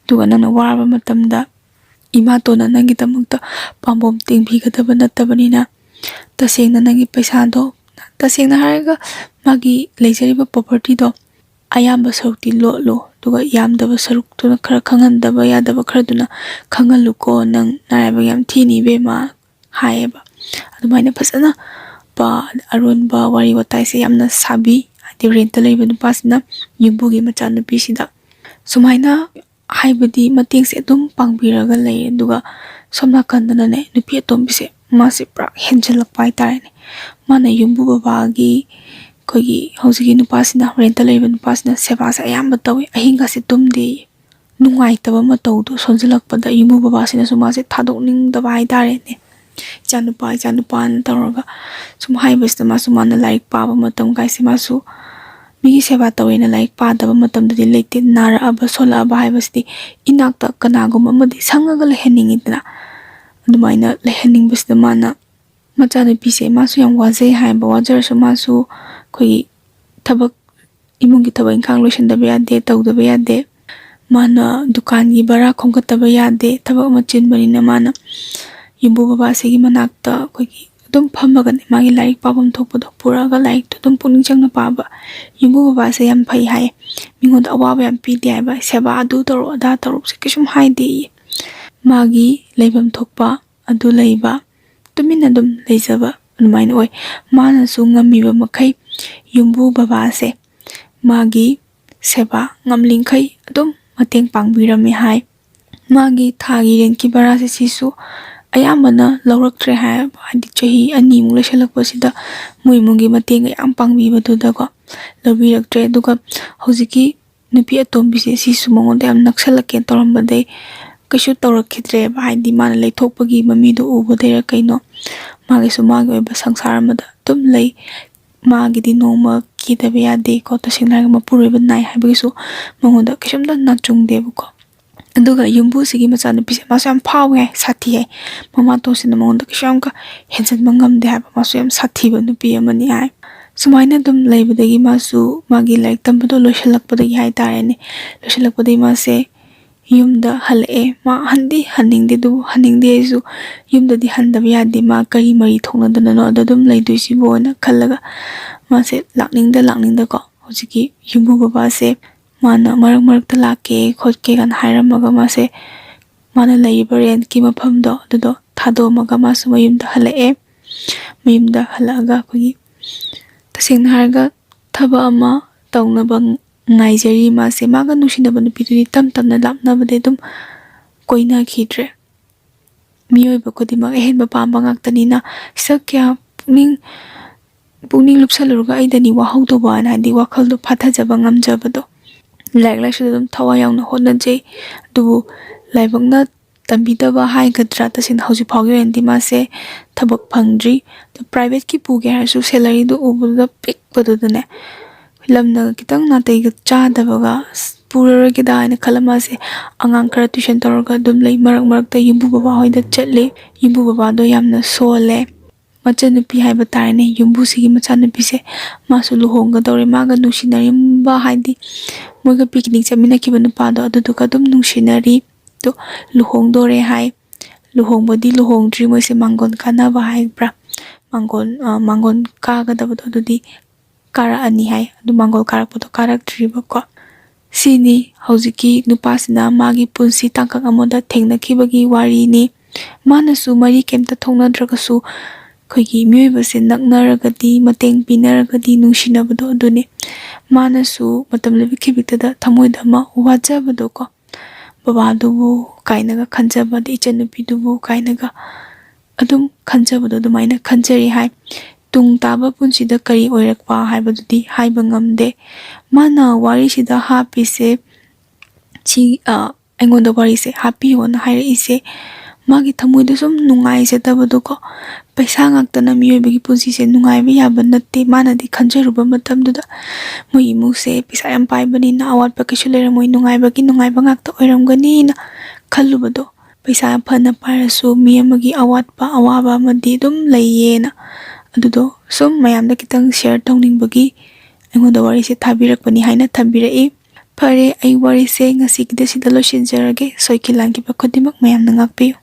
ꯑꯗꯨꯒ ꯅꯪꯅ ꯋꯥꯔꯕ ꯃꯇꯝꯗ ꯏꯃꯥꯇꯣꯟꯅ ꯅꯪꯒꯤꯗꯃꯛꯇ ꯄꯥꯝꯕꯣꯝ ꯇꯤꯡꯕꯤꯒꯗꯕ ꯅꯠꯇꯕꯅꯤꯅ, ꯇꯁꯦꯡꯅ ꯅꯪꯒꯤ ꯄꯩꯁꯥꯗꯣ, ꯇꯁꯦꯡꯅ ꯍꯥꯏꯔꯒ ꯃꯥꯒꯤ ꯂꯩꯖꯔꯤꯕ ꯄ꯭ꯔꯣꯄꯔꯇꯤꯗꯣ ꯑꯌꯥꯝꯕ ꯁꯔꯨꯛꯇꯤ ꯂꯣꯠꯂꯣ, ꯑꯗꯨꯒ ꯌꯥꯝꯗꯕ ꯁꯔꯨꯛꯇꯨꯅ ꯈꯔ ꯈꯪꯍꯟꯗꯕ ꯌꯥꯗꯕ ꯈꯔꯗꯨꯅ ꯈꯪꯍꯜꯂꯨꯀꯣ, ꯅꯪ ꯅꯔꯥꯏꯕꯛ ꯌꯥꯝ ꯊꯤꯅꯤ ꯏꯕꯦꯝꯃ" ꯍꯥꯏꯌꯦꯕ꯫ ꯑꯗꯨꯃꯥꯏꯅ ꯐꯖꯅ ꯄ-, ꯑꯔꯣꯟꯕ ꯋꯥꯔꯤ ꯋꯥꯇꯥꯏꯁꯦ ꯌꯥꯝꯅ ꯁꯥꯕꯤ, ꯍꯥꯏꯗꯤ ꯔꯦꯟꯇ ꯂꯩꯕ ꯅꯨꯄꯥꯁꯤꯅ ꯌꯨꯝꯕꯨꯒꯤ ꯃꯆꯥꯅꯨꯄꯤꯁꯤꯗ ꯁꯨꯃꯥꯏꯅ, ꯍꯥꯏꯕꯗꯤ ꯃꯇꯦꯡꯁꯦ ꯑꯗꯨꯝ ꯄꯥꯡꯕꯤꯔꯒ ꯂꯩ꯫ ꯑꯗꯨꯒ ꯁꯣꯝ ꯅꯥꯀꯟꯗꯅꯅꯦ, ꯅꯨꯄꯤ ꯑꯇꯣꯝꯕꯤꯁꯦ ꯃꯥꯁꯦ ꯄꯨꯔꯥ ꯍꯦꯟꯖꯜꯂꯛꯄ ꯍꯥꯏꯇꯥꯔꯦꯅꯦ꯫ ꯃꯥꯅ ꯌꯨꯝꯕꯨ ꯕꯕꯥꯒꯤ, ꯑꯩꯈꯣꯏꯒꯤ ꯍꯧꯖꯤꯛꯀꯤ ꯅꯨꯄꯥꯁꯤꯅ, ꯔꯦꯟꯇ ꯂꯩꯕ ꯅꯨꯄꯥꯁꯤꯅ ꯁꯦꯕꯥꯁꯦ ꯑꯌꯥꯝꯕ ꯇꯧꯋꯤ, ꯑꯍꯤꯡꯒꯁꯦ ꯇꯨꯝꯗꯦ꯫ ꯅꯨꯡꯉꯥꯏꯇꯕ ꯃꯇꯧꯗꯣ ꯁꯣꯟꯖꯜꯂꯛꯄꯗ ꯌꯨꯝꯕꯨ ꯕꯕꯥꯁꯤꯅꯁꯨ ꯃꯥꯁꯦ ꯊꯥꯗꯣꯛꯅꯤꯡꯗꯕ ꯍꯥꯏꯇꯥꯔꯦꯅꯦ꯫ "ꯏꯆꯥꯅꯨꯄꯥ, ꯏꯆꯥꯅꯨꯄꯥꯅ" ꯇꯧꯔꯒ ꯁꯨꯝ ꯍꯥꯏꯕꯁꯤꯗ, ꯃꯥꯁꯨ, ꯃꯥꯅ ꯂꯥꯏꯔꯤꯛ ꯄꯥꯕ ꯃꯇꯝ ꯀꯥꯏꯁꯦ ꯃꯥꯁꯨ ꯃꯤꯒꯤ ꯁꯦꯕꯥ ꯇꯧꯋꯦꯅ ꯂꯥꯏꯔꯤꯛ ꯄꯥꯗꯕ ꯃꯇꯝꯗꯨꯗꯤ ꯂꯩꯇꯦ꯫ ꯅꯥꯔꯛꯑꯕ ꯁꯣꯜꯂꯛꯑꯕ ꯍꯥꯏꯕꯁꯤꯗꯤ ꯏꯅꯥꯛꯇ ꯀꯅꯥꯒꯨꯝꯕ ꯑꯃꯗꯤ ꯁꯪꯉꯒ ꯂꯩꯍꯟꯅꯤꯡꯉꯤꯗꯅ꯫ ꯑꯗꯨꯃꯥꯏꯅ ꯂꯩꯍꯟꯅꯤꯡꯕꯁꯤꯗ ꯃꯥꯅ, ꯃꯆꯥꯅꯨꯄꯤꯁꯦ ꯃꯥꯁꯨ ꯌꯥꯝ ꯋꯥꯖꯩ ꯍꯥꯏꯕ, ꯋꯥꯖꯔꯁꯨ ꯃꯥꯁꯨ ꯑꯩꯈꯣꯏꯒꯤ ꯊꯕꯛ, ꯏꯃꯨꯡꯒꯤ ꯊꯕꯛ ꯏꯪꯈꯥꯡ ꯂꯣꯏꯁꯤꯟꯗꯕ ꯌꯥꯗꯦ, ꯇꯧꯗꯕ ꯌꯥꯗꯦ꯫ ꯃꯥꯅ ꯗꯨꯀꯥꯟꯒꯤ ꯚꯔꯥ ꯈꯣꯝꯒꯠꯇꯕ ꯌꯥꯗꯦ, ꯊꯕꯛ ꯑꯃ ꯆꯤꯟꯕꯅꯤꯅ ꯃꯥꯅ ꯌꯨꯝꯕꯨ ꯕꯕꯥꯁꯤꯒꯤ ꯃꯅꯥꯛꯇ ꯑꯩꯈꯣꯏꯒꯤ ꯑꯗꯨꯝ ꯐꯝꯃꯒꯅꯦ ꯃꯥꯒꯤ ꯂꯥꯏꯔꯤꯛ ꯄꯥꯐꯝ ꯊꯣꯛꯄꯗꯣ ꯄꯨꯔꯛꯑꯒ ꯂꯥꯏꯔꯤꯛꯇꯣ ꯑꯗꯨꯝ ꯄꯨꯛꯅꯤꯡ ꯆꯪꯅ ꯄꯥꯕ꯫ ꯌꯨꯝꯕꯨ ꯕꯕꯥꯁꯦ ꯌꯥꯝ ꯐꯩ ꯍꯥꯏꯌꯦ, ꯃꯤꯉꯣꯟꯗ ꯑꯋꯥꯕ ꯌꯥꯝ ꯄꯤꯗꯦ ꯍꯥꯏꯕ, ꯁꯦꯕꯥ ꯑꯗꯨ ꯇꯧꯔꯣ ꯑꯗꯥ ꯇꯧꯔꯣꯁꯦ ꯀꯩꯁꯨꯝ ꯍꯥꯏꯗꯦꯌꯦ꯫ ꯃꯥꯒꯤ ꯂꯩꯐꯝ ꯊꯣꯛꯄ ꯑꯗꯨ ꯂꯩꯕ, ꯇꯨꯃꯤꯟꯅ ꯑꯗꯨꯝ ꯂꯩꯖꯕ ꯑꯗꯨꯃꯥꯏꯅ ꯑꯣꯏ꯫ ꯃꯥꯅꯁꯨ ꯉꯝꯃꯤꯕ ꯃꯈꯩ ꯌꯨꯝꯕꯨ ꯕꯕꯥꯁꯦ ꯃꯥꯒꯤ ꯁꯦꯕꯥ ꯉꯝꯂꯤꯡꯈꯩ ꯑꯗꯨꯝ ꯃꯇꯦꯡ ꯄꯥꯡꯕꯤꯔꯝꯃꯦ ꯍꯥꯏ꯫ ꯃꯥꯒꯤ ꯊꯥꯒꯤ ꯔꯦꯟꯠꯀꯤ ꯚꯔꯥꯁꯦ ꯁꯤꯁꯨ ꯑꯌꯥꯝꯕꯅ ꯂꯧꯔꯛꯇ꯭ꯔꯦ ꯍꯥꯏ꯫ ꯍꯥꯏꯗꯤ ꯆꯍꯤ ꯑꯅꯤꯃꯨꯛ ꯂꯩꯁꯜꯂꯛꯄꯁꯤꯗ ꯃꯣꯏ ꯏꯃꯨꯡꯒꯤ ꯃꯇꯦꯡꯒ ꯌꯥꯝ ꯄꯥꯡꯕꯤꯕꯗꯨꯗꯀꯣ ꯂꯧꯕꯤꯔꯛꯇ꯭ꯔꯦ꯫ ꯑꯗꯨꯒ ꯍꯧꯖꯤꯛꯀꯤ ꯅꯨꯄꯤ ꯑꯇꯣꯝꯕꯤꯁꯦ ꯁꯤꯁꯨ ꯃꯉꯣꯟꯗ ꯌꯥꯝ ꯅꯛꯁꯜꯂꯛꯀꯦ ꯇꯧꯔꯝꯕꯗꯩ ꯀꯩꯁꯨ ꯇꯧꯔꯛꯈꯤꯗ꯭ꯔꯦꯕ꯫ ꯍꯥꯏꯗꯤ ꯃꯥꯅ ꯂꯩꯊꯣꯛꯄꯒꯤ ꯃꯃꯤꯗꯣ ꯎꯕꯗꯩꯔ ꯀꯩꯅꯣ ꯃꯥꯒꯤꯁꯨ ꯃꯥꯒꯤ ꯑꯣꯏꯕ ꯁꯪꯁꯥꯔ ꯑꯃꯗ ꯑꯗꯨꯝ ꯂꯩ꯫ ꯃꯥꯒꯤꯗꯤ ꯅꯣꯡꯃ ꯀꯦꯗꯕ ꯌꯥꯗꯦꯀꯣ꯫ ꯇꯁꯦꯡꯅ ꯍꯥꯏꯔꯒ ꯃꯄꯨꯔꯣꯏꯕ ꯅꯥꯏ ꯍꯥꯏꯕꯒꯤꯁꯨ ꯃꯉꯣꯟꯗ ꯀꯩꯁꯨꯝꯇ ꯅꯥꯆꯨꯡꯗꯦꯕꯀꯣ꯫ ꯑꯗꯨꯒ ꯌꯨꯝꯕꯨꯁꯤꯒꯤ ꯃꯆꯥꯅꯨꯄꯤꯁꯦ ꯃꯥꯁꯨ ꯌꯥꯝ ꯐꯥꯎꯋꯦ ꯍꯥꯏ, ꯁꯥꯊꯤ ꯍꯥꯏ꯫ ꯃꯃꯥꯇꯣꯟꯁꯤꯅ ꯃꯉꯣꯟꯗ ꯀꯩꯁꯨ ꯌꯥꯝ ꯀ-, ꯍꯦꯟꯖꯟꯕ ꯉꯝꯗꯦ ꯍꯥꯏꯕ꯫ ꯃꯥꯁꯨ ꯌꯥꯝ ꯁꯥꯊꯤꯕ ꯅꯨꯄꯤ ꯑꯃꯅꯤ ꯍꯥꯏ꯫ ꯁꯨꯃꯥꯏꯅ ꯑꯗꯨꯝ ꯂꯩꯕꯗꯒꯤ ꯃꯥꯁꯨ ꯃꯥꯒꯤ ꯂꯥꯏꯔꯤꯛ ꯇꯝꯕꯗꯣ ꯂꯣꯏꯁꯤꯜꯂꯛꯄꯗꯒꯤ ꯍꯥꯏꯇꯥꯔꯦꯅꯦ, ꯂꯣꯏꯁꯤꯜꯂꯛꯄꯗꯒꯤ ꯃꯥꯁꯦ ꯌꯨꯝꯗ ꯍꯜꯂꯛꯑꯦ꯫ ꯃꯥ ꯍꯟꯗꯤ ꯍꯟꯅꯤꯡꯗꯦ, ꯑꯗꯨꯕꯨ ꯍꯟꯅꯤꯡꯗꯦ ꯍꯥꯏꯁꯨ ꯌꯨꯝꯗꯗꯤ ꯍꯟꯗꯕ ꯌꯥꯗꯦ꯫ ꯃꯥ ꯀꯔꯤ ꯃꯔꯤ ꯊꯣꯛꯅꯗꯅꯅꯣ ꯑꯗ ꯑꯗꯨꯝ ꯂꯩꯗꯣꯏꯁꯤꯕꯣꯅ ꯈꯜꯂꯒ ꯃꯥꯁꯦ ꯂꯥꯛꯅꯤꯡꯗ ꯂꯥꯛꯅꯤꯡꯗꯀꯣ ꯍꯧꯖꯤꯛꯀꯤ ꯌꯨꯝꯕꯨ ꯕꯕꯥꯁꯦ ꯃꯥꯅ ꯃꯔꯛ ꯃꯔꯛꯇ ꯂꯥꯛꯀꯦ ꯈꯣꯠꯀꯦ ꯀꯥꯏꯅ ꯍꯥꯏꯔꯝꯃꯒ ꯃꯥꯁꯦ ꯃꯥꯅ ꯂꯩꯔꯤꯕ ꯔꯦꯟꯠꯀꯤ ꯃꯐꯝꯗꯣ ꯑꯗꯨꯗꯣ ꯊꯥꯗꯣꯛꯑꯝꯃꯒ ꯃꯥꯁꯨ ꯃꯌꯨꯝꯗ ꯍꯜꯂꯛꯑꯦ꯫ ꯃꯌꯨꯝꯗ ꯍꯜꯂꯛꯑꯒ ꯑꯩꯈꯣꯏꯒꯤ ꯇꯁꯦꯡꯅ ꯍꯥꯏꯔꯒ ꯊꯕꯛ ꯑꯃ ꯇꯧꯅꯕ ꯉꯥꯏꯖꯔꯤ꯫ ꯃꯥꯁꯦ ꯃꯥꯒ ꯅꯨꯡꯁꯤꯅꯕ ꯅꯨꯄꯤꯗꯨꯗꯤ ꯇꯞ ꯇꯞꯅ ꯂꯥꯞꯅꯕꯗꯤ ꯑꯗꯨꯝ ꯀꯣꯏꯅꯈꯤꯗ꯭ꯔꯦ꯫ ꯃꯤꯑꯣꯏꯕ ꯈꯨꯗꯤꯡꯃꯛ ꯑꯍꯦꯟꯕ ꯄꯥꯝꯕ ꯉꯥꯛꯇꯅꯤꯅ ꯁꯛ ꯀꯌꯥ ꯄꯨꯛꯅꯤꯡ ꯄꯨꯛꯅꯤꯡ ꯂꯨꯞꯁꯜꯂꯨꯔꯒ ꯑꯩꯗꯅꯤ ꯋꯥꯍꯧꯗꯧꯕ ꯍꯥꯏꯅ ꯍꯥꯏꯗꯤ ꯋꯥꯈꯜꯗꯣ ꯐꯥꯊꯖꯕ ꯉꯝꯖꯕꯗꯣ, ꯂꯥꯏꯔꯤꯛ ꯂꯥꯏꯁꯨꯗ ꯑꯗꯨꯝ ꯊꯋꯥꯏ ꯌꯥꯎꯅ ꯍꯣꯠꯅꯖꯩ꯫ ꯑꯗꯨꯕꯨ ꯂꯥꯏꯕꯛꯅ ꯇꯝꯕꯤꯗꯕ ꯍꯥꯏꯒꯗ꯭ꯔꯥ, ꯇꯁꯦꯡꯅ ꯍꯧꯖꯤꯛ ꯐꯥꯎꯒꯤ ꯑꯣꯏꯅꯗꯤ ꯃꯥꯁꯦ ꯊꯕꯛ ꯐꯪꯗ꯭ꯔꯤ꯫ ꯑꯗꯣ ꯄ꯭ꯔꯥꯏꯚꯦꯠꯀꯤ ꯄꯨꯒꯦ ꯍꯥꯏꯔꯁꯨ ꯁꯦꯂꯔꯤꯗꯣ ꯎꯕꯗꯨꯗ ꯄꯤꯛꯄꯗꯨꯗꯅꯦ, ꯂꯝꯅ ꯈꯤꯇꯪ ꯅꯥꯇꯩꯒ ꯆꯥꯗꯕꯒ ꯑꯁ, ꯄꯨꯔꯔꯣꯏꯒꯦꯗ ꯍꯥꯏꯅ ꯈꯜꯂ ꯃꯥꯁꯦ ꯑꯉꯥꯡ ꯈꯔ tuition ꯇꯧꯔꯒ ꯑꯗꯨꯝ ꯂꯩ꯫ ꯃꯔꯛ ꯃꯔꯛꯇ ꯌꯨꯝꯕꯨ ꯕꯕꯥ ꯍꯣꯏꯗ ꯆꯠꯂꯦ꯫ ꯌꯨꯝꯕꯨ ꯕꯕꯥꯗꯣ ꯌꯥꯝꯅ ꯁꯣꯜꯂꯦ꯫ ꯃꯆꯟꯅꯨꯄꯤ ꯍꯥꯏꯕ ꯇꯥꯔꯦꯅꯦ, ꯌꯨꯝꯕꯨꯁꯤꯒꯤ ꯃꯆꯥꯅꯨꯄꯤꯁꯦ, ꯃꯥꯁꯨ ꯂꯨꯍꯣꯡꯒꯗꯧꯔꯦ꯫ ꯃꯥꯒ ꯅꯨꯡꯁꯤꯅꯔꯝꯕ, ꯍꯥꯏꯗꯤ ꯃꯣꯏꯒ picnic ꯆꯠꯃꯤꯟꯅꯈꯤꯕ ꯅꯨꯄꯥꯗꯣ, ꯑꯗꯨꯗꯨꯒ ꯑꯗꯨꯝ ꯅꯨꯡꯁꯤꯅꯔꯤ꯫ ꯑꯗꯣ ꯂꯨꯍꯣꯡꯗꯣꯔꯦ ꯍꯥꯏ꯫ ꯂꯨꯍꯣꯡꯕꯗꯤ ꯂꯨꯍꯣꯡꯗ꯭ꯔꯤ, ꯃꯣꯏꯁꯦ ꯃꯥꯡꯒꯣꯟ ꯀꯥꯅꯕ ꯍꯥꯏꯕ꯭ꯔꯥ, ꯃꯥꯡꯒꯣꯟ, ꯑ, ꯃꯥꯡꯒꯣꯟ ꯀꯥꯒꯗꯕꯗꯣ ꯑꯗꯨꯗꯤ ꯀꯥꯔꯛꯑꯅꯤ ꯍꯥꯏ꯫ ꯑꯗꯨ ꯃꯥꯡꯒꯣꯜ ꯀꯥꯔꯛꯄꯗꯣ ꯀꯥꯔꯛꯇ꯭ꯔꯤꯕꯀꯣ꯫ ꯁꯤꯅꯤ ꯍꯧꯖꯤꯛꯀꯤ ꯅꯨꯄꯥꯁꯤꯅ ꯃꯥꯒꯤ ꯄꯨꯟꯁꯤ ꯇꯥꯡꯀꯛ ꯑꯃꯗ ꯊꯦꯡꯅꯈꯤꯕꯒꯤ ꯋꯥꯔꯤꯅꯤ꯫ ꯃꯥꯅꯁꯨ ꯃꯔꯤ ꯀꯩꯝꯇ ꯊꯣꯛꯅꯗ꯭ꯔꯒꯁꯨ, ꯑꯩꯈꯣꯏꯒꯤ ꯃꯤꯑꯣꯏꯕꯁꯦ ꯅꯛꯅꯔꯒꯗꯤ, ꯃꯇꯦꯡ ꯄꯤꯅꯔꯒꯗꯤ, ꯅꯨꯡꯁꯤꯅꯕꯗꯣ ꯑꯗꯨꯅꯤ꯫ ꯃꯥꯅꯁꯨ ꯃꯇꯝ ꯂꯦꯞꯈꯤꯕꯗꯨꯗ ꯊꯃꯣꯏꯗ ꯑꯃ ꯋꯥꯖꯕꯗꯣꯀꯣ, ꯕꯕꯥꯗꯨꯕꯨ ꯀꯥꯏꯅꯒ ꯈꯟꯖꯕ, ꯑꯗꯩ ꯏꯆꯟꯅꯨꯄꯤꯗꯨꯕꯨ ꯀꯥꯏꯅꯒ ꯑꯗꯨꯝ ꯈꯟꯖꯕꯗꯣ ꯑꯗꯨꯃꯥꯏꯅ ꯈꯟꯖꯔꯤ ꯍꯥꯏ꯫ ꯇꯨꯡ ꯇꯥꯕ ꯄꯨꯟꯁꯤꯗ ꯀꯔꯤ ꯑꯣꯏꯔꯛꯄ ꯍꯥꯏꯕꯗꯨꯗꯤ ꯍꯥꯏꯕ ꯉꯝꯗꯦ꯫ ꯃꯥꯅ ꯋꯥꯔꯤꯁꯤꯗ ꯍꯥꯞꯄꯤꯁꯦ, ꯁꯤ, ꯑ, ꯑꯩꯉꯣꯟꯗ ꯋꯥꯔꯤꯁꯦ ꯍꯥꯞꯄꯤꯌꯣꯅ ꯍꯥꯏꯔꯛꯏꯁꯦ, ꯃꯥꯒꯤ ꯊꯃꯣꯏꯗ ꯁꯨꯝ ꯅꯨꯡꯉꯥꯏꯖꯗꯕꯗꯣꯀꯣ꯫ ꯄꯩꯁꯥ ꯉꯥꯛꯇꯅ ꯃꯤꯑꯣꯏꯕꯒꯤ ꯄꯨꯟꯁꯤꯁꯦ ꯅꯨꯡꯉꯥꯏꯕ ꯌꯥꯕ ꯅꯠꯇꯦ꯫ ꯃꯥꯅꯗꯤ ꯈꯟꯖꯔꯨꯕ ꯃꯇꯝꯗꯨꯗ ꯃꯣꯏ ꯏꯃꯨꯡꯁꯦ ꯄꯩꯁꯥ ꯌꯥꯝ ꯄꯥꯏꯕꯅꯤꯅ ꯑꯋꯥꯠꯄ ꯀꯩꯁꯨ ꯂꯩꯔꯝꯃꯣꯏ, ꯅꯨꯡꯉꯥꯏꯕꯒꯤ ꯅꯨꯡꯉꯥꯏꯕ ꯉꯥꯛꯇ ꯑꯣꯏꯔꯝꯒꯅꯤꯅ ꯈꯜꯂꯨꯕꯗꯣ꯫ ꯄꯩꯁꯥ ꯐꯅ ꯄꯥꯏꯔꯁꯨ ꯃꯤ ꯑꯃꯒꯤ ꯑꯋꯥꯠꯄ ꯑꯋꯥꯕ ꯑꯃꯗꯤ ꯑꯗꯨꯝ ꯂꯩꯌꯦꯅ, ꯑꯗꯨꯗꯣ ꯁꯨꯝ ꯃꯌꯥꯝꯗ ꯈꯤꯇꯪ share ꯇꯧꯅꯤꯡꯕꯒꯤ ꯑꯩꯉꯣꯟꯗ ꯋꯥꯔꯤꯁꯦ ꯊꯥꯕꯤꯔꯛꯄꯅꯤ ꯍꯥꯏꯅ ꯊꯝꯕꯤꯔꯛꯏ꯫ ꯐꯔꯦ, ꯑꯩ ꯋꯥꯔꯤꯁꯦ ꯉꯁꯤꯒꯤꯗꯤ ꯁꯤꯗ ꯂꯣꯏꯁꯤꯟꯖꯔꯒꯦ꯫ ꯁꯣꯏꯈꯤ ꯂꯥꯟꯈꯤꯕ ꯈꯨꯗꯤꯡꯃꯛ ꯃꯌꯥꯝꯅ ꯉꯥꯛꯄꯤꯌꯨ꯫